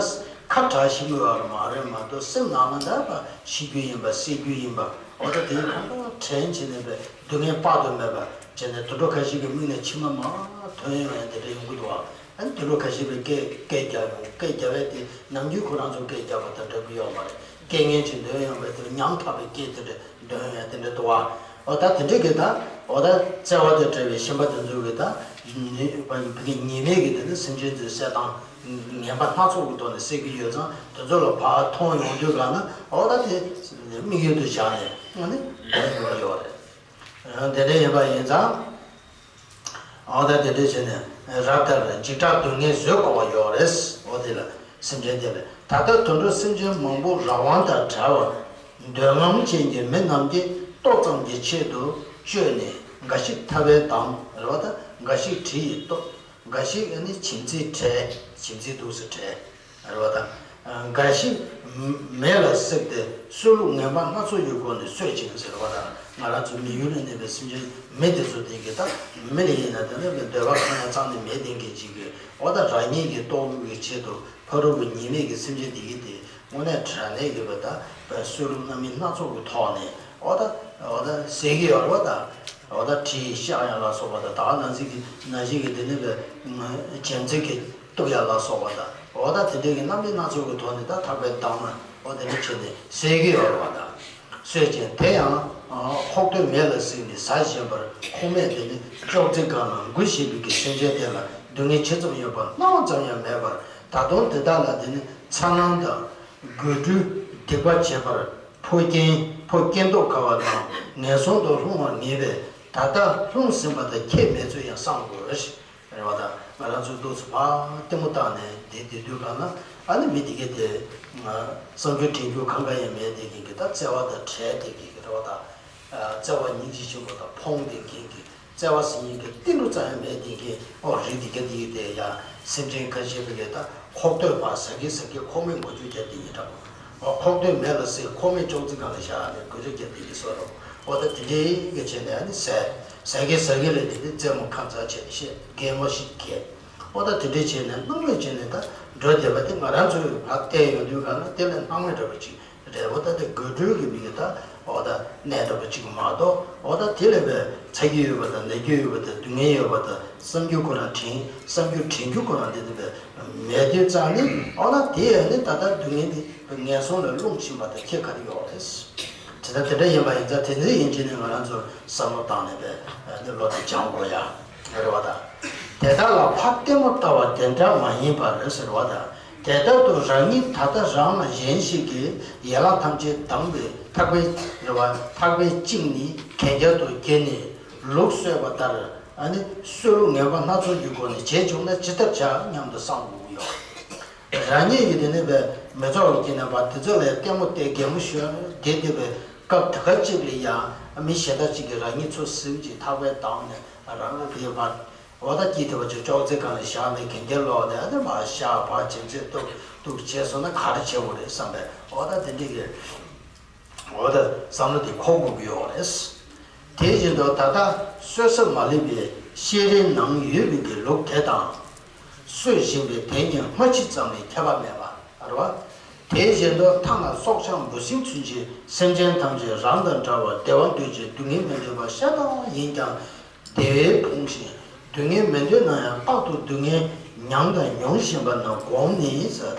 ཁ་བྲལ་ཤེས་ཀྱི་ཡོད་རེད་མ་རེད་མ་གཏོགས་སེམས་ནང་ལ་འདྲ་བ་ཤེས་རྒྱུ་ཡིན་པ་སྲེད་རྒྱུ་ཡིན་པ། འོ་ད་དེའི་གང་ལྟར་དྲན་བྱས་ནས་པའི་སྡུག་བསྔལ་དཔག་ཏུ་མེད་པ་བྱས་ནས་དུད་འགྲོ་ཁ་ཤས་ཀྱི་མིག་ནས་མཆི་མ་མར་ཐོན་ཡོང་ཡ་དེ་འདྲ་ཡོང་གི་འདུག་བ། ཨ་ནི་དུད་འགྲོ་ཁ་ཤས་པའི་སྐད་སྐད་རྒྱག་ཡོང་། སྐད་རྒྱག་པའི་དེ་ནམ་རྒྱུན་ཁོ་རང་ཚོ་སྐད་རྒྱག་པ་དང་འདྲ་གི་ཡོད་མ་རེད། སྐད་ངན་ཅིག་འདོན་ཡོང་བའི་དེ་ཉམ་ཐག་པའི་སྐད་དེ་འདྲ་འདོན་ཡོང་ཡ་དེ་འདྲ་འདུག་བ། འོ་ད་དེ་འདྲའི་གི་ད་འོ་ད་བརྩེ་བ་དང་བྲལ་བའི་ཤན་པ་དེ་ཚོའི་གི་ད་ནི་བ་གི་ཉེས་མེད་ཀྱི་དེ་ནི་སེམས་ཅན་ཚོའི་བསད་སྟངས་ངན་པ་སྣ་ཚོགས་ཀྱི་ཐོག་ནས་བསད་ཀྱི་ཡོད་ཙང་དེ་ཚོ་ལ་ཕར་མཐོང་ཡོང་དུས་ག་ན་འོ་ད་དེ་དམིགས་ཡུལ་དུ་བཞག་ནས་ཨ་ནི་འདོན་དགོས་ཀྱི་ཡོད་རེད། དེ་འདྲ་ཡིན་པ་ཡིན་ཙང་། འོ་ད་དེ་འདྲ་བྱས་ནས་རབ་ལྟར་འཇིགས་སྐྲག་སྡུག་བསྔལ་བཟོད་དཀའ་བ་ཡོད་རེད། འོ་དེ་ལ་སེམས་ཅན་དེ་ལ་ད་ལྟ་དུད་འགྲོ་སེམས་ཅན་མང་པོ་རང་དབང་དང་བྲལ་བར་འདོད་རྔམ་ཅན་གྱི་མི་རྣམས་ཀྱིས་ལྟོ་ཙམ་གྱི་ཆེད་དུ་སྤྱོད་ནས་འགའ་ཞིག་ཐལ་བས་བསྡམས་རེད་བ་དང་། འགའ་ཞིག་གྲི་ཡིས་གཏུབས། འགའ་ཞིག་ཨ་ནི་བྱིན་ཚིག་བྲལ། བྱིན་ཚིག་འདུག་སེ་བྲལ། རེད་བ་དང་། འགའ་ཞིག་མེ་ལ་བསྲེགས་ཏེ་གསོད་ལུགས་ངན་པ་སྣ་ཚོགས་ཀྱི་སྒོ་ནས་གསོད་ཅིང་ཟེར་བ་དང་། ང་རང་ཚོ་མི་ཡུལ་ལ་གནས་པའི་སེམས་ཅན་མི་དེ་ཚོ་དེ་གི་ད་མི་ལ་ཡིན་ན་དེ་ནི་འདོད་པ་གང་ཡང་རྩ་ནས་མེད་བསྡད་མཁན་ཅིག་གི་འོ་ད་རང་ཉིད་ཀྱི་ལྟོ་གོས་ཀྱི་ཆེད་དུ་ཕ་རོལ་པོ་ཉེས་མེད་ཀྱི་སེམས་ཅན་དེ་གི་དེ་དངོས་གནས་དྲང་གནས་ཀྱི་བ་ད་གསོད་ལུགས་རྣམ་སྨིན་སྣ་ཚོགས་ཀྱི་ཐོག་ནས་འོ་ད་འོ་ད་བསད་ཀྱི་ཡོད་རེད་བ་དང་། འོ་ད་གྲི་ཡིས་གཤག་ཡ་ལ་སོགས་པ་དང་། ད་ག་ནང་བཞིན་གྱི་ནང་བཞིན་གྱི་དེ་ནི་བས་བྱིན་ཚིག་གིས་གཏུབ་ཡ་ལ་སོགས་པ་དང་། འོ་ད་དེ་འདྲའི་གི་རྣམ་སྨིན་སྣ་ཚོགས་ཀྱི་ཐོག་ནས་ད་ཐག་པས་བསྡམས་ནས་འོ་དེ་འདྲ་བྱས་ནས་བསད་ཀྱི་ཡོད་རེད་བ་དང་། གསོད་ཅིང་དེ་ཡང་ཁོག་སྟོད་མེ་ལ་བསྲེགས་ནས་ཟ་བཞིན་པར་ཁོག་སྨད་དེ་ནི་ཅོག་ཙེ་སྒང་ན་འགུལ་བཞིན་པའི་གི་སེམས་ཅན་དེ་ལ་སྡུག་བསྔལ་ཇི་ཙམ་ཡོད་པ་སྣང་བ་ཙམ་ཡང་མེད་པར། ད་དུང་དེ་དག་ལ་དེ་ནི་མཚར་སྣང་དང་། དགོད་བྲོའི་སྡིག་པ་བྱེད་པར་ཕོ་རྐྱེན་ཕོ་རྐྱེན་ཐོག་དཀའ་བ་དང་ངན་སོང་དུ་ལྷུང་བར་ངེས་པས། ད་ལྟ་ལྷུང་ཟིན་པ་དང་ཁྱད་མེད་ཚུལ་ཡང་བསམ་དགོས། རེད་བ་དང་། ང་རང་ཚོའི་ཏོག་ཙམ་ཕར་ལྟད་མོ་བལྟས་ནས་བསྡད་བསྡད་དུས་གང་ན་ཨ་ནི་མི་དེ་གས་དེ་བསམ་རྒྱུ་དྲན་རྒྱུ་གང་ག་ཡང་མེད་བསྡད་མཁན་གྱི་ད་བརྩེ་བ་དང་བྲལ་བསྡད་མཁན་གྱི་རེད་བ་དང་། བརྩེ་བ་སྙིང་རྗེ་ཆེན་པོ་དང་ཕོངས་བསྡད་མཁན་གྱི། བརྩེ་བ་ཟེར་མཁན་གྱི་ཏིལ་འབྲུ་ཙམ་ཡང་མེད་བསྡད་མཁན། ཨོ་རི་དེ་ག་དེ་ཡི་དེ་ཡ་སེམས་ཅན་ཁ་ཤས་པོ་གི་ད་ཁོག་སྟོད་ཕར་ཟ་གི་ཟ་གི་ཁོག་སྨད་མགོ་མཇུག་རྒྱབ་བསྡད་མཁན་འདྲ་པོ། ཨོ་ཁོག་སྟོད་མེ་ལ་བསྲེགས། ཁོག་སྨད་ཅོག་ཙེ་སྒང་ལ་བཞག་ནས་མགོ་མཇུག་རྒྱབ་བསྡད་མཁན་བཟོ་འདྲ་པོ། ཨོ་ད་དེ་འདྲའི་གི་བྱས་ནས་ཨ་ནི་ཟ་ཟ་གི་ཟ་གི་ལ་དེ་ནི་རྩེད་མོ་ཁ་ཚ་བྱས་ནས་བཤད། གད་མོ་ཞིག་གད། ཨོ་ད་དེ་འདྲའི་བྱས་ནས་སྣང་མེད་བྱས་ནས་ད་འགྲོ་བསྡད་པ་དེ་ང་རང་ཚོས་ཕར་བལྟས་ཡོང་དུས་གང་ན་དེ་ལས་སྣང་མེད་འདྲ་པོ་ཅིག་རེད། འོ་ད་དེ་དགོད་བྲོའི་གི་མི་གི་ད་འོ་ད་གནས་འདྲ་པོ་གཅིག་མ་གཏོགས། འོ་ད་དེ་ལས་པའི་ཚ་གི་ཡོད་པ་དང་ན་གི་ཡོད་པ་དང་སྡུག་བསྔལ་ཡོད་པ་དང་བསམ་རྒྱུ་ཁོ་རང་དྲན། བསམ་རྒྱུ་དྲན་རྒྱུ་ཁོ་རང་དེ་དེ་བས་མེད་དུས་ཙང་ནི་འོ་ད་དེ་ཡང་ནི་ད་ལྟ་སྡུག་བསྔལ་འདི་ངན་སོང་ལ་ལྷུང་བཞིན་པ་དང་ཁྱད་ག་རེ་ཡོད་རེད། དེ་ལྟར་དེ་འདྲ་ཡིན་པ་ཡིན་ཙང་དེ་འདྲ་ཡིན་དུས་ནི་ང་རང་ཚོ་བསམ་བློ་བཏང་ནས་པའི་བློ་དེ་སྦྱང་དགོས་ཡ་རེད་བ་ད། དེ་དག་ལ་ཕར་ལྟད་མོ་ལྟ་བ་དེ་འདྲ་མ་ཡིན་པར་ཟེར་བ་ད། དེ་ལྟར་དུ་རང་ཉིད་ད་ལྟ་རང་ལ་གཞན་ཞིག་གིས་ཡན་ལག་ཐམས་ཅད་བསྡམས་པའི་ཐག་པས་རེད་བ། ཐག་པས་བཅིངས་ནས་གན་རྐྱལ་དུ་བསྒྱེལ་ནས་ལུག་གསོད་པ་ལྟར་ཨ་ནི་གསོད་ལུགས་ངན་པ་སྣ་ཚོགས་ཀྱི་སྒོ་ནས་བྱེད་བཅུག་ན་ཇི་ལྟར་བྱ་སྙམ་དུ་བསམ་དགོས་ཀྱི་ཡོད། རང་ཉིད་ཀྱི་དེ་ནས་པའི་མི་ཚོགས་ཀྱི་རྣམ་པ་དེ་ཚོ་ལ་ལྟད་མོ་བལྟས་གད་མོ་ཤོར་བསྡད་བསྡད་པའི་སྐབས་དེ་ག་གཅིག་ལ་ཡང་མི་གཞན་དག་ཅིག་གིས་རང་ཉིད་ཚོ་ཟིན་གྱིས་ཐག་པས་བསྡམས་ནས་རང་ལ་དེའི་བར་འོ་ད་སྐྱིད་དེ་བ་ཅིག་ཅོག་ཙེ་སྒང་ལ་བཞག་ནས་གན་རྐྱལ་ལོག་ནས་ཨ་ནི་མར་བཞག་ཕར་བྱིན་ཚིག་གཏུབ་གཏུབ་བྱས་སོང་ན་ག་རེ་བྱེད་དགོས་རེད་བསམ་པས། འོ་ད་དེ་འདྲ་གི་འོ་ད་བསམ་བློ་དེ་འཁོར་དགོས་ཀྱི་ཡོད་རེད། དེ་བཞིན་དུ་ད་ལྟ་གསོད་ས་མ་ལུས་པའི་ཤེས་རིག་ནང་ཡོད་པའི་གི་ལུག་དེ་དང་། གསོད་བཞིན་པའི་དེ་གཉིས་སྔ་ཕྱི་ཙམ་ལས་ཁྱད་པར་མེད་པ་རེད་བ། དེ་བཞིན་དུ་ཐ་ན་སྲོག་ཆགས་འབུ་སྲིན་ཚུན་ཆད་སེམས་ཅན་ཐམས་ཅད་རང་དང་འདྲ་བར་བདེ་བ་འདོད་ཅིང་སྡུག་བསྔལ་མི་འདོད་པ་ཤ་སྟག་ཡིན་ཀྱང་བདེ་བས་ཕོངས་ཤིང་སྡུག་བསྔལ་མི་འདོད་ན་ཡང་རྟག་ཏུ་སྡུག་བསྔལ་མྱངས་དང་མྱོང་བཞིན་པ་རྣམས་བསྒོམས་ནས་ཟེར།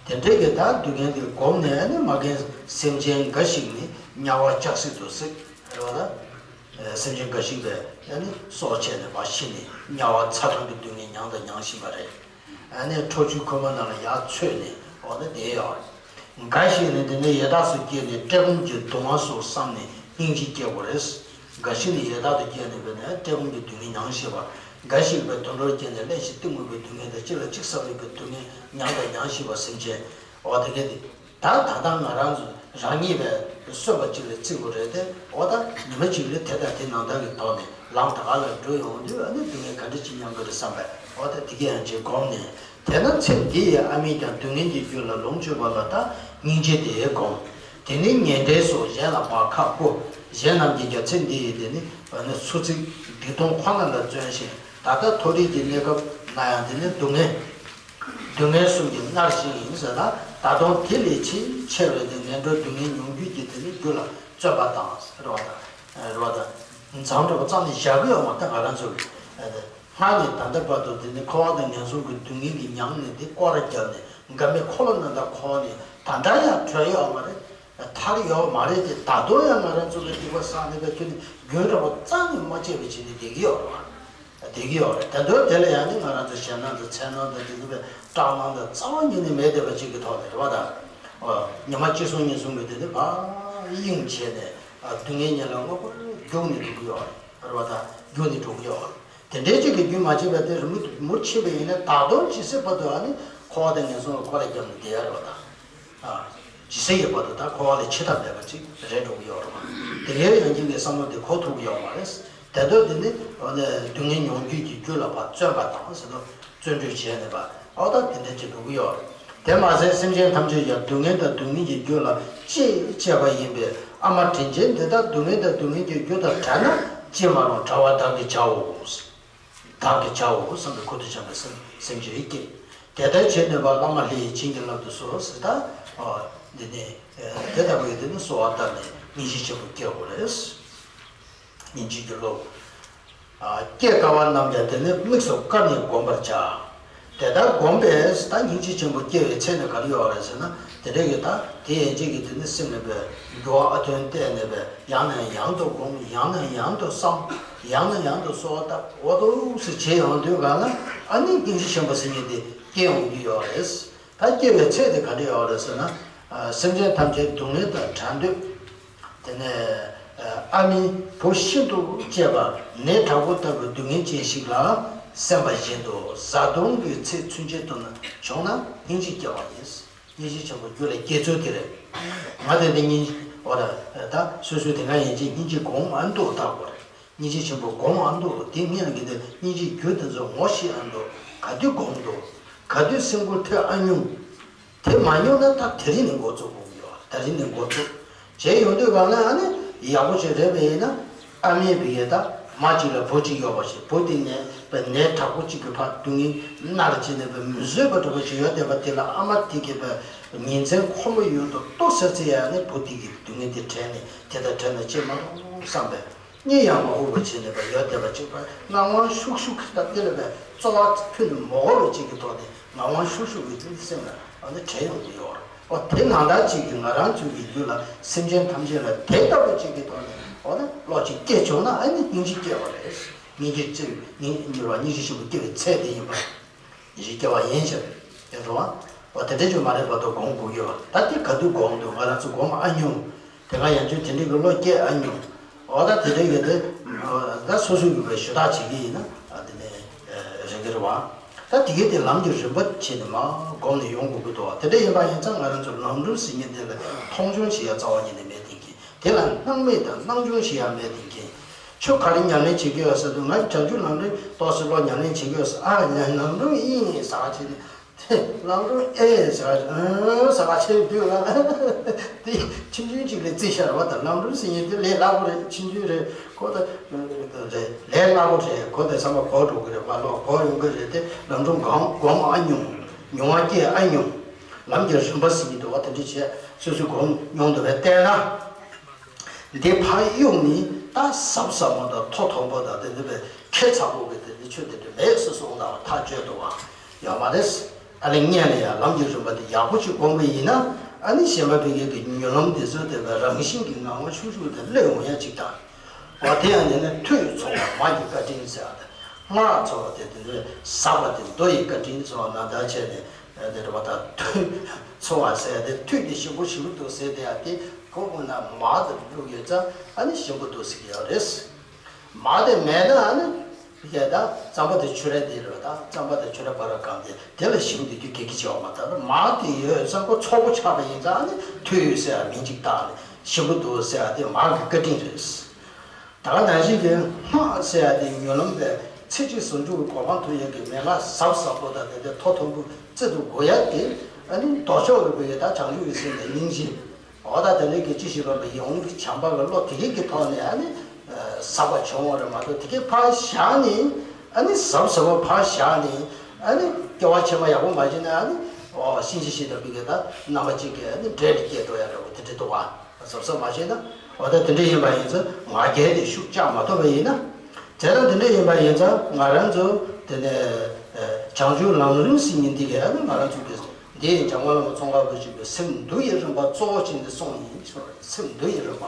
ད་དེ་འདྲའི་གི་ད་སྡུག་བསྔལ་དེ་བསྒོམས་ནས་ཨ་ནི་མ་རྒན་སེམས་ཅན་འགའ་ཞིག་ནི་དམྱལ་བ་ལྕགས་སྲེག་ཏུ་བསྲེགས་རེད་བ་ད། སེམས་ཅན་འགའ་ཞིག་པས་ཨ་ནི་སྲོག་བཅད་ནས་ཕར་ཤི་ནས་དམྱལ་བ་ཚ་གྲང་གི་སྡུག་བསྔལ་མྱངས་དང་མྱང་བཞིན་པ་རེད། ཨ་ནི་ཁྲོ་ཆུའི་ཁུག་མ་ནང་ལ་ཡར་འཚོད་ནས་འོ་ན་བསྡད་ཡོད་རེད། འགའ་ཞིག་ནི་དེ་ནས་ཡི་དྭགས་སུ་སྐྱེས་ནས་བཀྲེས་སྐོམ་གྱི་སྡུག་བསྔལ་སོགས་བསམས་ནས་སྙིང་རྗེ་སྐྱེ་དགོས་རེད། འགའ་ཞིག་ནི་ཡི་དྭགས་སུ་སྐྱེས་ནས་བས་ནས་བཀྲེས་སྐོམ་གྱི་སྡུག་བསྔལ་མྱང་བཞིན་པ། འགའ་ཞིག་པས་དུད་འགྲོར་སྐྱེས་ནས་སླན་ཞིག་གཏི་མུག་པའི་སྡུག་བསྔལ་དང་གཅིག་ལ་གཅིག་ཟ་བའི་གི་སྡུག་བསྔལ་མྱངས་དང་མྱང་བཞིན་པ་སེམས་ཅན། འོ་དེ་གས་དེ། ད་ད་ལྟ་ང་རང་ཚོ་རང་ཉིད་པས་གསོན་པ་གཅིག་ལ་བརྩི་དགོས་རེད་དེ། འོ་ད་ཉི་མ་གཅིག་ལ་དེ་དང་དེ་ནང་ལྟར་གྱི་ཐོག་ནས་ལམ་ད་ག་ལ་འགྲོ་ཡོང་དུས་ཨ་ནི་སྡུག་བསྔལ་ག་འདྲ་ཅིག་མྱང་གི་རེད་བསམ་པས། འོ་ད་དེ་ག་ཡང་ཅིག་བསྒོམས་ནས། དེས་ན་ཚེ་འདི་ཡི་ཨ་མིན་ཀྱང་། སྡུག་བསྔལ་གྱི་རྒྱུ་ལ་ལོངས་སྤྱོད་པ་ལ། ད་སྙིང་རྗེ་དེས་བསྒོམ། དེ་ནས་ཉེ་འབྲེལ་སོགས་གཞན་ལ་བག་ཁ་བསྐུར། གཞན་རྣམས་ཀྱིས་ཀྱང་ཚེ་འདི་ཡི་དེ་ནི་ཨ་ནི་ཚུར་ཚིག་སྡིག་ལྟུང་ཁོ་ན་ལ་བརྩོན་ཞིང་། ད་ལྟ་མཐོ་རིས་ཀྱི་གནས་སྐབས་ན་ཡང་དེ་ནི་སྡུག་བསྔལ། སྡུག་བསྔལ་གསུམ་གྱིས་མནར་ཞིང་ཟེར་ན། ད་དུང་དེ་ལས་ཆེས་ཆེ་བའི་དེ་ངན་འགྲོའི་སྡུག་བསྔལ་མྱོང་འགྱུར་གྱི་དེ་ནི་རྒྱུ་ལ་བརྩོན་པ་དང་རེད་བ་དང་། རེད་བ་དང་། མཚམས་འདྲ་བ་རྩ་ནས་བཞག་གི་ཡོད་མ་རེད། ད་ང་རང་ཚོ་གི་སྔར་ནས་ད་ལྟ་བར་དུ་དེ་ནི་འཁོར་བ་དང་ངན་སོང་གི་སྡུག་བསྔལ་གྱིས་མྱངས་ནས། དེ་སྐོར་ར་བརྒྱབ་ནས། འགག་མེད་འཁོར་ལོ་ནང་ལ་འཁོར་ནས། ད་ལྟ་ཡང་གྲོལ་ཡོད་མ་རེད། ཐར་ཡོད་མ་རེད་དེ། ད་དུང་ཡང་ང་རང་ཚོ་གི་སྡིག་པ་བསགས་ནས་པའི་ཁྱོན་ནས་རྒྱུན་འདྲ་བ་རྩ་ནས་མ་བཅད་པ་བྱས་ནས་བསྡད་ཀྱི་ཡོད་རེད་བ། བསྡད་ཀྱི་ཡོད་རེད། ད་དུང་དེ་ལ་ཡང་ནི་ང་རང་ཚོ་ཞེད་སྣང་དང་འཚེར་སྣང་དང་དེ་ནི་པའི་སྐྲག་སྣང་དང་རྩ་བ་ཉིད་ནས་མེད་བསྡད་པ་ཅིག་གི་ཐོག་ནས་རེད་བ་དང་། ཨོ། ཉི་མ་གཅིག་སོང་གཉིས་སོང་གི་དེ་ནི་ཕར་གཡེང་བྱས་ནས། ཨ། སྡུག་བསྔལ་ཉིད་ལ་མངོན་པར་རྒྱུག་ནས་འགྲོ་གི་ཡོད་རེད་བ་དང་། རྒྱུག་ནས་འགྲོ་གི་ཡོད་རེད། དེ་འདྲའི་ཅིག་གི་རྒྱུན་མ་ཆད་པ་དེ་རིང་མོ་མུར་ཕྱིན་པ་ཡིན་ན། ད་དུང་ཇི་སྲིད་བར་དུ་ཨ་ནི་འཁོར་བ་དང་ངན་སོང་ལ་སྐོར་ར་བརྒྱབ་ནས་བསྡད་ཡ་རེད་བ་དང་། ཨ། ཇི་སྲིད་ཡོད་བར་དུ་ད་འཁོར་བ་ལས་ཕྱི་ཐབས་མེད་པ་ཅིག་རེད་འགྲོ་གི་ཡོད་རེད་བ། དེ་གའི་ཡང་ཅིག་གི་བསམ་བློ་དེ་འཁོར་ཐུབ་ཀྱི་ཡོད་མ་རེད། དེ་ཚོ་དེ་ནི་འོ་ནས་སྡུག་བསྔལ་མྱོང་འགྱུར་གྱི་རྒྱུ་ལ་ཕར་བརྩོན་པ་དང་ཟེར་དུས། བརྩོན་འགྲུས་བྱས་ནས་པ། ཨོ་ད་དེ་འདྲ་ཅིག་འགྲོ་གི་ཡོད་རེད། དེ་མ་ཟད་སེམས་ཅན་ཐམས་ཅད་ཀྱང་སྡུག་བསྔལ་དང་སྡུག་བསྔལ་གྱི་རྒྱུ་ལ་གཅེས་གཅེས་པ་ཡིན་པས། ཨ་མ་དྲིན་ཅན་འདི་དག་སྡུག་བསྔལ་དང་སྡུག་བསྔལ་གྱི་རྒྱུ་དང་བྲལ་ན། ཅི་མ་རུང་བྲལ་བར་བདག་གིས་བྱའོ། བདག་གིས་བྱའོ་བསམ་པའི་ཁུར་དུ་བྱམས་པའི་སེམས་སེམས་བསྐྱེད་ཀྱིས། དེ་ལྟར་བྱས་ནས་པ། བླ་མ་ལྷ་ཡིས་བྱིན་གྱིས་བརླབ་ཏུ་གསོལ་ཟེར། ད་ཨོ་འདི་ནི་དེ་ལྟ་བུའི་དེ་ནི་གསོལ་བ་བཏབ་ནས་སྙིང་རྗེ་ཆེན་པོ་སྐྱེ་དགོས་རེད། སྙིང་རྗེ་གི་བློ། ཨ། སྐྱེ་དཀའ་བ་རྣམས་ཀྱང་དེ་ནི་དམིགས་སུ་བཀར་ནས་བསྒོམ་པར་བྱ། དེ་ལྟར་བསྒོམས་པས་ད་སྙིང་རྗེ་ཆེན་པོ་སྐྱེ་བའི་ཚད་ནི་ག་རེ་ཡོད་རེད་ཟེར་ན། དེ་འདྲ་གི་ད་དེ་ཡན་ཆད་ཀྱི་དེ་ནི་སེམས་ནས་པའི་འགྱུར་བ་ཨ་ཐོན་བལྟས་ནས་པའི། ཡང་ནས་ཡང་དུ་བསྒོམ། ཡང་ནས་ཡང་དུ་བསམ། ཡང་ནས་ཡང་དུ་གསོལ་བ་བཏབ། འོ་དུ་སེ་བྱེད་ཡོང་དུས་གང་ན་ཨ་ནི་སྙིང་རྗེ་ཆེན་པོ་ཟེར་མཁན་དེ་སྐྱེ་ཡོང་གི་ཡོད་རེད། ད་སྐྱེ་བའི་ཚད་དེ་ག་འདྲ་ཡོད་རེད་ཟེར་ན། ཨ། སེམས་ཅན་ཐམས་ཅད་སྡུག་བསྔལ་དང་བྲལ་འདོད། དེ་ནས་ཨ་མའི་བུ་ཤིན་ཏུ་གཅེས་པ་ནད་དྲག་པོ་ལྟ་བུའི་སྡུག་བསྔལ་ཅན་ཞིག་ལ་སེམས་པ་བཞིན་དུ། བཟའ་བཏུང་གི་ཚེ་ཚུན་ཆད་དུ་ན་བྱུང་ན་སྙིང་རྗེ་སྐྱེ་བ་ཡིན། སྙིང་རྗེ་ཆེན་པོ་རྒྱུད་ལ་སྐྱེ་ཚུལ་དེ་རེད། ང་དེ་འདི་སྙིང་། འོ་ད་ད་སོ་སོའི་དེ་སྔ་ཡན་ཆད་སྙིང་རྗེ་སྒོམ་ཨ་འདུག་བལྟ་དགོས་རེད། སྙིང་རྗེ་ཆེན་པོ་སྒོམ་ཨ་འདུག་དེ་སྔོན་གྱི་དེ་སྙིང་རྗེའི་རྒྱུ་དེ་ཚོ་ངོ་ཤེས་ཨ་འདུག་ག་དུས་སྒོམ་འདུག་ག་དུས་སེམས་ཁུར་ཐེབས་ཨ་མྱོང་། དེ་མ་མྱོང་ན་ད་དེ་རིང་ནས་འགོ་བཙུགས་དགོས་ཀྱི་ཡོད། དེ་རིང་ནས་འགོ་བཙུགས་བྱས་ཡོང་དུས་གང་ལ་ཨ་ནི་ཡག་པོ་ཞིག་རེད་པ་ཡིན་ན། ཨ་མའི་བུ་ཡིན་ད། མ་གཅིག་ལ་བུ་གཅིག་ཡོད་པ་ཞིག་བུ་དེ་ནས་པའི་ནད་དྲག་པོ་གཅིག་གིས་ཕར་སྡུག་བསྔལ་མནར་བྱས་ནས་པའི་མི་བཟོད་པ་འདྲ་པོ་ཞིག་ཡོད་བསྡད་པ་དེ་ལ། ཨ་མ་དེ་གིས་པའི་ཉིན་མཚན་ཁོ་མོ་ཡུན་དུ་ལྟོ་ཟ་ཚེ་ཡང་ནི་བུ་དེ་གི་སྡུག་བསྔལ་དེ་དྲན་ནས། དེ་དང་བྲལ་ན་ཅི་མ་རུང་བསམ་པའི། གཉིད་ཡང་མ་ཧུར་བར་བྱས་ནས་པའི་ཡོད་བསྡད་པ་གཅིག་པ་ངང་དབང་ཤུགས་ཤུགས་ཀྱིས་ད་དེ་ལ་པའི་རྩོལ་བ་ཕུལ་ནས་མ་དགོས་པ་གཅིག་གི་ཐོག་ནས་ངང་དབང་ཤུགས་ཤུགས་ཀྱིས་དེ་སེམས་ལ་ཨ་ནི་དྲན་ཡོང་གི་ཡོད་རེད། འོ་དེ་ནང་ལྟར་གཅིག་གིས་ང་རང་ཚོའི་གི་རྒྱུད་ལ་སེམས་ཅན་ཐམས་ཅད་ལ་དེ་ལྟ་བུ་གཅིག་གི་ཐོག་ནས་འོ་ན་བློ་གཅིག་སྐྱེས་བྱུང་ན་ཨ་ནི་སྙིང་རྗེ་སྐྱེ་བ་རེད། སྙིང་རྗེ་སྐྱེ་སྙིང་རྗེ་བ་སྙིང་རྗེ་ཆེན་པོ་སྐྱེ་བའི་ཚད་དེ་ཡིན་པ། ཡིད་སྐྱེ་བ་ཡན་ཆད་ཡོད་འགྲོ་བ། འོ་དེ་འདྲ་ཅིག་མ་རེད་བར་དུ་སྒོམ་དགོས་ཀྱི་ཡོད། ད་དེ་ག་དུས་སྒོམ་འདུག་ང་རང་ཚོ་སྒོམ་ཨ་མྱོང་། དེ་སྔ་ཡང་ཅིག་དེ་འདྲའི་གི་བློ་སྐྱེ་ཨ་མྱོང་། འོ་ད་དེ་འདྲའི་གི་དེ་ད་སོ་སོ་གི་བའི་ཞུ་དག་བྱེད་ཀྱི་ཡིན་ན་ཨ་དེ་ནས་རེ་གི་རེད་བ། ད་དེ་གའི་དེ་ལམ་གྱི་རིམ་པ་བྱས་ནས་མ་སྒོམ་ནས་ཡོང་དགོས་ཀྱི་འདུག་བ། དེ་འདྲ་ཡིན་པ་ཡིན་ཙང་ང་རང་ཚོ་ལམ་རིམ་ཟེར་མཁན་དེ་ལ་མཐོང་ཆུང་བྱེད་ཡ་རྩ་བ་ཉིད་ནས་མེད་དེ་གི། དེ་ལ་སྣང་མེད་དང་སྣང་ཆུང་ཞེས་ཡང་མེད་དེ་མཁྱེན། ཁྱོད་ག་རེ་ཉམས་ལེན་བྱེད་ཀྱི་ཡོད་ཟེར་དུས། ང་བྱང་ཆུབ་ལམ་རིམ་ཏོག་ཙམ་ཀློག་ཉམས་ལེན་བྱེད་ཀྱི་ཡོད་ཟེར། ཨ་ཉ་ལམ་རིམ་ཨིན་ཟེར་བ་བྱས་ནས། དེ་ལམ་རིམ་ཨེ་ཟེར་བ་ཨང་ཟེར་བ་བྱས་དུས་ལ། དེ་ཆུང་ཆུང་ཅིག་ལས་རྩིས་ཤར་བ་དང་། ལམ་རིམ་ཟེར་མཁན་དེ་ལས་སླ་པོ་རེད། ཆུང་ཆུང་རེད། གོ་ད་རེད། ལས་སླ་པོ་རེད། གོ་དེ་ཚང་མ་གོ་འགྲོ་གི་རེད་པ། ལོ་གོ་ཡོང་གི་རེད། དེ་ལམ་རིམ་སྒོམ་སྒོམ་ཨ་མྱོང་། མྱོང་བ་སྐྱེ་ཨ་མྱོང་། ལམ་གྱི་རིམ་པ་ཟེར་གྱི་འདུག་བ། དེ་འདྲ་བྱས་སོ་སོའི་སྒོམ་མྱོང་འདུག་བས་བལྟས་ན། འདི་ཕར་གཡུག་ནི་ད་ཟབ་ཟབ་མོ་དང་མཐོ་མཐོན་པོ་དང་དེ་འདྲ་བའི་ཁེ་ཚ་པོ་གི་དེ་འདྲ་ཆོས་དེ་འདྲ་མེད་སོ་སོ་ལ་ཐག་གཅོད་འདུག་བ། ཡོད་མ་རེད། ཨ་ལས་སྔོན་ལ་ཡང་ལམ་གྱི་རིམ་པ་དེ་ཡག་པོ་ཞིག་སྒོམ་པ་ཡིན་ན། ཨ་ནི་གཞན་པ་བོད་སྐད་ཀྱི་མྱུར་ལམ་དེ་ཚོ་དེ་བས་རང་བཞིན་གྱིས་ངང་བ་ཤུགས་ཤུགས་དེ་སླེབས་འོང་ཡ་ཅིག་དང་། འོ་དེ་ཡང་ཉན་ན་ཐོས་ཚོགས་པ་མ་གི་བཀའ་དྲིན་ཟེར་བ་དང་། སྔགས་ཚོགས་པ་དེ་དེ་ཚོས་ཟབ་པ་དེ་མདོ་ཡི་བཀའ་དྲིན་ཚོགས་ན་ད་བྱས་ནས་དེ་རེད་བ། ད་ཐོས་ཚོགས་པ་ཟེར་དེ་ཐོས་དེ་ཞིམ་པོ་ཞིམ་པོ་འདུག་ཟེར་དེ་ཡ་དེ་གོ་དགོས་ན་མར་དེ་བླུགས་ཡོད་ཙང་ཨ་ནི་ཞིམ་པོ་འདུག་ཟེར་གི་ཡོད་རེད། མར་དེ་མེད་ན་ཨ་ནི་ཡ་ད་རྩམ་པ་དེ་ཆུ་ར་དེ་རེད་བ། ད་རྩམ་པ་དེ་ཆུ་ར་བར་བ་གང་དེ་དེ་ལ་ཞིམ་དེ་དུས་གེགས་ཀྱི་བྱེད་བ་མ་ད། མར་དེ་ཡོད་ཙང་ཁོ་ཚོགས་པོ་ཆགས་པ་ཡིན་ཙང་ཨ་ནི་ཐོས་ཡོད་ཟེར་ཡ་མིང་ཅིག་བཏགས་ནས་ཞིམ་པོ་འདུག་ཟེར་ཡ་དེ་མར་གི་བཀའ་དྲིན་རེད། ད་ག་ནང་བཞིན་གྱི་སྔགས་ཟེར་ཡ་དེ་མྱུར་ལམ་པའི་ཚེ་གཅིག་ཟུང་འཇུག་གི་གོ་འཕང་ཐོབ་ཡག་གི་མན་ངག་ཟབ་ཟབ་པོ་དང་དེ་དེ་མཐོ་མཐོན་པོ་རྩེ་གཏུབ་དགོས་ཡ་དེ། ཨ་ནི་ལྡོག་ཕྱོགས་ཀྱི་བོད་ཡི་ད་བྱང་ཆུབ་ཀྱི་སེམས་དང་སྙིང་རྗེ། འོ་ད་དེ་འདྲའི་གི་ཅི་ཞིག་ལབ་པ་ཡིན། འོང་གི་བྱམས་པ་གི་བློ་དེ་གི་གི་ཐོག་ནས་ཨ་ནི་ཟབ་པ་བྱུང་བ་རེད་མ་གཏོགས། དེ་གི་ཕར་བཞག་ནས་ཨ་ནི་ཟབ་ཟབ་པོ་ཕར་བཞག་ནས་ཨ་ནི་ སྐྱེ་བ་ཕྱི་མ་ཡག་པོ་མ་བྱས་ན་ཨ་ནི་ཨོ་གཤིན་རྗེ་གཤེད་དམ་པའི་གི་ད་རྣམ་པ་གཅིག་གི་ཨ་ནི་འདྲེ་ལ་སྐྱེས་འགྲོ་ཡ་འདྲ་བོ་དེ་འདྲ་འདུག་བ། གཟབ་གཟབ་མ་བྱས་ན་འོ་ད་དེ་འདྲ་ཡིན་པ་ཡིན་ཙང་ང་རྒྱལ་དེ་ཤུགས་བཅག་མ་ཐུབ་པ་ཡིན་ན། བྱས་ཙང་དེ་འདྲ་ཡིན་པ་ཡིན་ཙང་ང་རང་ཚོ་དེ་ནས་བྱང་ཆུབ་ལམ་རིམ་ཟེར་མཁན་འདི་གས་ཨ་ནི་ང་རང་ཚོ་གི་འདི་འཇམ་མགོན་བླ་མ་ཙོང་ཁ་པ་ཆེན་པོའི་སེམས་འདུལ་བའི་རིམ་པ་གཙོ་བོ་ཅིག་འདི་གསུངས་ཡིན་ཟེར་བ་རེད། སེམས་འདུལ་བའི་རིམ་པ།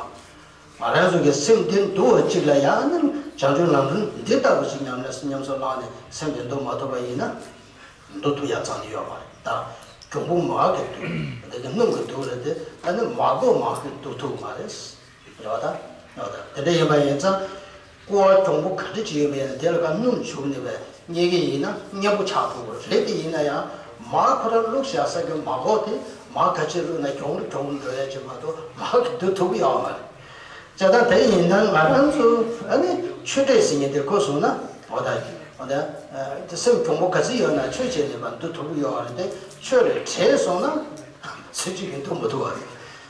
ང་རང་ཚོ་གི་སེམས་འདི་འདུལ་བ་གཅིག་ལ་ཡང་ནི་བྱང་ཆུབ་ལམ་རིམ་འདི་ལྟ་བུ་ཞིག་ཉམས་ལེན་ཉམས་སུ་བླངས་ནས་སེམས་འདི་འདུལ་མ་ཐུབ་པ་ཡིན་ན་འདུལ་ཐུབ་ཡ་རྩ་ནས་ཡོད་མ་རེད་ད། གྱོང་པོ་མར་གྱིས་འདུལ་འདི་གི་སྣུམ་གྱིས་འདུལ་རེད་དེ་ཨ་ནི་མར་ཁུ་མར་གྱིས་འདུལ་ཐུབ་མ་རེད། རེད་བ་ད། རེད་བ་ད་དེ་འདྲ་ཡིན་པ་ཡིན་ཙང་ཀོ་བ་གྱོང་པོ་ག་འདྲ་ཅིག་ཡོད་པ་ཡིན་ན་དེ་ལ་ཁ་སྣུམ་བྱུགས་ནས་བས། རྙེད་ཀྱི་ཡིན་ན་མཉེན་པོ་ཆགས་ཐུབ་དགོས་རེད། དེ་ཡིན་ན་ཡང་མར་ཁོ་རང་བླུགས་བཞག་ས་གི་མར་ཁུ་དེ་མར་ག་ཅིག་བླུགས་ན་གྱོང་རུ་གྱོང་རུ་འགྲོ་ཡ་ཅིག་མ་གཏོགས་མར་གྱིས་འདུལ་ཐུབ་ཀྱི་ཡོད་མ་རེད། བྱས་ཙང་དེ་ཡིན་ན་ང་རང་ཚོ་ཨ་ནི་ཆོས་འབྲེལ་ཟེར་མཁན་དེ་གོ་སོང་ན་འོ་ད་འོ་ད་དེ་སེམས་གྱོང་པོ་ག་ཚོད་ཡོད་ན་ཆོས་བྱས་ནས་མར་འདུལ་ཐུབ་ཀྱི་ཡོད་རེད་དེ་ཆོས་ལ་བྲེལ་སོང་ན་སེམས་ཅན་གྱིས་འདུལ་མི་ཐུབ་པ་རེད།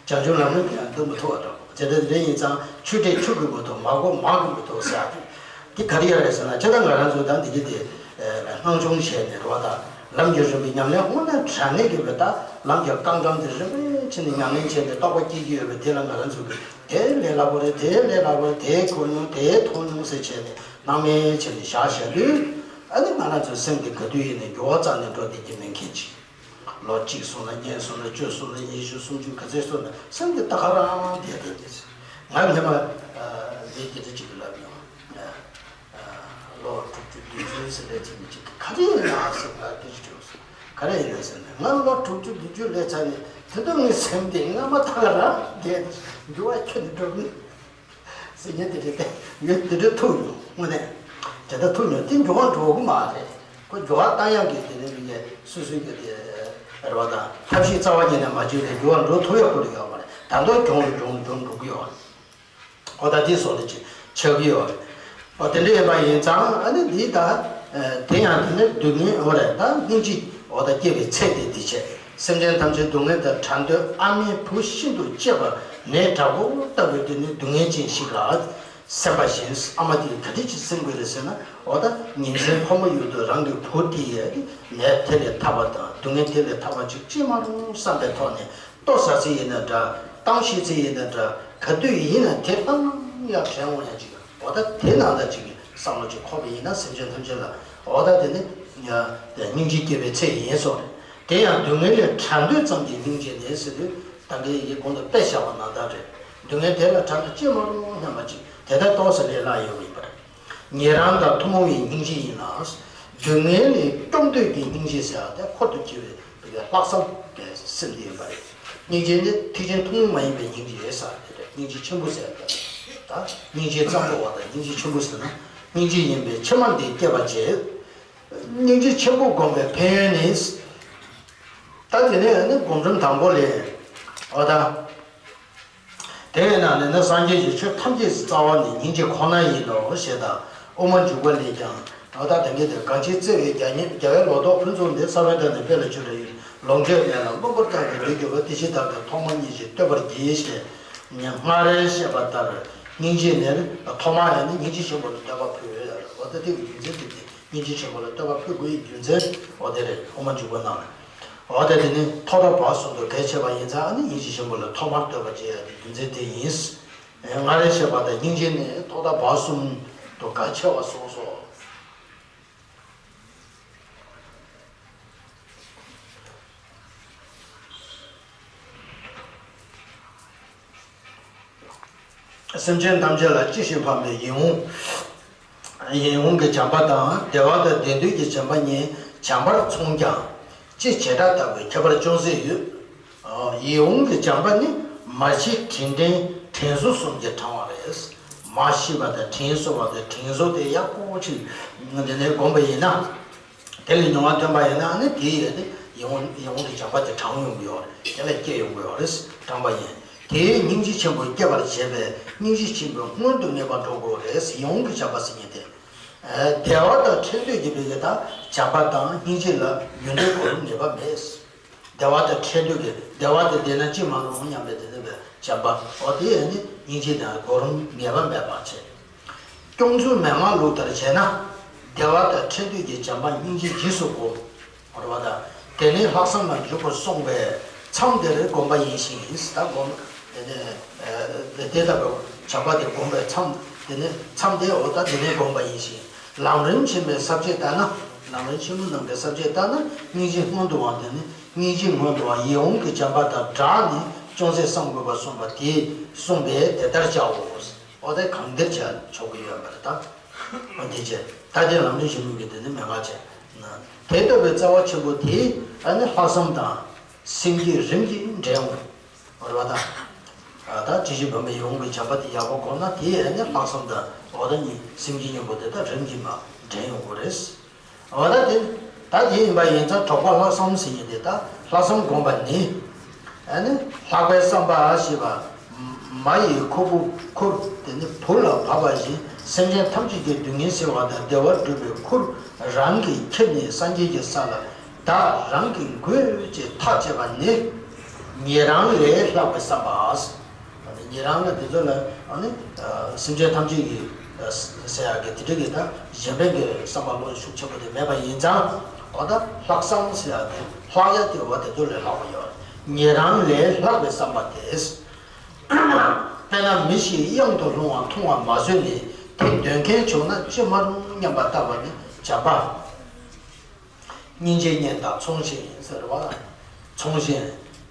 བྱང་ཆུབ་ལམ་རིམ་གྱིས་ཡང་འདུལ་མི་ཐུབ་པ་འདྲ་བོ་དེ་འདྲ་དེ་འདྲ་ཡིན་ཙང་ཆོས་འབྲེལ་ཆོས་ཀྱིས་མི་ཐུབ་མར་ཁུ་མར་གྱིས་མི་ཐུབ་ཟེར་ཡ་དེ། དེ་ག་རེ་ཡོད་རེད་ཟེར་ན་ཁྱེད་དང་ང་རང་ཚོ་ད་འདི་གི་དེ་སྣང་ཆུང་བྱས་ནས་རེད་བ་ད། ལམ་གྱི་རིམ་པའི་ཉམས་ལེན་དངོས་གནས་དྲང་གནས་ཀྱི་བའི་ད་ལམ་གྱི་རྐང་གྲངས་དེ་རིམ་པས་ཕྱིན་ནས་ཉམས་ལེན་བྱས་ནས་རྟོགས་པ་སྐྱེ་རྒྱུ་ཡོད་པའི་དེ་ལ་ང་རང་ཚོ་གི་དེ་ལས་སླ་པོ་རེད། དེ་ལས་སླ་པོ་རེད། དེ་གོ་མྱོང་། དེ་མཐོང་མྱོང་ཟེར་བྱས་ནས་སྣང་མེད་བྱས་ནས་བཞག་བཞག་དུས་ཨ་ནི་ང་རང་ཚོའི་སེམས་དེ་ག་དུས་ཡིན་ནས་འགྱུར་བ་རྩ་ནས་འགྲོ་བསྡད་ཀྱི་མེད་མཁན་ཅིག་ལོ་གཅིག་སོང་ན་གཉིས་སོང་ན་བཅུ་སོང་ན་ཉི་ཤུ་སུམ་ཅུ་ག་ཚོད་སོང་ན་སེམས་འདི་ད་ག་རང་བསྡད་བསྡད་ཀྱི། ང་སྔོན་མ་ལས་དེ་འདྲ་ཅིག་གི་ལབ་ཡོང་། ལོ་དྲུག་ཅུ་བདུན་ཅུ་ཟེར་ལས་ཅིག་མི་ཅིག་ག་རེ་ཡིན་ན་ཟེར་ང་དེ་ཅིག་བྱུང་སོང་། ག་རེ་ཡིན་ན་ཟེར་ན་ང་ལོ་དྲུག་ཅུ་བདུན་ཅུ་སླེབས་ཚར་ནས་དེ་དུས་ངའི་སེམས་འདི་སྔ་མ་ད་ག་རང་བསྡད་འགྱུར་བ་ཁྱོན་ནས་འགྲོ་གི། ཟེར་མཁན་དེ་འདྲ་དེ་ཡོད། དེ་འདྲ་ཐུག་ཡོང་དངོས་གནས། དེ་འདྲ་ཐུག་མྱོང་། དེ་འགྱུར་བ་འགྲོ་གི་མ་རེད། ཁོ་འགྱུར་བ་བཏང་ཡག་གི་དེ་ནས་མི་ངན་སོ་སོའི་གི་དེ་རེད་བ་དང་ཐབས་ཤེས་རྩ་བ་ཉིད་ནས་མ་བྱས་ནས་འགྱུར་བ་འགྲོ་ཐུབ་ཡག་ཁོ་རེ་ཡོད་མ་རེད། ད་དུང་གྱོང་རུ་གྱོང་རུ་གྱོང་འགྲོ་གི་ཡོད་རེད། ཨོ་ད་དེ་སོགས་ལ་ཅིག་ཆགས་ཀྱི་ཡོད་རེད། ཨོ་དེ་འདྲ་ཡིན་པ་ཡིན་ཙང་ཨ་ནི་འདི་ད་དེ་ཡང་དེ་ནས་སྡུག་བསྔལ་ཨོ་རེད། ད་སྙིང་རྗེ་ཨོ་ད་སྐྱེ་བའི་ཚེ་དེ་འདི་བྱས། སེམས་ཅན་ཐམས་ཅད་སྡུག་བསྔལ་དང་བྲལ་འདོད་ཨ་མའི་བུ་ཤིན་ཏུ་གཅེས་པ་ནད་དྲག་པོ་ལྟ་བུའི་དེ་ནི་སྡུག་བསྔལ་ཅན་ཞིག་ལ་སེམས་པ་ཞན། ཨ་མ་དེས་ག་དེ་ཅིག་སེམས་དགོས་རེད་ཟེར་ན་ཨོ་ད་ཉིན་མཚན་ཕོ་མོ་ཡོད་དུས་རང་གི་བུ་དེ་ཡི་ནད་དེ་ལས་ཐར་བ་དང་སྡུག་བསྔལ་དེ་ལས་ཐར་བ་ཅིག་ཅི་མ་རུང་བསམ་པའི་ཐོག་ནས། ལྟོ་ཟ་ཚེ་ཡིན་ན་འདྲ། གཏམ་བཤད་ཚེ་ཡིན་ན་འདྲ། ག་དུས་ཡིན་ན་དེ་སླར་ཡང་དྲན་འོང་ཡ་ཅིག་འོ་ད་དེ་ནང་ལྟར་ཅིག་གི་བསམ་བློ་ཅིག་འཁོར་བ་ཡིན་ན་སེམས་ཅན་ཐམས་ཅད་ལ་འོ་ད་དེ་ནི་སྙིང་རྗེ་སྐྱེ་བའི་ཚེ་ཡིན་སོགས་རེད། དེ་ཡང་སྡུག་བསྔལ་ལས་བྲལ་འདོད་ཙམ་གྱི་སྙིང་རྗེ་ནི་ཟེར་དུས་ད་གིན་ཡི་གེ་གོང་དུ་དཔེ་བཞག་པ་ནང་ལྟར་རེད། སྡུག་བསྔལ་དེ་ལ་བྲལ་ན་ཅི་མ་རུང་སྙམ་པ་ཅིག་དེ་ལྟར་རྟོགས་ས་ལས་སླ་ཡོད་པ་ཡིན་པ་རེད། ཉེ་རང་དང་ཐུན་མོང་བའི་སྙིང་རྗེ་ཡིན་ལ། སྡུག་བསྔལ་ལས་སྐྱོབ་འདོད་ཀྱི་སྙིང་རྗེ་ཟེར་བ་དེ་འཁོར་དུ་གྱུར་པའི་ལྷག་བསམ་གྱི་སེམས་དེ་ཡིན་པ་རེད། སྙིང་རྗེ་ནི་ཐེག་ཆེན་ཐུན་མོང་མ་ཡིན་པའི་སྙིང་རྗེ་ཟེར་བ་དེ་རེད། སྙིང་རྗེ་ཆེན་པོ་ཟེར་བ་དེ་རེད། ད་སྙིང་རྗེ་ཙམ་པོ་བ་དང་སྙིང་རྗེ་ཆེན་པོ་ཟེར་ན་སྙིང་རྗེ་ཡིན་པས་ཕྱི་མ་འདི་བསྐྱེད་པར་བྱེད། སྙིང་རྗེ་ཆེན་པོ་བསྒོམ་པའི་ཕན་ཡོན་ནི། ད་དེ་ནས་ནི་སྒོམ་རིམ་དང་པོ་ལས། འོ་ད། དེ་ཡི་ནང་ནས་ནི་སངས་རྒྱས་ཀྱི་ཆོས་ཐམས་ཅད་ཀྱི་རྩ་བ་ནི་སྙིང་རྗེ་ཁོ་ན་ཡིན་ནོ་ཞེས་དང་དབུ་མ་འཇུག་པ་ལས་ཀྱང་འོ་ད་དེང་གི་དེ་གང་ཕྱིར་བརྩེ་བའི་རྒྱ་ཉེ་རྒྱལ་བའི་ལོ་ཏོག་ཕུན་ཚོགས་འདི་ས་བོན་དང་ནི་དཔེ་ལ་བརྗོད་པ་ཡིན། ལོངས་སྤྱོད་མེད་ལ་བློ་འཁོར་ལྟ་བུའི་ལུས་ཀྱི་བུ་དེ་ཕྱིར་བདག་གིས་ཐོག་མ་སྙིང་རྗེ་བསྟོད་པར་བགྱི་ཞེས་སྔར་བཤད་པ་ལྟར་སྙིང་རྗེ་ནི་ཐོག་མ་ཡང་ནི་སྙིང་རྗེ་ཆེན་པོ་ལ་བསྟོད་པ་ཕུལ་ཡོད། འོ་ད་དེ་གི་རྒྱུ་མཚན་དེ་སྟེ། སྙིང་རྗེ་ཆེན་པོ་ལ་བསྟོད་པ་ཕུལ་དགོས་ཡི་རྒྱུ་མཚན་འོ་དེ་རེད། དབུ་མ་འཇུག་པ་ནང་ལ། འོ་དེ་དེ་ནི་ཐོག་མཐའ་བར་གསུམ་དུ་གལ་ཆེ་བ་ཡིན་ཙང་ཨ་ནི་སྙིང་རྗེ་ཆེན་པོ་ལ་ཐོག་མར་བསྟོད་པ་བྱེད་ཡ་དེ་རྒྱུ་མཚན་དེ་ཡིན། སྔར་བཤད་པ་ལྟར་སྙིང་རྗེ་ནི་ཐོག་མཐའ་བར་གསུམ་དུ་གལ་ཆེ་བ་གསུངས་སོ། སེམས་ཅན་ཐམས་ཅད་ལ་ཅི་ཞིག་ཕན་པའི་ཡིད་འོང་། ཡིད་འོང་གི་བྱམས་པ་དང་བདེ་བ་དང་བདེ་འདོད་ཀྱི་བྱམས་པ་གཉིས་བྱམས་པར་མཚུངས་ཀྱང་ཅི་བྱེ་བྲག་ལྟ་བུའི་ཁྱད་པར་ཅུང་ཟད་ཡོད། ཡིད་འོང་གི་བྱམས་པ་ནི་མ་ཤི་དྲིན་དྲན་དྲིན་གཟོ་གསུམ་གྱིས་དྲངས་པ་རེད། མ་ཤི་བ་དང་དྲིན་གཟོ་བ་དང་དྲིན་གཟོ་དེ་ཡག་པོ་ཅིག་འདི་ནས་བསྒོམས་པ་ཡིན་ན། དེ་ལས་མྱོང་བ་ཐོན་པ་ཡིན་ན་ནི་དེའི་ཡིད་དེ་ཡིད་འོང་ཡིད་འོང་གི་བྱམས་པ་དེ་དྲངས་ཡོང་གི་ཡོད་རེད། དེ་ལ་སྐྱེ་ཡོང་གི་ཡོད་རེད། དྲངས་པ་ཡིན། དེའི་སྙིང་རྗེ་ཆེན་པོ་སྐྱེ་བར་བྱེད་པས་སྙིང་རྗེ་ཆེན་པོས་སྔོན་དུ་ངེས་པར་འགྲོ་དགོས་རེད། ཡིད་འོང་གི་བྱམས་པ་ཟེར་མཁན་དེ། བདེ་བ་དང་འཕྲད་འདོད་ཀྱི་བོད་ཀྱི་དང་བྱམས་པ་དང་སྙིང་རྗེ་ལ་ཡོན་ཏན་གོ་རིམ་ངེས་པ་མེད། བདེ་བ་དང་འཕྲད་འདོད་ཀྱི་བདེ་བ་དེ་བདེ་ན་ཅི་མ་རུང་སྙམ་པའི་དེ་ནི་བའི་བྱམས་པ་འོ་དེ་ཡང་ནི་སྙིང་རྗེ་དང་གོ་རིམ་ངེས་པ་མེད་པར་བྱེད། སྐྱོང་ཚུལ་མན་ངག་ལུགས་ལྟར་བྱས་ན། བདེ་བ་དང་འཕྲད་འདོད་ཀྱི་བྱམས་པ་སྙིང་རྗེ་རྗེས་སུ་གོ། རེད་བ་དང་། དེ་ནས་ལྷག་བསམ་ལ་འཇུག་པར་གསུངས་པས་མཚམས་དེར་བསྒོམ་པ་ཡིན་ཞིང་། ད་སྒོམ། དེ་ནས་དེ་ལྟ་བུའི་བྱམས་པ་དེ་བསྒོམ་པའི་མཚམས། དེ་ནས་མཚམས་དེ་འོ་ད་དེ་ནས་བསྒོམ་པ་ཡིན་ཞིང་། ལམ་རིམ་ཆེན་མོའི་ས་བཅད་ལྟར་ན། ལམ་རིམ་ཆེན་མོ་ནང་གི་ས་བཅད་ལྟར་ན། སྙིང་རྗེ་སྔོན་དུ་འོང་། དེ་ནས་སྙིང་རྗེ་སྔོན་དུ་འོང་། ཡིད་འོང་གི་བྱམས་པ་དང་སྦྲགས་ནས་ཅུང་ཟད་བསམ་དགོས་པར་གསུངས་པ་དེས་གསུངས་པས་དེ་ལྟར་བྱའོ། འོ་ད་གང་འདིར་བྱ་ཆོག་གི་ཡོད་པ་རེད་ད། འོ་དེ་བྱས་ད་དེ་ལམ་རིམ་ཆེན་མོ་གི་དེ་ནི་མན་ངག་བྱས། དེ་ལྟ་བུའི་རྩ་བ་ཆེན་པོ་དེ་ཨ་ནི་ལྷག་བསམ་དང་སེམས་བསྐྱེད་རིམ་གྱིས་འདྲེན་འོང་། རེད་བ་དང་། ད་ཇི་བཞིན་སྒོམ་པའི་ཡིད་འོང་གི་བྱམས་པ་དེ་ཡག་པོ་སྒོམ་ན་དེ་ཨ་ནི་ལྷག་བསམ་དང་འོ་ད་གཉིས་སེམས་བསྐྱེད་གཉེན་པོ་དེ་ད་རིམ་གྱིས་མ་འདྲེན་ཡོང་གི་རེད། འོ་ད་དེ། ད་དེ་ཡིན་པ་ཡིན་ཙང་དྲེགས་པ་ལྷག་བསམ་ཟེར་མཁན་དེ་ད་ལྷག་བསམ་སྒོམ་པ་ནི། ཨ་ནི་ལྷག་པའི་བསམ་པ་ཞེས་པ། མ་ཡི་ཁུར་པོ་ཁུར་དེ་ནི་བུ་ལ་བབས་པ་བཞིན་སེམས་ཅན་ཐམས་ཅད་ཀྱི་སྡུག་བསྔལ་སེལ་བ་དང་བདེ་བ་སྒྲུབ་པའི་ཁུར་རང་གིས་ཁྱེར་ནས་སངས་རྒྱས་ཀྱི་ས་ལ་བདག་རང་གིས་འགོད་ཅེས་ཐག་བཅད་པ་ནི། ཉན་རང་ལས་ལྷག་པའི་བསམ་པ། ཉན་རང་ལ་དེ་ཚོ་ལ་ཨ་ནི་སེམས་ཅན་ཐམས་ཅད་ཀྱི་ཟེར་ཡག་གི་དེ་འདྲ་གི་ད་གཞན་ཕན་གྱི་བསམ་པ་བློ་ཤུགས་ཆེན་པོ་དེ་མེད་པ་ཡིན་ཙང་། འོ་ད་ལྷག་བསམ་ཟེར་ཡག་དེ་ལྷག་ཡག་དེ་འོ་དེ་ཚོ་ལས་ལྷག་པ་ཡོད། ཉན་རང་ལས་ལྷག་པའི་བསམ་པ་དེ། དཔེར་ན་མི་ཞིག་གཡང་དུ་ལྷུང་བ་མཐོང་བ་མ་བཟོད་ནས་དེ་འདོན་མཁན་བྱུང་ན་ཅི་མ་རུང་སྙམ་པ་ལྟ་བ་ནི་བྱམས་པ། སྙིང་རྗེ་གཉེན་དང་མཚུངས་ཤིང་ཟེར་བ། མཚུངས་ཤིང་།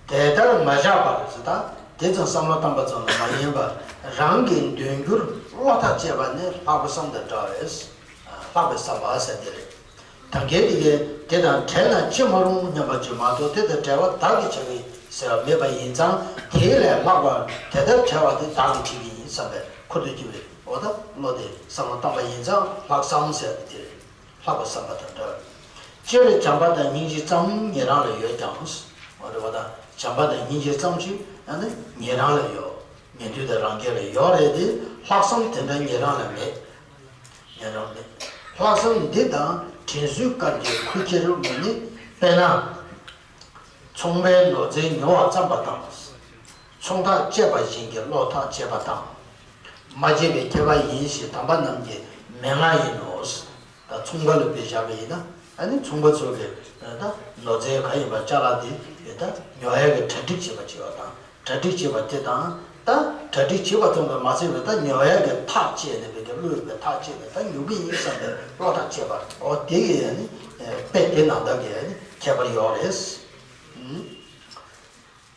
དེ་ལྟར་མ་བཞག་པར་ཟེར་ད། དེ་ཙམ་བསམ་བློ་བཏང་པ་ཙམ་ལ་མ་ཡིན་པར་རང་གིས་འདོན་རྒྱུར་བློ་ཐག་བཅད་པ་ནི་ལྷག་པའི་བསམ་དང་འདྲ་བས། ལྷག་པའི་བསམ་པ་ཟེར་དེ་རེད། ད་གལ་ཏེ་དེ་དང་བྲལ་ན་ཅི་མ་རུང་སྙམ་པ་ཅིག་མ་གཏོགས་དེ་དང་བྲལ་བ་བདག་གིས་བྱ་གི་ཟེར་བ་མེད་པ་ཡིན་ཙང་དེ་ལས་ལྷག་པ་དེ་ལྟར་བྲལ་བ་དེ་བདག་གིས་བྱེད་ཀྱི་ཡིན་བསམ་པའི་ཁུར་དུ་གྱུར་པའི་འོ་ད་བློ་དེ་བསམ་བློ་བཏང་པ་ཡིན་ཙང་ལྷག་བསམ་ཟེར་དེ་རེད། ལྷག་པའི་བསམ་པ་དང་འདྲ། སྤྱིར་བྱམས་པ་དང་སྙིང་རྗེ་ཙམ་ཉན་རང་ལ་ཡོད་ཀྱང་། འོ་རེད་བ་དང་བྱམས་པ་དང་སྙིང་རྗེ་ཙམ་ཞིག་ཨ་ནི་ཉན་རང་ལ་ཡོད། ཉན་ཐོས་དང་རང་རྒྱལ་ལ་ཡོད་རེད་དེ་ལྷག་བསམ་དེ་འདྲ་ཉན་རང་ལ་མེད། ཉན་རང་མེད། ལྷག་བསམ་འདི་དང་དྲིན་གཟོའི་དཀར་གྱི་ཁུར་ཁྱེར་མི་ནི་དཔེར་ན། ཚོང་པའི་ནོར་རྫས་ཉོ་བར་བརྩམས་པ་དང་། ཚོང་ཐག་བཅད་པ་བཞིན་གྱི་བློ་ཐག་བཅད་པ་དང་། མ་བཅད་པའི་ཁྱད་པར་ཡིན་ཞེས་དམ་པ་རྣམས་ཀྱི་མན་ངག་ཡིན་ནོ། ད་ཚོང་པ་ལ་དཔེ་བཞག་པ་ཡིན་ན་ཨ་ནི་ཚོང་པ་ཚོ་གིས་ད་ནོར་རྫས་ག་ཡིན་པ་ཅ་ལག་དེ་ད་ཉོ་ཡག་གི་གྲ་སྒྲིག་བྱེད་པ་བྱེད་པ་དང་། གྲ་སྒྲིག་བྱེད་པ་དེ་དང་། ད་གྲ་སྒྲིག་བྱེད་པ་ཙམ་དུ་མ་ཟད་པའི་ད་ཉོ་ཡག་གི་ཐག་བཅད་ནས་བའི་གི་བློ་ཡོད་པའི་ཐག་བཅད་ནས་ད་ཉོ་གི་ཡིན་བསམ་པའི་བློ་ཐག་བཅད་པ་འོ་དེ་ཡི་ཨ་ནི་དཔེ་དེ་ནང་ལྟར་གྱི་ཨ་ནི་ཁྱད་པར་ཡོད་རེད།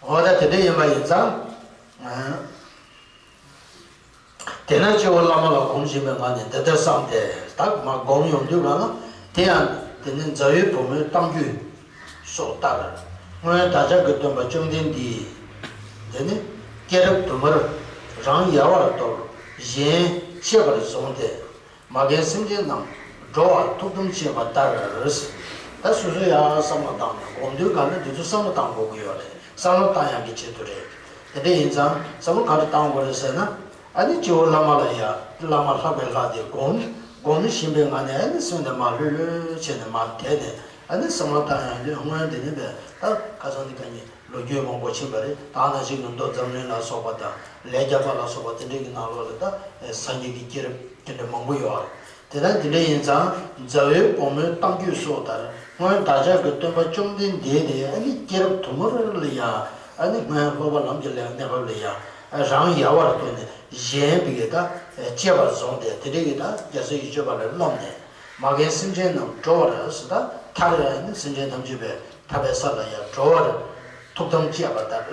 འོ་ད་དེ་འདྲ་ཡིན་པ་ཡིན་ཙང་། དེས་ན་སྤྱི་བོར་བླ་མ་ལ་སྒོམ་བཞིན་པའི་ངང་ནས་འདི་ལྟར་བསམས་ཏེ་ད་མར་སྒོམ་ཡོང་དུས་གང་ན་དེ་ཡང་དེ་ནི་མཛའ་བོའི་བུ་མོའི་གཏམ་རྒྱུད་སོགས་ལྟར། སྔོན་བདག་ཅག་གི་སྟོན་པ་བཅོམ་ལྡན་འདས་དེ་ནི་སྐྱེས་རབས་དུ་མར་རང་ཡལ་བར་དོར། གཞན་གཅེས་པར་བཟུང་སྟེ། མ་རྒན་སེམས་ཅན་རྣམས་འགྲོ་བར་ཐུགས་དམ་བཅས་པ་ལྟར། ད་སོ་སོ་ཡང་བསམ་བློ་བཏང་ནས་སྒོམ་དུས་གང་ན་འདི་ཚོ་བསམ་བློ་བཏང་དགོས་ཀྱི་ཡོད་རེད། བསམ་བློ་བཏང་ཡག་གི་ཆེད་དུ་རེད། དེ་འདྲ་ཡིན་ཙང་བསམ་བློ་ག་རེ་བཏང་དགོས་རེད་ཟེར་ན། ཨ་ནི་སྤྱི་བོར་བླ་མ་ལ་ཡ་བླ་མ་ལྷག་པའི་ལྷ་དེ་སྒོམ། སྒོམ་བཞིན་པའི་ངང་ནས་ཨ་ནི་སེམས་དེ་མར་ལྷོད་ལྷོད་བྱས་ནས་མར་དེད་ནས་ཨ་ནི་བསམ་བློ་བཏང་ཡག་དེ་སྔོན་དེ་ནས་བས་ད་ཁ་སང་འདི་ག་ཉིན། ལོ་རྒྱུས་མང་པོ་ཕྱིན་པ་རེད། ད་ནང་བཞིན་གྱི་མདོ་འཛམ་གླིང་ལ་སོགས་པ་དང་ལས་བརྒྱ་པ་ལ་སོགས་པ་དེ་འདྲའི་གི་ནང་ལོགས་ལ་ད་སངས་རྒྱས་ཀྱི་སྐྱེས་རབས་དེ་འདྲ་མང་པོ་ཡོད་རེད། དེ་ལྟར་དེ་འདྲ་ཡིན་ཙང་མཛའ་བོའི་བུ་མོའི་གཏམ་རྒྱུད་སོགས་ལྟར་སྔོན་བདག་ཅག་གི་སྟོན་པ་བཅོམ་ལྡན་འདས་དེ་ཨ་ནི་སྐྱེས་རབས་དུ་མར་ལ་ཡང་ཨ་ནི་སྔོན་སློབ་པ་ལམ་གྱི་ལས་གནས་བབ་ལ་ཡང་རང་ཡལ་བར་དོར་ནས་གཞན་པའི་གི་ད་གཅེས་པར་བཟུང་སྟེ་དེ་འདྲའི་གི་ད་རྒྱལ་སྲས་ཀྱི་སྤྱོད་པ་ལ་བསླབས་ནས་མ་རྒན་སེམས་ཅན་རྣམས་འགྲོ་བར་སུ་ད་ཐར་ཨ་ནི་སེམས་ཅན་ཐམས་ཅད་པའི་ཐར་པའི་ས་ལ་ཡང་འགྲོ་བར་ཐུགས་དམ་བཅས་པ་ལྟར།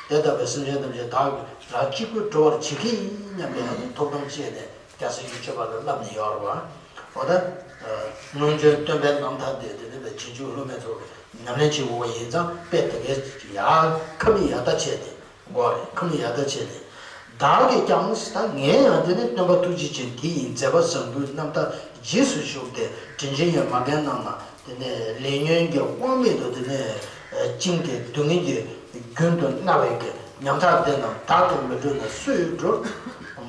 དེ་ལྟ་བུའི་སེམས་ཅན་ཐམས་ཅད་བདག་གིས་རང་གཅིག་པུས་འགྲོ་བར་བྱེད་ཀྱི་ཡིན་སྙམ་པའི་ཐུགས་དམ་བཅས་ནས་རྒྱལ་སྲས་ཀྱི་སྤྱོད་པ་ལ་བསླབས་ནས་ཡོད་རེད་བ། འོ་ད། སྔོན་བྱོན་སྟོན་པའི་རྣམ་ཐར་དེ་དེ་ནི་བའི་རྗེས་འཇུག་སློབ་མའི་ཚོགས་ཀྱིས་ཉམས་ལེན་བྱེད་དགོས་པ་ཡིན་ཙང་དཔེ་དེ་གའི་ཡར་ཁ་མིག་ཡར་ལྟ་བྱས་ཏེ། དགོས་རེད། ཁ་མིག་ཡར་ལྟ་བྱས་ཏེ། བདག་གིས་ཀྱང་ད་ངས་ཡང་དེ་ནི་སྟོན་པ་ཐུགས་རྗེ་ཅན་དེ་ཡི་མཛད་པ་བཟང་པོའི་རྣམ་ཐར་རྗེས་སུ་ཞུགས་ཏེ་དྲིན་ཅན་ཡོད་མ་རྒན་རྣམས་ལ་དེ་ནས་ལས་ཉོན་གྱི་དབང་མེད་དུ་དེ་ནས་བཅིངས་ཏེ་སྡུག་བསྔལ་གྱི་རྒྱུན་དུ་མནར་བའི་གི་ཉམ་ཐག་འདི་རྣམས་བདག་ཏུ་མི་སྤྲོ་ན་སུས་སྒྲུབ།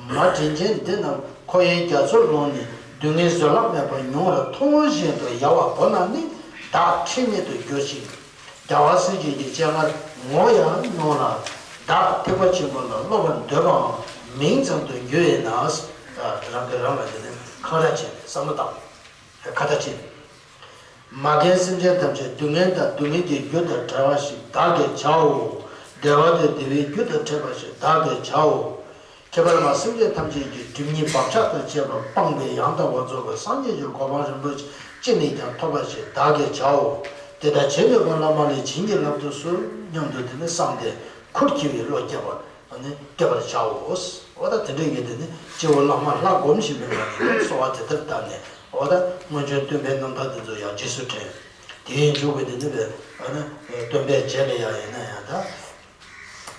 མ་དྲིན་ཅན་འདི་རྣམས་འཁོར་བའི་རྒྱ་མཚོར་ལྷུང་ནས་སྡུག་བསྔལ་བཟོད་གླགས་མེད་པར་མྱོང་བར་མཐོང་བཞིན་དུ་ཡལ་བ་པོ་རྣམས་ནི་བདག་ཁྲེལ་མེད་དུ་གྱུར་ཅིང་། རྒྱལ་བ་སྲས་བཅས་ཀྱི་སྤྱན་སྔར་ངོ་ཡང་མྱོང་ལ། བདག་ཐེག་པ་ཆེན་པོ་ལ་སློབ་པར་འདོད་པའང་མིང་ཙམ་དུ་འགྱུར་བས་ན། རང་གིས་རང་ལ་དེ་ནས་འཁང་ར་བྱས་ནས་བསམ་བློ་བཏང་། ཁ་ཏ་བྱས་ནས། མ་རྒན་སེམས་ཅན་ཐམས་ཅད་སྡུག་བསྔལ་དང་སྡུག་བསྔལ་གྱི་རྒྱུ་དང་བྲལ་བ་ཞིག་བདག་གིས་བྱའོ། བདེ་བ་དང་བདེ་བའི་རྒྱུ་དང་འཕྲད་པ་ཞིག་བདག་གིས་བྱའོ། ཁྱད་པར་མ་སེམས་ཅན་ཐམས་ཅད་ཀྱི་སྒྲིབ་གཉིས་བག་ཆགས་དང་བཅས་པ་སྤངས་པའི་ཡང་དག་པར་རྫོགས་པའི་སངས་རྒྱས་ཀྱི་གོ་འཕང་རིན་པོ་ཆེ་ཅི་ནས་ཀྱང་ཐོབ་པ་ཞིག་བདག་གིས་བྱའོ། དེ་ལྟར་བྱེད་ནུས་པ་བླ་མ་ལས་བྱིན་གྱིས་བརླབ་ཏུ་གསོལ་སྙམ་དུ་དེ་ནི་བསམས་ཏེ་ཁུར་ཁྱེར་བའི་བློ་བསྐྱེད་པ། ཨ་ནི་བསྐྱེད་པར་བྱའོ། འོ་ད་དེ་འདྲའི་གི་དེ་ནི་སྤྱི་བོ་བླ་མ་ལྷ་བསྒོམ་ཞིང་འབད་བ་ནི་གསོལ་བ་དེ་ལྟར་བཏབ་ནས། འོ་ད་སྔོན་བྱོན་སྟོན་པའི་རྣམ་ཐར་དེ་ཚོ་ཡང་རྗེས་སུ་དྲན། དེའི་མཇུག་གི་དེ་ནི་བས་ཨ་ནི་སྟོན་པའི་རྗེས་ལ་ཡང་ཡིན་ན་ཡང་ད།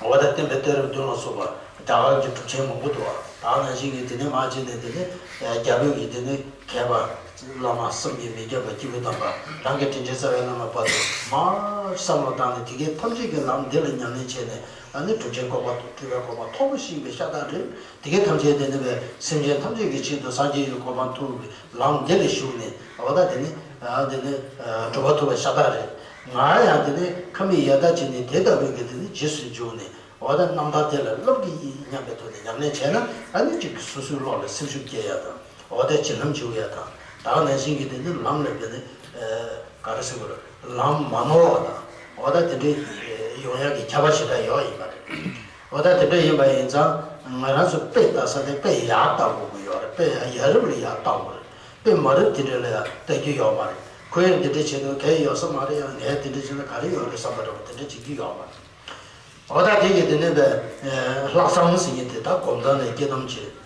འོ་ད་བསྟན་པའི་གཏད་རབས་བདུན་ལ་སོགས་པ་རྒྱ་གར་གྱི་གྲུབ་ཆེན་མང་པོ་འདུག་བ། ད་ནང་བཞིན་གྱི་དེ་ནི་མ་བྱས་ནས་དེ་ནི་རྒྱ་བོད་ཀྱི་དེ་ནི་མཁས་པ། བླ་མ་བསམ་གྱིས་མི་ཁྱབ་པ་སྐྱེས་བུ་དམ་པ་རང་གི་དྲིན་ཅན་རྩ་བའི་བླ་མ་བར་དུ་མར་བསམ་བློ་བཏང་ནས་དེ་གའི་ཐམས་ཅད་ཀྱི་ལམ་འདི་ལ་ཉམས་ལེན་བྱས་ནས་ཨ་ནི་གྲུབ་ཆེན་གོ་འཕང་སྤྲུལ་པའི་གོ་འཕང་མཐོན་པོ་ཞིག་པའི་ཤ་སྟག་རེད། དེ་གའི་ཐམས་ཅད་དེ་ནི་བས་སེམས་ཅན་ཐམས་ཅད་ཀྱི་ཆེད་དུ་སངས་རྒྱས་ཀྱི་གོ་འཕང་ཐོབ་པའི་ལམ་འདི་ལ་ཞུགས་ནས། འོ་ད་དེ་ནི་ཨ་དེ་ནི་ཨ་གྲུབ་པ་ཐོབ་པའི་ཤ་སྟག་རེད། ང་ཡང་དེ་ནི་ཁ་མིག་ཡར་ལྟ་བྱས་ནས་དེ་ལྟ་བུའི་གི་དེ་ནི་རྗེས་སུ་འཇུག་ནས། འོ་ད་རྣམ་ཐར་དེ་ལ་བསླབ་ཀྱི་ཡིན་སྙམ་པའི་ཐོག་ནས་ཉམས་ལེན་བྱས་ན་ཨ་ནི་གཅིག་གིས་སོ་སོའི་བློ་ལ་སེམས་ཤུགས་སྐྱེ་ཡ་དང་། འོ་ད་བྱིན་རླབས་འཇུག་ཡ་དང་། ད་ག་ནང་བཞིན་གྱི་དེ་ནི་ལམ་ལ་དེ་ནི་ཨ་ག་རེ་ཟེར་དགོས་རེད། ལམ་མ་ནོར་བ་དང་། འོ་ད་དེ་འདྲའི་ཡོང་ཡ་གི་ཁྱབ་པ་ཞེ་དྲག་ཡོད་ཡིན་པ་རེད། འོ་ད་དེ་འདྲ་ཡིན་པ་ཡིན་ཙང་ང་རང་ཚོ་དཔེ་ལྟ་ས་དེ་དཔེ་ཡག་ལྟ་དགོས་ཀྱི་ཡོད་རེད། དཔེ་ཡ་རབས་ལ་ཡག་ལྟ་དགོས་རེད། དཔེ་མ་རབས་དེ་འདྲ་ལ་ཡ་ལྟ་རྒྱུ་ཡོད་མ་རེད། ཁོ་ཡང་དེ་འདྲ་བྱེད་དུས་གལ་ཡོད་ས་མ་རེད། ཡང་ངས་དེ་འདྲ་བྱས་ན་ག་རེ་ཡོད་རེད་བསམ་པ་འདྲ་བོ་དེ་འདྲ་བྱེད་རྒྱུ་ཡོད་མ་རེད། འོ་ད་དེ་གི་དེ་ནས་པའི་ལྷག་བསམ་ཟེར་མཁན་དེ་ད་སྒོམ་སྟངས་ནས་སྐྱེ་སྟངས་བྱེད།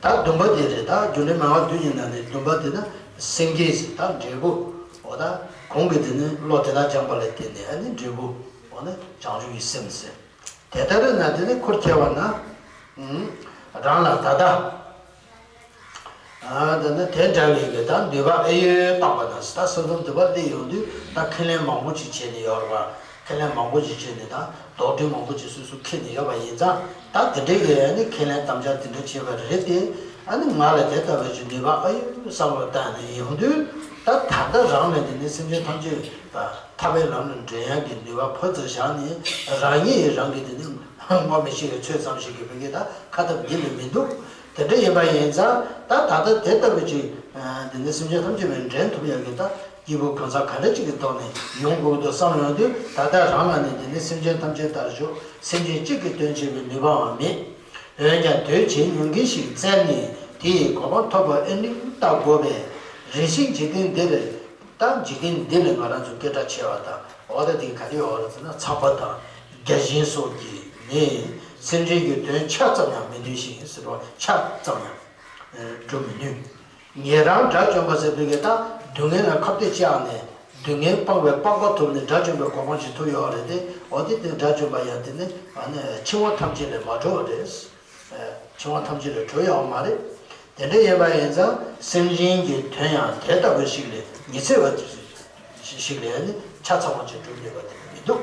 ད་བདུན་པ་དེ་རེད། ད་རྒྱུ་འབྲས་སྨྲ་བ་བདུན་ཡིན་ན་ནི་བདུན་པ་དེ་ན་སེང་གེ་ཟེར། ད་འབྲས་བུ། འོ་ད་གོང་གི་དེ་ནི་བློ་དེ་དག་སྦྱངས་པ་ལ་བརྟེན་ནས་ཨ་ནི་འབྲས་བུ། འོ་ན་བྱང་ཆུབ་ཀྱི་སེམས་ཟེར། དེ་ལྟར་ན་དེ་ནི་ཁུར་ཁྱེར་བ་ན། ཨུམ། རང་ལ་ད་ལྟ། ཨ་དེ་ནི་དེ་འདྲ་བའི་གི་ད་འདོད་པ་ཨེ་ཡོད་བཏང་བ་ན། ད་སེམས་ཙམ་འདོད་པ་སླེབས་ཡོང་དུས་ད་ཁས་ལེན་མང་པོ་ཅིག་བྱས་ནས་ཡོད་རེད་པ། ཁས་ལེན་མང་པོ་ཅིག་བྱས་ནས་ད་དོགས་འདྲི་མང་པོ་ཅིག་སོ་སོ་འཁྱེར་ནས་ཡོད་པ་ཡིན་ཙང་། ད་དེ་འདྲའི་གི་ཨ་ནི་ཁས་ལེན་དམ་བཅའ་དེ་འདྲ་བྱས་པ་རེད་དེ། ཨ་ནི་ང་ལ་དེ་ལྟ་བུ་ཅིག་འདོད་པ་ཨེ་ཡོད་བསམ་བློ་བཏང་ནས་ཡོང་དུས། ད་ད་ལྟ་རང་ལ་དེ་ནི་སེམས་ཅན་ཐམས་ཅད་ད་ཐར་པའི་ལམ་ལ་འདྲེན་ཡག་གི་ནུས་པ་ཕར་ཙམ་བཞག་ནས། རང་ཉིད་རང་གི་དེ་ནི་ངོ་མི་ཤེས་པའི་ཚོད་ཙམ་ཞིག་གི་བུ་གའི་ད་ཁ་ཐབས་འདི་ལས་མི་འདུག་དེ་འདྲ་ཡིན་པ་ཡིན་ཙང་། ད་ད་ལྟ་དེ་ལྟ་བུ་ཅིག་དེ་ནི་སེམས་ཅན་ཐམས་ཅད་ལ་འདྲེན་ཐུབ་ཡག་གི་ད་སྐྱེས་བུ་གང་ཟག་ག་འདྲ་ཅིག་གི་ཐོག་ནས་ཡོང་དགོས་འདུག་བསམ་ཡོང་དུས། ད་ལྟ་རང་ལ་ནི་དེ་ནི་སེམས་ཅན་ཐམས་ཅད་ལྟར་ཞོག་སེམས་ཅན་གཅིག་གི་དོན་བྱེད་པའི་ནུས་པའང་མེད། འོན་ཀྱང་དོན་བྱེད་མྱོང་མཁན་ཞིག་བཙལ་ནས་དེ་ཡི་གོ་འཕང་ཐོབ་པར་ཨེ་ནུས་བལྟ་དགོས་པས། རེ་ཞིག་འཇིག་རྟེན་འདིར། ད་འཇིག་རྟེན་འདི་ལ་ང་རང་ཚོ་སྐད་གྲགས་ཆེ་བ་དང་། འོ་ད་དེ་ག་རེ་ཡོད་རེད་ཟེར་ན། ཚངས་པ་དང་བརྒྱ་བྱིན་སོགས་ཀྱིས་ནི་སེམས་ཅན་གྱི་དོན་ཆ་ཙམ་ཡང་མི་ནུས་ཤིང་ཟེར་བ། ཆ་ཙམ་ཡང་སྒྲུབ་མི་ནུས། ཉན་རང་དགྲ་བཅོམ་པ་ཟེར་བའི་གི་ད་སྡུག་བསྔལ་ལ་ཁ་གཏད་བཅག་ནས་སྡུག་བསྔལ་སྤངས་པའི་སྤངས་པ་ཐོབ་ནས་དགྲ་བཅོམ་པའི་གོ་འཕང་ཞིག་ཐོབ་ཡོད་རེད་དེ། འོ་དེ་དེ་དགྲ་བཅོམ་པ་ཡང་དེ་ནི་ཨ་ནི་འཆིང་བ་ཐམས་ཅད་ལས་མ་གྲོལ་བ་རེད། འཆིང་བ་ཐམས་ཅད་ལས་གྲོལ་ཡོད་མ་རེད། དེ་འདྲ་ཡིན་པ་ཡིན་ཙང་སེམས་ཅན་གྱི་དོན་ཡང་དེ་ལྟ་བུ་ཞིག་ལས་ཉི་ཚེ་བ་ཞིག་ལས་ནི་ཆ་ཚང་བ་ཅིག་སྒྲུབ་ནུས་པ་དེ་མི་འདུག་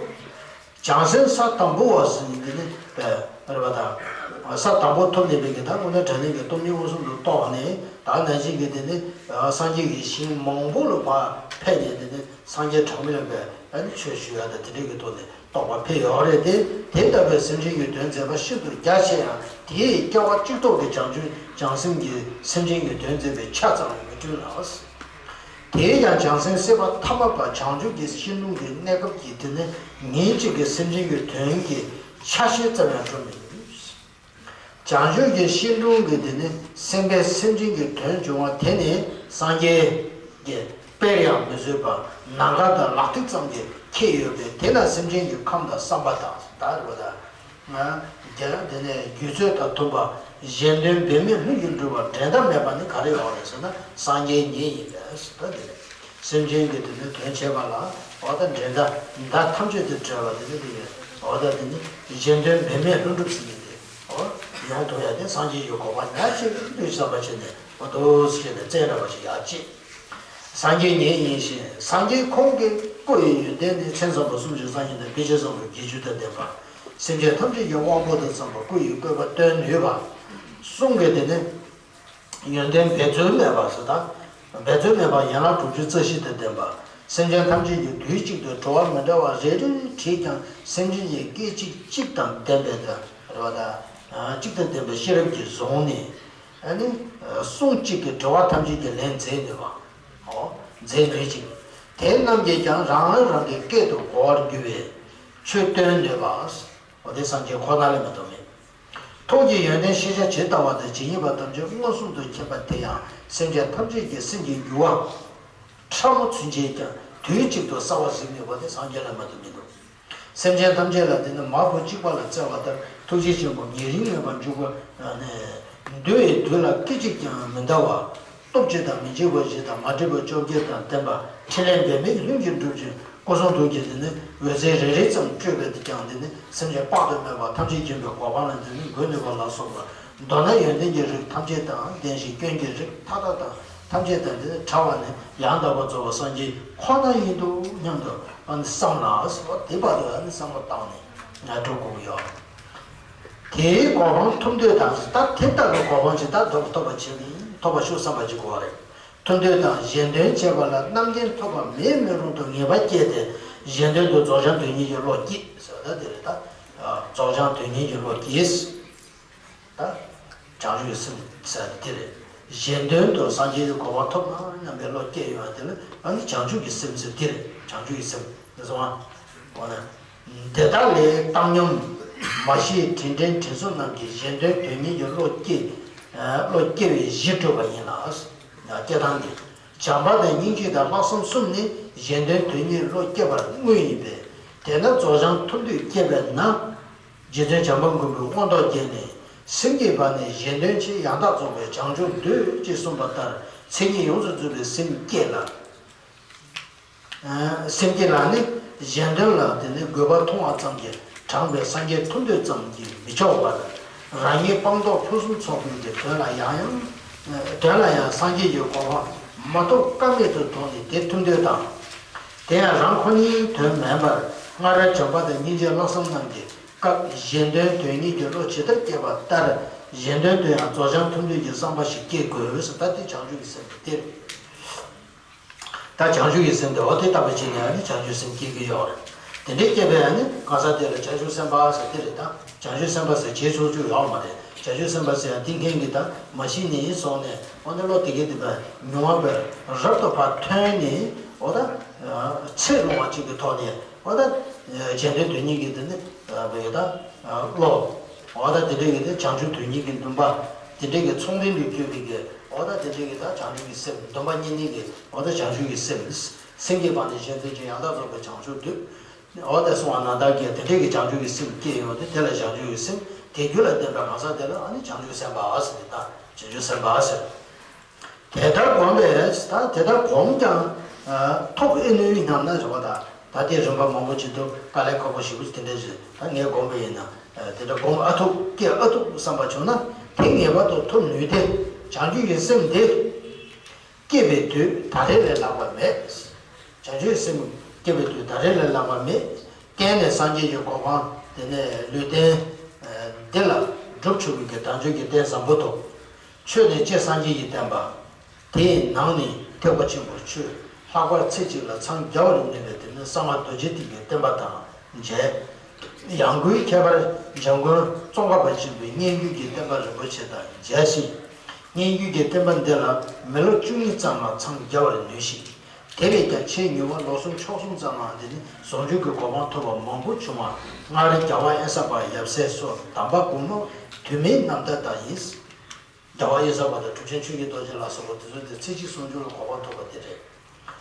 བྱང་སེམས་ས་དང་པོ་བ་ཟེར་ནི་འདི་ནི་རེད་པ་དང་། ས་དང་པོ་ཐོབ་ནས་པའི་གི་ད་དངོས་གནས་དྲང་གནས་ཀྱི་སྟོང་ཉིད་མངོན་སུམ་དུ་རྟོགས་ནས། ད་ནང་བཞིན་གྱི་དེ་ནི་སངས་རྒྱས་ཀྱི་ཞིང་མང་པོ་ལ་ཕར་ཕེབས་ནས་དེ་ནི་སངས་རྒྱས་གྲངས་མེད་པའི་ཨ་ནི་ཆོས་ཞུ་ཡ་དང་དེ་འདྲའི་གི་ཐོག་ནས། རྟོགས་པ་འཕེལ་ཡོད་རེད་དེ། དེ་ལྟ་བུའི་སེམས་ཅན་གྱི་དོན་མཛད་པ་ཤིན་ཏུ་རྒྱ་ཆེ་ཡང་། དེའི་སྐྱེ་བ་གཅིག་ཐོག་གི་བྱང་ཆུབ་བྱང་སེམས་ཀྱིས་སེམས་ཅན་གྱི་དོན་མཛད་པའི་ཆ་ཙམ་ཡང་མི་སྤྲུལ་ལ། དེས་ཀྱང་བྱང་སེམས་སྲིད་པ་ཐ་མལ་པ་བྱང་ཆུབ་ཀྱི་ཤིང་དྲུང་གི་གནས་སྐབས་ཀྱི་དེ་ནི་ཉིན་གཅིག་གི་སེམས་ཅན་གྱི་དོན་གྱི་ཆ་ཤས་ཙམ་ཡང་སྒྲུབ་མི་ནུས། བྱང་ཆུབ་ཀྱི་ཤིང་དྲུང་གི་དེ་ནི་སེམས་དཔའི་སེམས་ཅན་གྱི་དོན་འབྱུང་བ་དེ་ནི་སངས་རྒྱས་ཀྱི་དཔེར་ཡང་མི་བཟོད་པ་ནམ་མཁའ་དང་ལག་མཐིལ་ཙམ་གྱིས་ཁེགས་ཡོད་པས། དེ་ན་སེམས་ཅན་གྱི་ཁམས་དང་བསམ་པ་དང་། ད་རེད་པ་ད། ང་རྒྱལ་དེ་ནས་རྒྱུད་ཚོད་དང་མཐུན་པ། གཞན་དོན་འབད་མེད་ལྷུན་གྱིས་གྲུབ་པ་འགྲན་ཟླ་མེད་པ་ནི་ག་རེ་ཡོད་རེད་ཟེར་ན། སངས་རྒྱས་ཉིད་ཡིན་པས་ཟེར། ད་དེ་རེད། སེམས་ཅན་གྱི་དེ་ནི་དོན་བྱེད་པ་ལ། འོ་ད་འགྲན་ཟླ་མཐའ་མཆོད་དུ་བྲལ་བ་དེ་ནི་དེ་ཡིན། འོ་ད་དེ་ནི་གཞན་དོན་འབད་མེད་ལྷུན་གྲུབ་ཟེར་གྱི་དེ། འོ་ཡོང་ཐུབ་ཡ་དེ་སངས་རྒྱས་ཀྱི་གོ་འཕང་ཉག་གཅིག་ལུས་བསམ་པ་བྱས་ནས། འོ་འདུག་སེ་བྱས་ནས་བཙལ་ར་བ་ཞིག་ཡག་ཅིག་སངས་རྒྱས་ཉིད་ཡིན་ཞིང་། སངས་རྒྱས་ཁོང་གི་སྐུ་ཡི་ཡོན་ཏན་ནི། མཚན་བཟང་པོ་སུམ་ཅུ་རྩ་གཉིས་དང་། དཔེ་བྱད་བཟང་པོ་བརྒྱད་ཅུ་དང་ལྡན་པ། སེམས་ཅན་ཐམས་ཅད་ཀྱི་དབང་པོ་དང་འཚམས་པ། སྐུ་ཡི་བཀོད་པ་སྟོན་ནུས་པ། གསུང་གི་དེ་ནི་ཡོན་ཏན་འབད་རྩོལ་མེད་པ་ཟེར། ད་འབད་རྩོལ་མེད་པ་ཡན་ལག་དྲུག་ཅུ་རྩ་བཞི་དང་ལྡན་པ། སེམས་ཅན་ཐམས་ཅད་ཀྱིས་དུས་གཅིག་ཏུ་དྲི་བ་མི་འདྲ་བ་རེ་རེ་དྲིས་ཀྱང་། སེམས་ཅན་གྱི་སྐད་ཅིག་གཅིག་དང་ལྡན་པའི་དང་རེ་བ་དང་གཅིག་དང་ལྡན་པའི་ཤེས་རབ་ཀྱིས་བཟུང་ནས། ཨ་ནི་གསུང་གཅིག་གིས་དྲི་བ་ཐམས་ཅད་ཀྱི་ལན་མཛད་ནུས་པ། འོ་མཛད་ནུས་ཅིང་། དེ་རྣམས་ཀྱིས་ཀྱང་རང་རང་གི་སྐད་དུ་གོ་བར་འགྱུར་བས་ཆོས་སྟོན་ནུས་པ། འོ་དེ་སངས་རྒྱས་ཁོ་ན་ལས་མ་གཏོགས་མེད། ཐུགས་ཀྱི་ཡོན་ཏན་ཤེས་བྱ་ཇི་ལྟ་བ་དང་ཇི་སྙེད་པ་ཐམས་ཅད་མངོན་སུམ་དུ་མཁྱེན་པ་དེ་ཡང་སེམས་ཅན་ཐམས་ཅད་ཀྱི་སེམས་ཀྱི་འགྱུར་བ་ཕྲ་མོ་ཚུན་ཆད་ཀྱང་དུས་གཅིག་ཏུ་གསལ་བར་གཟིགས་ནུས་པ་དེ་སངས་རྒྱས་ལས་མ་གཏོགས་མི་འདུག། སེམས་ཅན་ཐམས་ཅད་ལ་དེ་ནི་མ་བུ་གཅིག་པ་ལ་བརྩེ་བ་ལྟར་ཐུགས་རྗེ་ཆེན་པོ་ཉེ་རིང་མེད་པར་འཇུག་པ་ནི། འདུལ་བའི་དུས་ལ་སྐད་ཅིག་ཀྱང་མི་འདའ་བ། སྟོབས་བཅུ་དང་མི་འཇིགས་པ་བཞི་དང་མ་འདྲིས་པ་བཅོ་བརྒྱད་དང་ལྡན་པ་ཕྲིན་ལས་འབད་མེད་ལྷུན་གྱིས་གྲུབ་ཅིང་སྐུ་གསུང་ཐུགས་ཀྱི་དེ་ནི་འོད་ཟེར་རེ་རེ་ཙམ་སྤྲོས་པས་ཀྱང་དེ་ནི་སེམས་ཅན་དཔག་ཏུ་མེད་པ་ཐམས་ཅད་མཁྱེན་པའི་གོ་འཕང་ལ་དེ་ནི་འགོད་ནུས་པ་ལ་སོགས་པ། མདོར་ན་ཡོན་ཏན་གྱི་རིགས་ཐམས་ཅད་དང་ལྡན་ཞིང་སྐྱོན་གྱི་རིགས་མཐའ་དག་དང་ཐམས་ཅད་དང་དེ་ནི་བྲལ་བ་ནི་ཡང་དག་པར་རྫོགས་པའི་སངས་རྒྱས་ཁོ་ན་ཡིན་འདུག་སྙམ་དུ་ཨ་ནི་བསམ་ལ་སོགས་དེ་བར་དུ་ཨ་ནི་བསམ་བློ་བཏང་ནས་ང་འགྲོ་དགོས་ཀྱི་ཡོད། དེའི་གོ་འཕང་ཐོབ་འདོད་དང་ད་དེ་ལྟ་བུའི་གོ་འཕང་ཞིག་ད་ཐོབ་ཐོབ་པ་བྱེད་མིན་ཐོབ་པ་ཤོག་བསམ་པ་ཅིག་དགོས་པ་རེད། ཐོབ་འདོད་དང་གཞན་དོན་བྱེད་པ་ལ་རྣམ་མཁྱེན་ཐོབ་པ་མེད་མིན་རུང་དུ་ངེས་པ་སྐྱེས་ཏེ་གཞན་དོན་དུ་རྫོགས་བྱང་དོན་གཉེར་གྱི་བློ་སྐྱེས་ཟེར་བ་ད་དེ་རེད་ད། རྫོགས་བྱང་དོན་གཉེར་གྱི་བློ་སྐྱེས། ད་བྱང་ཆུབ་ཀྱི་སེམས་ཟེར་དེ་རེད། གཞན་དོན་དུ་སངས་རྒྱས་ཀྱི་གོ་འཕང་ཐོབ་ན་སྙམ་པའི་བློ་སྐྱེས་ཡོང་བ་དེ་ལ་ཨ་ནི་བྱང་ཆུབ་ཀྱི་སེམས་ཟེར་དེ་རེད། བྱང་ཆུབ་ཀྱི་སེམས་དེ་སོང་བ། འོ་ན། དེ་དག་ལས་བཏང་སྙོམས་མ་ཤེས་དྲིན་དྲན་དྲིན་གཟོ་རྣམས་ཀྱིས་གཞན་དོན་དོན་གཉེར་གྱི་བློ་སྐྱེ། བློ་སྐྱེ་བའི་གཞི་གྲུབ་པ་ཡིན་ལ། སྐྱེ་སྟངས་འདི། བྱམས་པ་དང་སྙིང་རྗེ་དང་ལྷག་བསམ་གསུམ་ནི་གཞན་དོན་དོན་གཉེར་བློ་སྐྱེ་བར་དངོས་ཡིན་པས། དེས་ན་རྫོགས་བྱང་ཐོབ་འདོད་སྐྱེས་པས་ན། རྗེ་བཙུན་བྱམས་པ་མགོན་པོས་མངོན་རྟོགས་བརྒྱད་ནས་སེམས་བསྐྱེད་པ་ནི་གཞན་དོན་ཆེད་ཡང་དག་རྫོགས་པའི་བྱང་ཆུབ་འདོད་ཅེས་གསུངས་པ་ལྟར་མཚན་ཉིད་ཡོངས་སུ་རྫོགས་པའི་སེམས་བསྐྱེད་ལ། སེམས་བསྐྱེད་ལ་ནི་གཞན་དོན་ལ་དེ་ནི་དགོས་པ་མཐོང་བ་ཙམ་གྱིས་དྲངས་པའི་སངས་རྒྱས་ཐོབ་འདོད་ཙམ་གྱིས་མི་ཆོག་པར། རང་ཉིད་སྤངས་རྟོགས་ཕུན་སུམ་ཚོགས་པའི་གི་དོན་ལ་ཡང་ཡང་། དོན་ལ་ཡང་སངས་རྒྱས་ཀྱི་གོ་འཕང་མ་ཐོབ་ཀ་མེད་དུ་དོགས་ནས་དེ་ཐོབ་འདོད་དང་། དེ་ཡང་རང་ཁོ་ནའི་དོན་མིན་པར་སྔར་བྱམས་པ་དང་སྙིང་རྗེ་ལྷག་བསམ་རྣམས་ཀྱི་སྐབས་གཞན་དོན་དོན་གཉེར་གྱི་བློ་ཇི་ལྟར་སྐྱེས་པ་ལྟར་གཞན་དོན་དུ་ཡང་རྫོགས་བྱང་ཐོབ་འདོད་ཀྱི་བསམ་པ་ཞིག་སྐྱེ་དགོས་ཟེར། ད་དེ་བྱང་ཆུབ་ཀྱི་སེམས་དེ་སྟེ། ད་བྱང་ཆུབ་ཀྱི་སེམས་དེ་འོ་དེ་ལྟ་བུ་བྱས་ནས་ཨ་ནི་བྱང་ཆུབ་སེམས་སྐྱེ་གི་ཡོད་རེད། དེ་འདྲའི་སྐྱེས་པས་ཨ་ནི་གང་ཟག་དེ་ལ་བྱང་ཆུབ་སེམས་དཔའ་ཟེར་དེ་རེད་ད། བྱང་ཆུབ་སེམས་དཔའ་ཟེར་བྱེད་ཆོག་ཆོག་ཡོད་མ་རེད། བྱང་ཆུབ་སེམས་དཔའ་ཟེར་ཡང་དེ་མཁན་གྱི་ད་མ་གཞི་ནས་སོང་ནས་འོ་ན་བློ་དེ་གའི་དེ་བས་མྱོང་བ་བས་རབ་ཏུ་ཕར་ཐོན་ནས་འོ་ད་ཚེ་རིང་བ་གཅིག་གི་ཐོག་ནས་འོ་ད་གཞན་དོན་དོན་གཉེར་གྱི་དེ་ནི་བས་ད་བློ་འོ་ད་དེ་འདྲའི་གི་དེ་བྱང་ཆུབ་དོན་གཉེར་གྱི་འདུན་པ་དེ་འདྲའི་གི་ཚོགས་རྟེན་དུ་གྱུར་པའི་གི་འོ་ད་དེ་འདྲའི་གི་ད་བྱང་ཆུབ་ཀྱི་སེམས་འདུན་པ་གཉིས་ནི་གི་འོ་ད་བྱང་ཆུབ་ཀྱི་སེམས། སེམས་བསྐྱེད་པ་ནི་གཞན་དོན་ཆེད་ཡང་དག་རྫོགས་པའི་བྱང་ཆུབ་འདོད། འོ་དེ་གསུངས་པ་ན་བདག་གིས་དེ་འདྲའི་གི་བྱང་ཆུབ་ཀྱི་སེམས་སྐྱེས་ཡོང་དུས་དེ་ལ་བྱང་ཆུབ་ཀྱི་སེམས་དེ་རྒྱུད་ལ་ལྡན་པའི་གང་ཟག་དེ་ལ་ཨ་ནི་བྱང་ཆུབ་སེམས་དཔའ་ཟེར་ཏེ་ད་བྱང་ཆུབ་སེམས་དཔའ་ཟེར། དེ་ལྟར་བསྒོམས་པས་ད་དེ་ལྟར་བསྒོམས་ཀྱང་ཐོབ་ཨེ་ནུས་སྙམ་ན་ཟེར་བ་ད་ད་དེ་རིམ་པ་མང་པོ་ཅིག་འདུག། དཀའ་ལས་ཁག་པོ་ཞེ་པོ་ཅིག་དེ་འདྲ་ཞིག་ད་ངས་བསྒོམས་པ་ཡིན་ན་དེ་འདྲ་བསྒོམ་ཨ་ཐུབ་སྐྱེ་ཨ་ཐུབ་བསམ་པ་བྱུང་ན་དེ་ངེས་པར་དུ་ཐོབ་ནུས་ཏེ། བྱང་ཆུབ་ཀྱི་སེམས་དེ། སྐྱེས་པའི་དུས་ད་རེས་ལས་ལྷག་པ་མེད། བྱང་ཆུབ་སེམས་སྐྱེས་པའི་དུས་ད་རེས་ལས་ལྷག་པ་མེད། གཏན་ནས་སངས་རྒྱས་ཀྱི་གོ་འཕང་དེ་ནས་ལུས་རྟེན་འདི་ལ་སྒྲུབ་ཆོག་པའི་གི་དལ་འབྱོར་གྱི་རྟེན་བཟང་པོ་ཐོབ། ཆོས་ནི་སྤྱིར་སངས་རྒྱས་ཀྱི་བསྟན་པ། དེའི་ནང་ནས་ཐེག་པ་ཆེན་པོར་ཆོས་ལྷག་པར་ཚེ་གཅིག་ལ་འཚང་རྒྱ་བར་ནུས་པའི་དེ་ནི་གསང་བ་རྡོ་རྗེ་ཐེག་པའི་བསྟན་པ་དང་མཇལ། ཡང་སྒོས་ཁྱད་པར་འཇམ་མགོན་ཙོང་ཁ་པ་ཆེན་པོའི་སྙན་བརྒྱུད་ཀྱི་བསྟན་པ་རིན་པོ་ཆེ་དང་མཇལ་ཞིང་། སྙན་བརྒྱུད་ཀྱི་བསྟན་པ་འདི་ལ་མི་ལོ་བཅུ་གཉིས་ཙམ་ལ་འཚང་རྒྱ་བར་ནུས་ཤིང་། དེ་ལས་ཀྱང་ཆེས་མྱུར་བ་ལོ་གསུམ་ཕྱོགས་གསུམ་ཙམ་ལ་འདི་ནི་ཟུང་འཇུག་གི་གོ་འཕང་ཐོབ་པ་མང་པོ་བྱུང་བ་སྔར་རྒྱལ་བ་དབེན་ས་པ་ཡབ་སྲས་སོགས་དམ་པ་དགུང་ལོ་དུ་མའི་རྣམ་ཐར་ལྟར་ཡིན། རྒྱལ་བ་དབེན་ས་པ་དང་གྲུབ་ཆེན་ཆོས་ཀྱི་རྡོ་རྗེ་ལ་སོགས་པ་དེ་ཚོ་དེ་ཚེ་གཅིག་ཟུང་འཇུག་ལ་གོ་འཕང་ཐོབ་པ་དེ་རེད།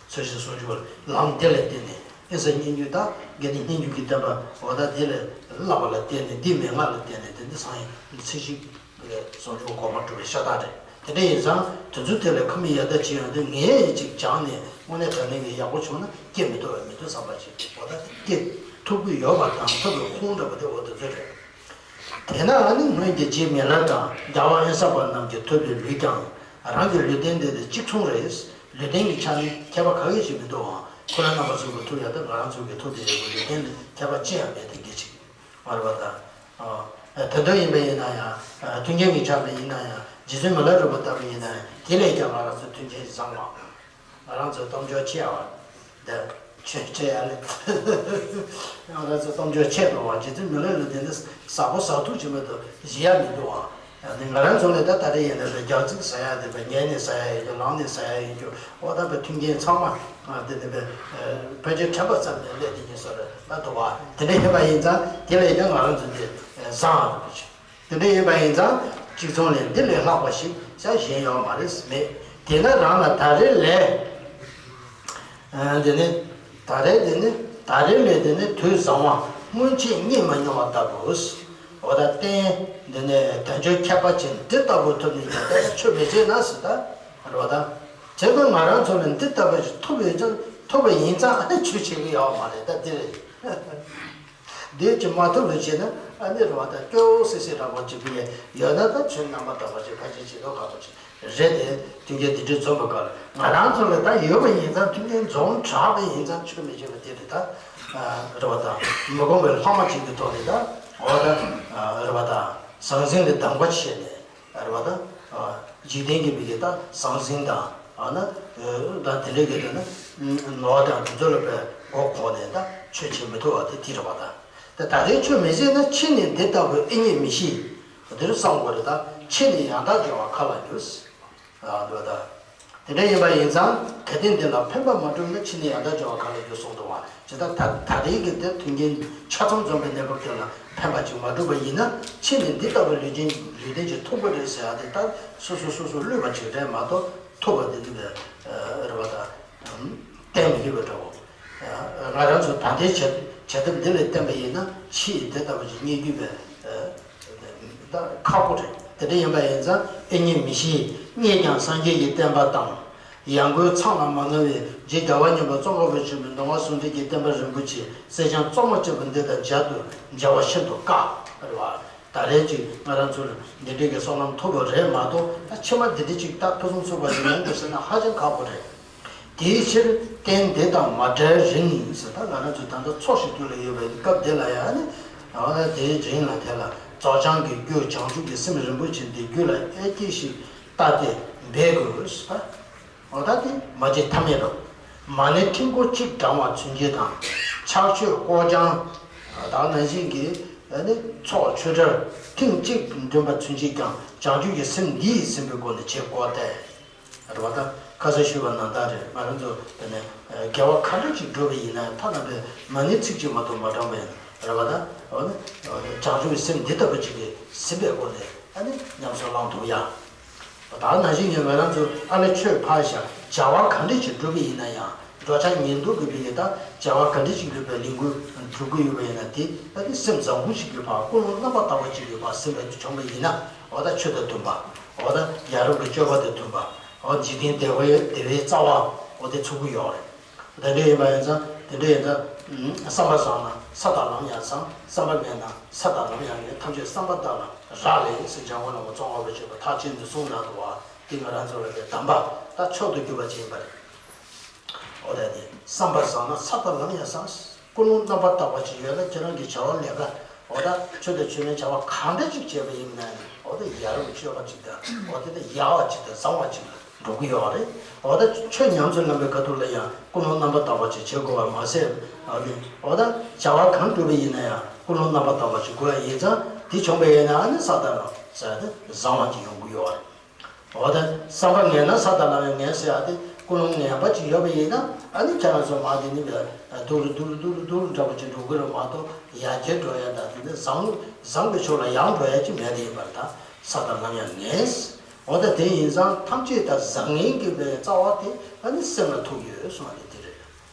ཚེ་གཅིག་ཟུང་འཇུག་ལམ་དེ་ལ་བརྟེན་ནས་དབེན་ས་སྙན་བརྒྱུད་དང་དགེ་ལྡན་སྙན་བརྒྱུད་ཀྱི་བསྟན་པ་འོ་ད་དེ་ལས་བསླབ་པ་ལ་བརྟེན་ནས་འདི་མན་ངག་ལ་བརྟེན་ནས་དེ་འདི་སང་ཡང་ཚེ་གཅིག་ལས་ཟུང་འཇུག་གོ་འཕང་སྒྲུབ་པའི་ཤ་སྟག་རེད། དེ་འདྲ་ཡིན་ཙང་དེ་ཚོ་དེ་ལ་ཁ་མིག་ཡར་ལྟ་བྱེད་ཡོང་དུས་ངས་ཅིག་སྦྱངས་ནས་དངོས་གནས་དྲང་གནས་ཀྱི་ཡག་པོ་བྱུང་ན་སྐྱེ་མི་ཐུབ་པ་མི་ཐུབ་བསམ་པ་ཅིག་འོ་ད་སྐྱེ་ཐུབ་ཀྱི་ཡོད་པ་དང་ཐུབ་པའི་ཁུངས་འདྲ་པོ་དེ་འོ་དེ་ཚོ་རེད། དེས་ན་ཨ་ནི་སྔོན་གྱི་རྗེ་མི་ལ་དང་རྒྱལ་བ་དབེན་ས་པ་རྣམས་ཀྱིས་ཐོབ་པའི་ལུས་ཀྱང་རང་གི་ལུས་རྟེན་དེ་དང་གཅིག་མཚུངས་རེད། ལུས་རྟེན་གྱི་ཆ་ནས་ཁྱད་པར་ག་གེ་ཞིག་མི་འདུག་ཨང་། ཁོ་རང་རྣམ་པ་ཚོ་གི་ཐུགས་ཡག་ད་ང་རང་ཚོ་གི་ཐུགས་དེ་རེད་པ། ལུས་རྟེན་ལ་ཁྱད་པར་ཅི་ཡང་མེད་དེ་འགའ་ཅིག་མ་རེད་པ། ད་དོན་དུ་ཡིན་པ་ཡིན་ན་ཡང་མཐུན་རྐྱེན་གྱི་ཆ་ནས་ཡིན་ན་ཡང་རྗེ་བཙུན་མི་ལ་རས་པ་ལྟ་བུ་ཡིན་ན་ཡང་དེ་ལས་ཀྱང་ང་རང་ཚོ་མཐུན་རྐྱེན་བཟང་བ། ང་རང་ཚོའི་གཏམ་སྦྱོར་ཆེ་བ། འདི་ཆོས་ཆེ་ཡ་ལེ། ང་རང་ཚོའི་གཏམ་སྦྱོར་ཆེ་དོ་བ་རྗེ་བཙུན་མི་ལ་རས་པ་དེ་ནི་ཟབ་པོ་ཟབ་ཐུབ་ཅིག་མེད་དོ་བཞི་ཡ་མི་འདུག་ཨང་ ང་རང་ཚོ་ལ་ད་ད་རེས་ཡིན་ན་རྒྱག་རྩིག་ཟ་ཡ་དེ་བས་ཉལ་ནས་ཟ་ཡ་ཡིན་རྒྱུ། ལངས་ནས་ཟ་ཡ་ཡིན་རྒྱུ། འོ་ད་བས་མཐུན་རྐྱེན་ཚང་མ་དེ་ནི་བས་ཕལ་ཆེར་དྲན་པ་ཙམ་ནས་སླེབས་དེ་ཉིན་སོ་རེད་ད་འདུག་བ། དེ་འདྲ་ཡིན་པ་ཡིན་ཙང་དེ་ལས་ཀྱང་ང་རང་ཚོ་འདི་བཟང་བ་རེད་པ་ཅིག་དེ་འདྲ་ཡིན་པ་ཡིན་ཙང་གཅིག་མཚུངས་ལས་འདི་ལས་ལྷག་པ་ཞིག་བྱ་གཞན་ཡོད་མ་རེད་མེད། དེས་ན་རང་ལ་ད་རེས་ལས། ཨ། འདི་ནི། ད་རེས་འདི་ནི། ད་རེས་ལས་འདི་ནི་དུས་བཟང་བ་སྔོན་ཆད་རྙེད་མ་མྱོང་བ་ལྟ་བུ། འོ་ད་རྟེན་འདི་ནི་དལ་འབྱོར་ཁྱད་པར་ཅན་འདི་ལྟ་བུ་ཐོབ་ནས་ཀྱང་ད་ཆོས་མི་བྱེད་ན་ཟེར་ད། རེད་བ་ད། དེ་ལྟར་ང་རང་ཚོ་ལ་འདི་ལྟ་བུ་ཞིག་ཐོབ་ཡོད་ཀྱང་ཐོབ་པ་ཡིན་ཙང་ཨ་ནི་ཆོས་བྱེད་ཀྱི་ཡོད་མ་རེད་ད་འདི་རེད། འདི་ཅི་མ་ཐུབ་ལ་བྱེད་ན་ཨ་ནི་རེད་བ་ད་སྐྱོ་སི་སི་རང་པོ་ཅིག་བུ་ཡ་ཡོད་ན་ད་ཆོས་རྣམ་པར་དག་པ་ཅིག་ཕལ་ཆེར་བྱེད་ཐུབ་ཁག་པོ་ཅིག་རེད་དེ། དུས་རྒྱུན་དེ་འདྲའི་འཛོམས་པའི་སྐབས་ལ་ང་རང་ཚོ་ལ་ད་ཡོད་པ་ཡིན་ཙང་མཐུན་རྐྱེན་འཛོམས་དྲགས་པ་ཡིན་ཙང་ཆོས་མི་བྱེད་པ་དེ་རེད་ད། རེད་བ་ད། མི་དགོངས་པའི་ལྷག་མ་ཅིག་གི་ཐོག་ནས་ད་འོ་ད་རེད་བ་ད་ཟང་ཟིང་ལ་སྡང་པོ་བྱས་ནས་རེད་བ་ད། འཇིག་རྟེན་གྱི་མི་གི་ད་ཟང་ཟིང་དང་ཨ་ན་ད་དེ་འདྲའི་གི་ད་ན་ནོར་དང་དེ་ཚོ་ལ་བས་མགོ་འཁོར་ནས་ད་ཆོས་བྱེད་མི་ཐུབ་བ་དེ་དེ་རེད་བ་ད། ད་ད་རེས་ཆོས་མི་བྱེད་ན་ཕྱི་ནས་འདི་ལྟ་བུའི་ཨེ་རྙེད་མི་ཤེས། འདིར་བསམ་དགོས་རེད་ད། ཕྱི་ནས་ཡང་དག་སྦྱོར་བ་ག་ལ་འགྱུར། ཨ་འདུག་ད། དེ་འདྲ་ཡིན་པ་ཡིན་ཙང་གལ་ཏེ་འདི་ལ་ཕན་པ་མ་བསྒྲུབས་ན་ཕྱི་ནས་ཡང་དག་སྦྱོར་བ་ག་ལ་འགྱུར་གསུངས་འདུག་བ། ཇི་ལྟར་ད་ད་རེས་ཀྱི་དེ་མཐུན་རྐྱེན་ཆ་ཚང་འཛོམས་པའི་གནས་སྐབས་དེ་ལ་ཕན་པ་ཅིག་མ་བསྒྲུབས་པ་ཡིན་ན་ཕྱི་ནས་འདི་ལྟ་བུའི་ལུས་ཅན་ལུས་རྟེན་ཅིག་ཐོབ་ཀྱི་རེད་ཟེར་ཡ་དེ་ད་སོ་སོ་སོ་སོ་བསླུས་པ་ཅིག་རེད་མ་གཏོགས་ཐོབ་པ་དེ་འདི་ལས་རེད་བ་ད། གཏན་མི་འཁེལ་བའི་འདྲ་བོ། ང་རང་ཚོ་ད་ལྟའི་བྱ་བྱ་ཐབས་འདི་ལས་བརྟེན་པ་ཡིན་ན་ཕྱིས་དེ་ལྟ་བུ་ཞིག་རྙེད་རྒྱུ་བས་ད་ཁག་པོ་རེད། དེ་འདྲ་ཡིན་པ་ཡིན་ཙང་ཨེ་རྙེད་མི་ཤེས། རྙེད་ཀྱང་སངས་རྒྱས་ཀྱི་བསྟན་པ་དང་། ཡང་སྒོས་མཚམས་ལ་མ་ནོར་བའི་རྗེ་རྒྱལ་བ་མཉམ་པ་ཙོང་ཁ་པ་ཆེན་པོའི་མདོ་སྔགས་ཟུང་འབྲེལ་གྱི་བསྟན་པ་རིན་པོ་ཆེ་གསེར་སྦྱངས་བཙོ་མ་གཅིག་པ་འདི་དང་མཇལ་དུ་མཇལ་བ་ཤིན་ཏུ་དཀའ་རེད་བ། ད་རེས་ཅིག་ང་རང་ཚོར་འདི་འདྲའི་གི་བསོད་ནམས་ཐོབ་པ་རེད་མ་གཏོགས་ད་ཕྱི་མ་འདི་འདྲ་ཅིག་ད་ཕུན་སུམ་ཚོགས་པ་ཞིག་ཡོང་དགོས་ཟེར་ན་ཧ་ཅང་ཁག་པོ་རེད། དེའི་ཕྱིར་རྟེན་འདི་དང་མ་བྲལ་རིང་ཟེར་ད་ང་རང་ཚོ་ད་ལྟ་ཚོགས་ཞིག་ཏུ་ལ་ཡོད་པའི་སྐབས་འདི་ལ་ཡང་ནི་འོ་ད་དེའི་རིང་ལ་དེ་ལ་རྫོགས་བྱང་གི་རྒྱུ་བྱང་ཆུབ་ཀྱི་སེམས་རིན་པོ་ཆེ་འདི་རྒྱུད་ལ་ཨེ་སྐྱེས་ཤིག་ལྟ་སྟེ་འབད་དགོས་ཟེར་ད། འོ་ད་དེ་མ་བྱེད་ཐབས་མེད་རོ། མ་ཎི་ཕྲེང་སྐོར་གཅིག་བགྲང་བ་ཚུན་ཆད་དང་། ཕྱག་མཆོད་སྐོར་སྦྱང་དག་ནང་བཞིན་གྱི་ནི་ཚོགས་ཆོས་གྲྭར་ཐེངས་གཅིག་འདོན་པ་ཚུན་ཆད་ཀྱང་བྱང་ཆུབ་ཀྱི་སེམས་འདི་ཡིས་ཟིན་པའི་སྒོ་ནས་བྱེད་དགོས་ཏེ། རེད་བ་ད། ཁ་སང་ཞུས་པ་ནང་ལྟར་རེད། ང་རང་ཚོ་དེ་ནས་དགེ་བ་ག་འདྲ་ཅིག་བསྒྲུབས་པ་ཡིན་ན་ཐ་ན་པའི་མ་ཎི་ཚིག་གཅིག་མ་གཏོགས་མ་བགྲངས་པ་ཡིན་རེད་བ་ད། འོ་ན་བྱང་ཆུབ་ཀྱི་སེམས་འདི་ལྟ་བུ་ཅིག་གིས་ཟིན་པའི་སྒོ་ནས་ཨ་ནི་ཉམས་སུ་བླང་ཐུབ་ཡ། ད་ནང་བཞིན་ངས་ང་རང་ཚོ་ཨ་ནི་ཆོས་ཕར་བཞག་བྱ་བ་ག་འདྲ་ཅིག་བསྒྲུབས་པ་ཡིན་ན་ཡང་འགྲོ་འཆག་ཉལ་འདུག་གི་བི་ཡིན་ད་བྱ་བ་ག་འདྲ་ཅིག་ཡོད་པའི་ལས་འགུལ་སྒྲུབ་ཀྱི་ཡོད་པ་ཡིན་ན་དེ་ད་ནི་སེམས་བཟང་པོ་ཞིག་གི་བར་ཀུན་སློང་རྣམ་པར་དག་པ་ཅིག་གི་བར་སེམས་པ་བྱུང་བ་ཡིན་ན་འོ་ད་ཆོས་དང་མཐུན་པ། འོ་ད་ཡ་རབས་ཀྱི་སྤྱོད་པ་དང་མཐུན་པ། འོ་འཇིག་རྟེན་བདེ་བའི་བདེ་བའི་རྩ་བ་འོ་དེ་ཚུགས་ཀྱི་ཡོད་རེད། དེ་འདྲ་ཡིན་པ་ཡིན་ཙང་དེ་འདྲ་ཡིན་ད། བསམ་པ་བཟང་ན་ས་དང་ལམ་ཡང་བཟང་། བསམ་པ་ངན་ན་ས་དང་ལམ་ཡང་ངན། ཐམས་ཅད་བསམ་པ་དག་ལ་རག་ལས་ཟེར་འཇམ་མགོན་བླ་མ་ཙོང་ཁ་པ་ཆེན་པོ་ཐག་བཅད་ནས་གསུངས་གནང་འདུག་བ། འདི་ང་རང་ཚོ་ལ་དེ་གདམས་པ་ད་མཆོག་ཏུ་གྱུར་པ་ཅིག་ཡིན་པ་རེད། འོ་ད་དེ་བསམ་པ་བཟང་ན་ས་དང་ལམ་ཡང་བཟང་། ཀུན་སློང་རྣམ་པར་དག་པ་ཅིག་ཡོད་ན་ཁྱེད་རང་གི་བྱ་བ་ལས་ཀ་འོ་ད་ཆོས་དང་ཆོས་མིན་བྱ་བ་གང་འདྲ་ཅིག་བྱས་པ་ཡིན་ན་འོ་ད་ཡ་རབས་སྤྱོད་པ་ཅིག་དང་འོ་དེ་ད་ཡག་པ་ཅིག་དང་བཟང་བ་ཅིག་ལ་འགྲོ་གི་ཡོད་རེད། འོ་ད་ཆོས་ཉམས་སུ་ལེན་པའི་ཁ་ཐུག་ལ་ཡང་ཀུན་སློང་རྣམ་པར་དག་པ་ཅིག་བྱེད་དགོས་པ་མ་ཟད་ཨ་ནི་འོ་ད་བྱ་བ་གང་བསྒྲུབ་པ་ཡིན་ན་ཡང་ཀུན་སློང་རྣམ་པར་དག་པ་ཅིག་དགོས་ཡ་ཡིན་ཙང་དེ་བྱུང་པ་ཡིན་ན་ཨ་ནི་ས་དང་ལམ་ཟེར་ཏེ་བཟང་བ་ཅིག་ཡོང་གི་ཡོད་རེད། འོ་ད་བསམ་པ་ངན་ན་ས་དང་ལམ་ཡང་ངན་ཟེར་ཡ་དེ་ཀུན་སློང་ངན་པ་ཅིག་ཡོད་པ་ཡིན་ན་ཨ་ནི་ཁྱེད་རང་ཚོ་མ་དེ་ནི་སྡུག་རུ་སྡུག་རུ་སྡུག་རུ་སྡུག་རུ་འདྲ་པོ་ཅིག་འགྲོ་གི་རེད་མ་གཏོགས་ཡར་རྒྱས་འགྲོ་ཡ་ད་དེ་ནི་བཟང་བཟང་པའི་ཕྱོགས་ལ་ཡང་འགྲོ་ཡ་ཅིག་མེད་དེ་ཡིན་པར་ད་ས་དང་ལམ་ཡང་ངན། འོ་ད་དེ་ཡིན་ཙང་ཐམས་ཅད་ད་བཟང་ངན་གྱི་པའི་རྩ་བ་དེ་ཨ་ནི་སེམས་ལ་ཐུག་ཡོད་གསུངས་པ་དེ་དེ་རེད།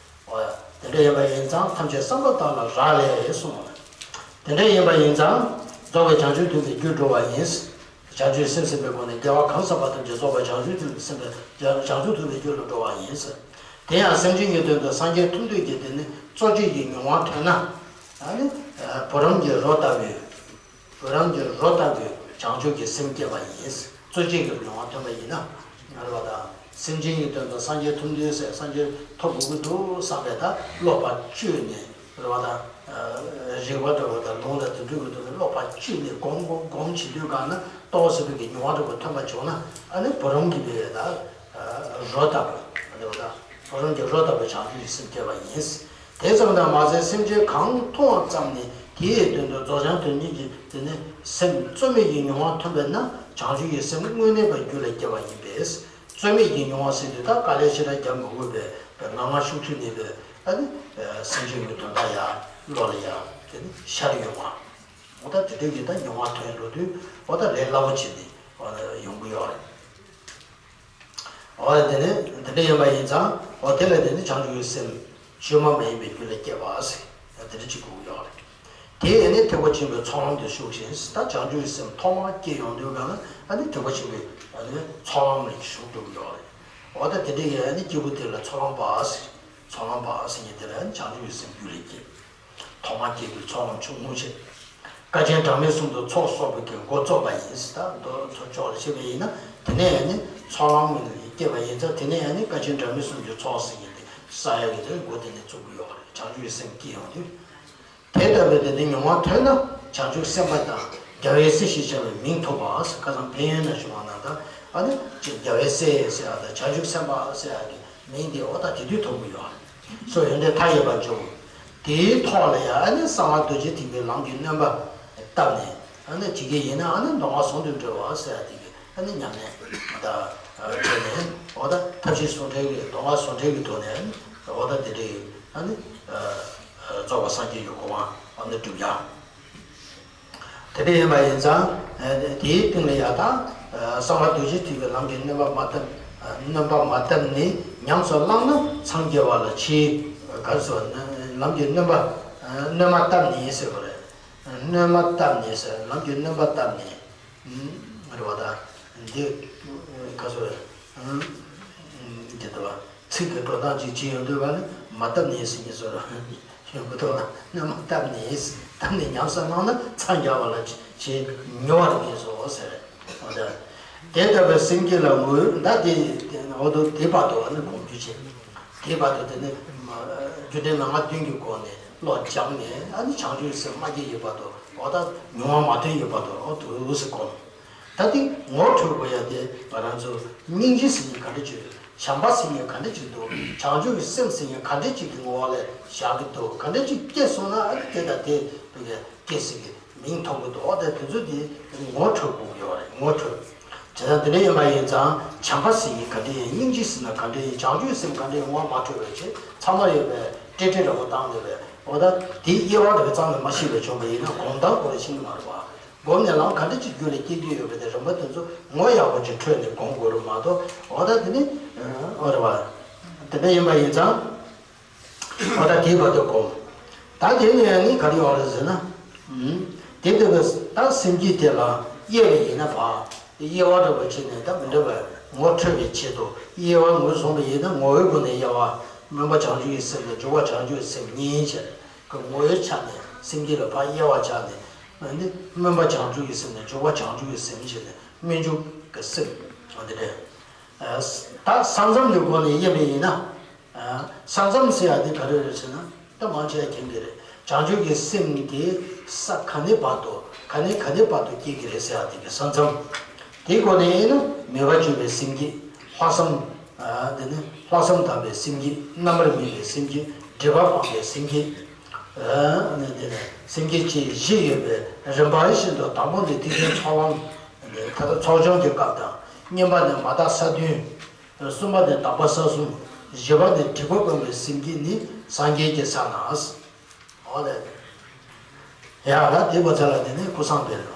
འོ་ཡ། དེ་འདྲ་ཡིན་པ་ཡིན་ཙང་ཐམས་ཅད་བསམ་པ་དག་ལ་རག་ལས་གསུངས་པ། དེ་འདྲ་ཡིན་པ་ཡིན་ཙང་རྫོགས་པའི་བྱང་ཆུབ་ཐོབ་པའི་རྒྱུར་འགྲོ་བ་ཡིན། བྱང་ཆུབ་སེམས་ཟིན་པའི་སྒོ་ནས་དགེ་བ་གང་བསགས་པ་ཐམས་ཅད་རྫོགས་པའི་བྱང་ཆུབ་ཐོབ་པའི་སེམས་པའི་བྱང་ཆུབ་ཐོབ་པའི་རྒྱུ་ལ་འགྲོ་བ་ཡིན། དེ་ཡང་སེམས་ཅན་གྱི་དོན་དུ་སངས་རྒྱས་ཐུབ་འདོད་ཀྱི་དེ་ནི་གཙོ་ཆེ་གི་མྱོང་བ་ཐོན་ན། ཨ་ནི་བུ་རམ་གྱི་རོ་ལྟ་བུའི། བུ་རམ་གྱི་རོ་ལྟ་བུའི་བྱང་ཆུབ་ཀྱི་སེམས་སྐྱེ་བ་ཡིན། གཙོ་ཆེ་གི་མྱོང་བ་ཐོན་པ་ཡིན་ན། ང་རེ་བ་དང་སེམས་ཅན་གྱི་དོན་དུ་སངས་རྒྱས་ཐུབ་འདོད་ཟེར་སངས་རྒྱས་ཐོབ་དགོས་ཀྱི་འདུག་བསམ་པའི་ད་བློ་ཕར་བཅོས་ནས་རེ་བ་དང་། རིག་པ་འདྲ་བ་དང་ལུང་དང་དེ་འདྲ་གི་ཐོག་ནས་བློ་ཕར་བཅོས་ནས་སྒོམ་སྒོམ་སྒོམ་བྱེད་དུས་གང་ན་རྟོགས་སྲིད་པའི་གི་མྱོང་བ་འདྲ་བ་ཐོན་པ་བྱུང་ན་ཨ་ནི་བུ་རམ་གྱི་བའི་ད་རོ་ལྟ་བུ་རེ་བ་དང་བུ་རམ་གྱི་རོ་ལྟ་བུ་བྱང་ཆུབ་ཀྱི་སེམས་སྐྱེ་བ་ཡིན། དེ་ཙམ་དུ་མ་ཟད་སེམས་ཅན་གང་མཐོང་བ་ཙམ་ནས་ དེའི་དོན་དུ་རྫོགས་བྱང་དོན་གཉིས་ཀྱི་དེ་ནི་སེམས་རྩོལ་མེད་ཀྱི་མྱོང་བ་ཐོན་པས་ན་བྱང་ཆུབ་ཀྱི་སེམས་དངོས་གནས་པ་རྒྱུད་ལ་སྐྱེ་བ་ཡིན་པས། རྩོལ་མེད་ཀྱི་མྱོང་བ་ཟེར་དུས་ད་དཀའ་ལས་ཞེ་དྲག་རྒྱག་མི་དགོས་པའི་ངང་ངམ་ཤུགས་ཀྱིས་གནས་པའི་ཨ་ནི་སེམས་ཅན་གྱི་དོན་དག་ཡང་བློ་ལ་ཡང་དེ་ནི་ཤར་ཡོང་བ། འོ་ད་དེ་འདྲ་གི་ད་མྱོང་བ་ཐོན་འགྲོ་དུས་འོ་ད་ལས་སླ་པོ་བྱས་ནས་ཡོང་གི་ཡོད་རེད། འོ་དེ་ནི་དེ་འདྲ་ཡིན་པ་ཡིན་ཙང་འོ་དེ་ལ་དེ་ནི་བྱང་ཆུབ་ཀྱི་སེམས་བཅོས་མ་མ་ཡིན་པའི་རྒྱུད་ལ་སྐྱེ་བ་ཟེར་དེ་འདྲ་ཅིག་དགོས་ཀྱི་ཡོད་རེད། དེ་ཡང་ནི་ཐེག་པ་ཆེན་པོའི་ཚོགས་ལམ་དུ་ཞུགས་ཤིང་ད་བྱང་ཆུབ་ཀྱི་སེམས་ཐོག་མར་སྐྱེ་ཡོང་དུས་གང་ལ་ཨ་ནི་ཐེག་པ་ཆེན་པོའི་ཨ་ནི་ཚོགས་ལམ་ལ་ཞུགས་འགྲོ་གི་ཡོད་རེད། འོ་ད་དེ་འདྲ་ཡིན་ཨ་ནི་སྐྱེས་བུ་དེ་ལ་ཚོགས་ལམ་པ་ཟེར། ཚོགས་ལམ་པ་ཟེར་མཁན་དེ་ལ་ཨ་ནི་བྱང་ཆུབ་ཀྱི་སེམས་རྒྱུད་ལ་སྐྱེ། ཐོག་མར་སྐྱེས་དུས་ཚོགས་ལམ་ཆུང་ངུ་ཞིག་དཀའ་ཆེན་གྲངས་མེད་གསུམ་དུ་ཚོགས་གསོག་པའི་གི་འགོ་བཙུགས་པ་ཡིན་ཟེར། ད་མདོ་ཚོགས་ཕྱོགས་ལ་བཤད་པ་ཡིན་ན་དེ་ནས་ཡང་ནི་ཚོགས་ལམ་ངོས་ནས་སྐྱེས་པ་ཡིན་ཙང་དེ་ནས་ཡང་ནི་དཀའ་ཆེན་གྲངས་མེད་གསུམ་གྱི་ཚོགས་ཟེར་མཁན་དེ་བསགས་ཡག་གི་དེ་འགོ་དེ་ནས་བཙུགས་ཀྱི་ཡོད་རེད། བྱང་ཆུབ་ཀྱི་སེམས་སྐྱེ་ཡོང་དུས། དེ་ལྟ་བུའི་དེ་ནི་མྱོང་བ་ཐོན་ན་བྱང་ཆུབ་སེམས་དཔའ་དང་རྒྱལ་བའི་སྲས་ཞེས་བྱ་བའི་མིང་ཐོབ་པ་ཟེར། ཁ་སང་ཕན་ཡོན་ན་ཞུ་བ་ན་ད་ཨ་ནི་ཅིག་རྒྱལ་བའི་སྲས་ཟེར་ཡག་དང་བྱང་ཆུབ་སེམས་དཔའ་ཟེར་ཡག་གི་མིང་དེ་འོ་ད་དེ་དུས་ཐོབ་ཀྱི་ཡོད་རེད། སོ་ཡོན་ཏན་མཐའ་ཡས་པ་འབྱུང་། དེའི་ཐོག་ལ་ཡང་ཨ་ནི་གསང་བ་རྡོ་རྗེ་ཐེག་པའི་ལམ་གྱི་སྣོན་པ་བཏབ་ནས་ཨ་ནི་ཇི་སྐད་ཡིན་ན་ཨ་ནི་མདོ་སྔགས་ཟུང་དུ་འབྲེལ་བ་ཟེར་ཡག་དེ་གི་ཨ་ནི་ཉམས་ལེན་ད་བྱས་ནས་འོ་ད་ཐབས་ཤེས་ཟུང་འབྲེལ་གྱི་མདོ་སྔགས་ཟུང་འབྲེལ་གྱི་ཐོག་ནས་ཨ་ནི་འོ་ད་དེ་འདྲའི་ཨ་ནི་རྫོགས་པ་སངས་རྒྱས་ཀྱི་གོ་འཕང་ཨ་ནི་འགྲུབ་ཡག་དེ་འདྲ་ཡིན་པ་ཡིན་ཙང་དེའི་སྟེང་ལ་ཡང་ད་གསང་བ་རྡོ་རྗེ་ཐེག་པའི་ལམ་གྱི་སྣོན་པ་མ་བཏབ། སྣོན་པ་མ་བཏབ་ནས་ཉམས་སུ་བླངས་ན་འཚང་རྒྱ་བ་ལ་ཕྱིན། ག་རེ་ཟེར་བ་ལམ་གྱི་སྣོན་པ་སྣོན་མ་བཏབ་ནས་ཟེར་བ་རེད། སྣོན་མ་བཏབ་ནས་ཟེར་ལམ་གྱི་སྣོན་པ་བཏབ་ནས་རེད་བ། ད་འདི་ག་ཚོད་འདི་ལྟ་བ། ཚིག་གི་འགྲོ་སྟངས་ཅིག་བྱེད་ཡོང་དུས་ག་ནི་མ་བཏབ་ནས་ཟེར་མཁན་བཟོ་འདྲ་ཡོང་གི་འདུག་སྣོན་མ་བཏབ་ནས། བཏབ་ནས་ཉམས་སུ་བླངས་ན་འཚང་རྒྱ་བ་ལ་ཞེས་མྱུར་བར་ངེས་སོ་ཟེར། འོ་ད་དེ་ལྟ་བུའི་སེམས་བསྐྱེད་ལ་ངུ་ད་དེ་འོ་དོ་དེ་བར་དུ་ནི་སྒོམ་རྒྱུ་བྱེད། དེ་བར་དུ་དེ་ནི་རྒྱུ་འབྲས་མན་ངག་བདུན་གྱི་སྒོ་ནས་བློ་སྦྱངས་ནས་ཨ་ནི་བྱང་ཆུབ་སེམས་མ་སྐྱེས་ཡོད་བར་དུ་འོ་ད་མྱོང་བ་མ་ཐོན་ཡོད་བར་དུ་འོ་དུ་སེ་སྒོམ། ད་དེ་ངོ་འཕྲོད་དགོས་ཡ་དེ་ང་རང་ཚོ་སྙིང་རྗེ་ཟེར་མཁན་ག་འདྲ་ཅིག་རེད། བྱམས་པ་ཟེར་མཁན་ག་འདྲ་ཅིག་འདུག་བྱང་ཆུབ་ཀྱི་སེམས་ཟེར་མཁན་ག་འདྲ་ཅིག་གི་ངོ་བོ་ལ་བཞག་གི་འདུག་ག་འདྲ་ཅིག་སྐྱེས་སོང་ན་ཨ་ནི་དེ་དང་དེ་བོད་ཀྱི་སྐྱེས་ཟེར་གི་མིང་ཐོབ་གི་འདུག་འོ་དེ་དེ་ཚོ་དེ་ངོ་འཕྲོད་དགོས་ཀྱི་ཡོད་རེད། ངོ་འཕྲོད། བྱས་ཙང་དེ་འདྲ་ཡིན་པ་ཡིན་ཙང་བྱམས་པ་ཟེར་མཁན་ག་འདྲ་ཡིན། སྙིང་རྗེ་ཟེར་ན་ག་འདྲ་ཡིན། བྱང་ཆུབ་སེམས་ག་འདྲ་ཡིན་ངོ་མ་འཕྲོད་པའི་ཆེད་ཚང་མ་ཡོད་པའི་ཏྲེ་ཏྲེ་ར་བོ་བཏང་ནས་པས་འོ་ད་དེའི་དབྱེ་བ་རེ་ཙམ་ལས་མ་ཤེས་པའི་བྱུང་བ་ཡིན་ན་སྒོམ་སྟངས་སྐོར་ཤེས་ཀྱི་མ་རེད་བ། སྒོམ་ནས་ལམ་ག་འདྲ་ཅིག་རྒྱུད་ལ་སྐྱེ་རྒྱུ་ཡོད་པ་དེ་རིམ་པ་དེ་ཚོ་ངོ་ཡག་པོ་ཅིག་འཕྲོད་ནས་སྒོམ་དགོས་རེད་མ་གཏོགས་འོ་ད་དེ་ནི་འོ་རེད་བ། དེ་འདྲ་ཡིན་པ་ཡིན་ཙང་འོ་ད་དེའི་བར་དུ་སྒོམ། ད་དེ་ནས་ནི་ག་རེ་ཡོང་རེད་ཟེར་ན། དེ་ལྟ་བུ་ད་སེམས་བསྐྱེད་དེ་ལ་དབྱེ་བ་ཡིན་ན་བ། དབྱེ་བ་འདྲ་བོ་བྱས་ནས་ད་མི་འདྲ་བའི་ངོ་འཕྲོད་པའི་ཆེད་དུ་དབྱེ་བ་ངོས་བཟུང་བ་ཡིན་ན་ངོ་བོའི་སྒོ་ནས་དབྱེ་བ་སྨོན་པ་བྱང་ཆུབ་ཀྱི་སེམས་དང་འཇུག་པ་བྱང་ཆུབ་ཀྱི་སེམས་གཉིས་བྱས། ཀྱི་ངོ་བོའི་ཆ་ནས་སེམས་བསྐྱེད་ལ་ཕར་དབྱེ་བ་བྱས་ནས་ནི་སྨོན་པ་བྱང་ཆུབ་ཀྱི་སེམས་ནས་འཇུག་པ་བྱང་ཆུབ་ཀྱི་སེམས་བྱས་ནས་སྨོན་འཇུག་གི་སེམས་འོ་དེ་རེད། ད་ས་མཚམས་ཀྱི་སྒོ་ནས་དབྱེ་བ་ཡིན་ན། ས་མཚམས་ཟེར་ཡ་དེ་ག་རེ་རེད་ཟེར་ན་ད་མང་ཆེ་བ་མཁྱེན་གྱི་རེད། བྱང་ཆུབ་ཀྱི་སེམས་དེ་ས་ག་ནས་བར་དུ་ག་ནས་ག་ནས་བར་དུ་སྐྱེ་གི་རེད་ཟེར་ཡ་དེ་གི་ས་མཚམས། དེའི་སྒོ་ནས་དབྱེ་ན་མོས་པ་སྐྱེ་བའི་སེམས་བསྐྱེད། ལྷག་བསམ། དེ་ནི་ལྷག་བསམ་དག་པའི་སེམས་བསྐྱེད། རྣམ་པར་སྨིན་པའི་སེམས་བསྐྱེད། སྒྲིབ་པ་སྤངས་པའི་སེམས་བསྐྱེད། ཨ་ནི་དེ་ནས་སེམས་བསྐྱེད་ཅེས་བཞི་ཡོད་པའི་རིམ་པ་བཞིན་དུ་དང་པོ་ནི་ཐེག་ཆེན་ཚོགས་ལམ། ད་ལྟ་ཚོགས་ཆུང་གི་སྐབས་དང་། གཉིས་པ་ནི་མ་དག་ས་བདུན། གསུམ་པ་ནི་དག་པ་ས་གསུམ། བཞི་པ་ནི་སྒྲིབ་པ་སྤངས་པའི་སེམས་བསྐྱེད་ནི་སངས་རྒྱས་ཀྱི་ས་ན། འོ་ལེ། ཡ་ད་དེ་གོ་ཚར་ལ་དེ་ནས་ཀུན་བཟང་འཕེལ་ལོ།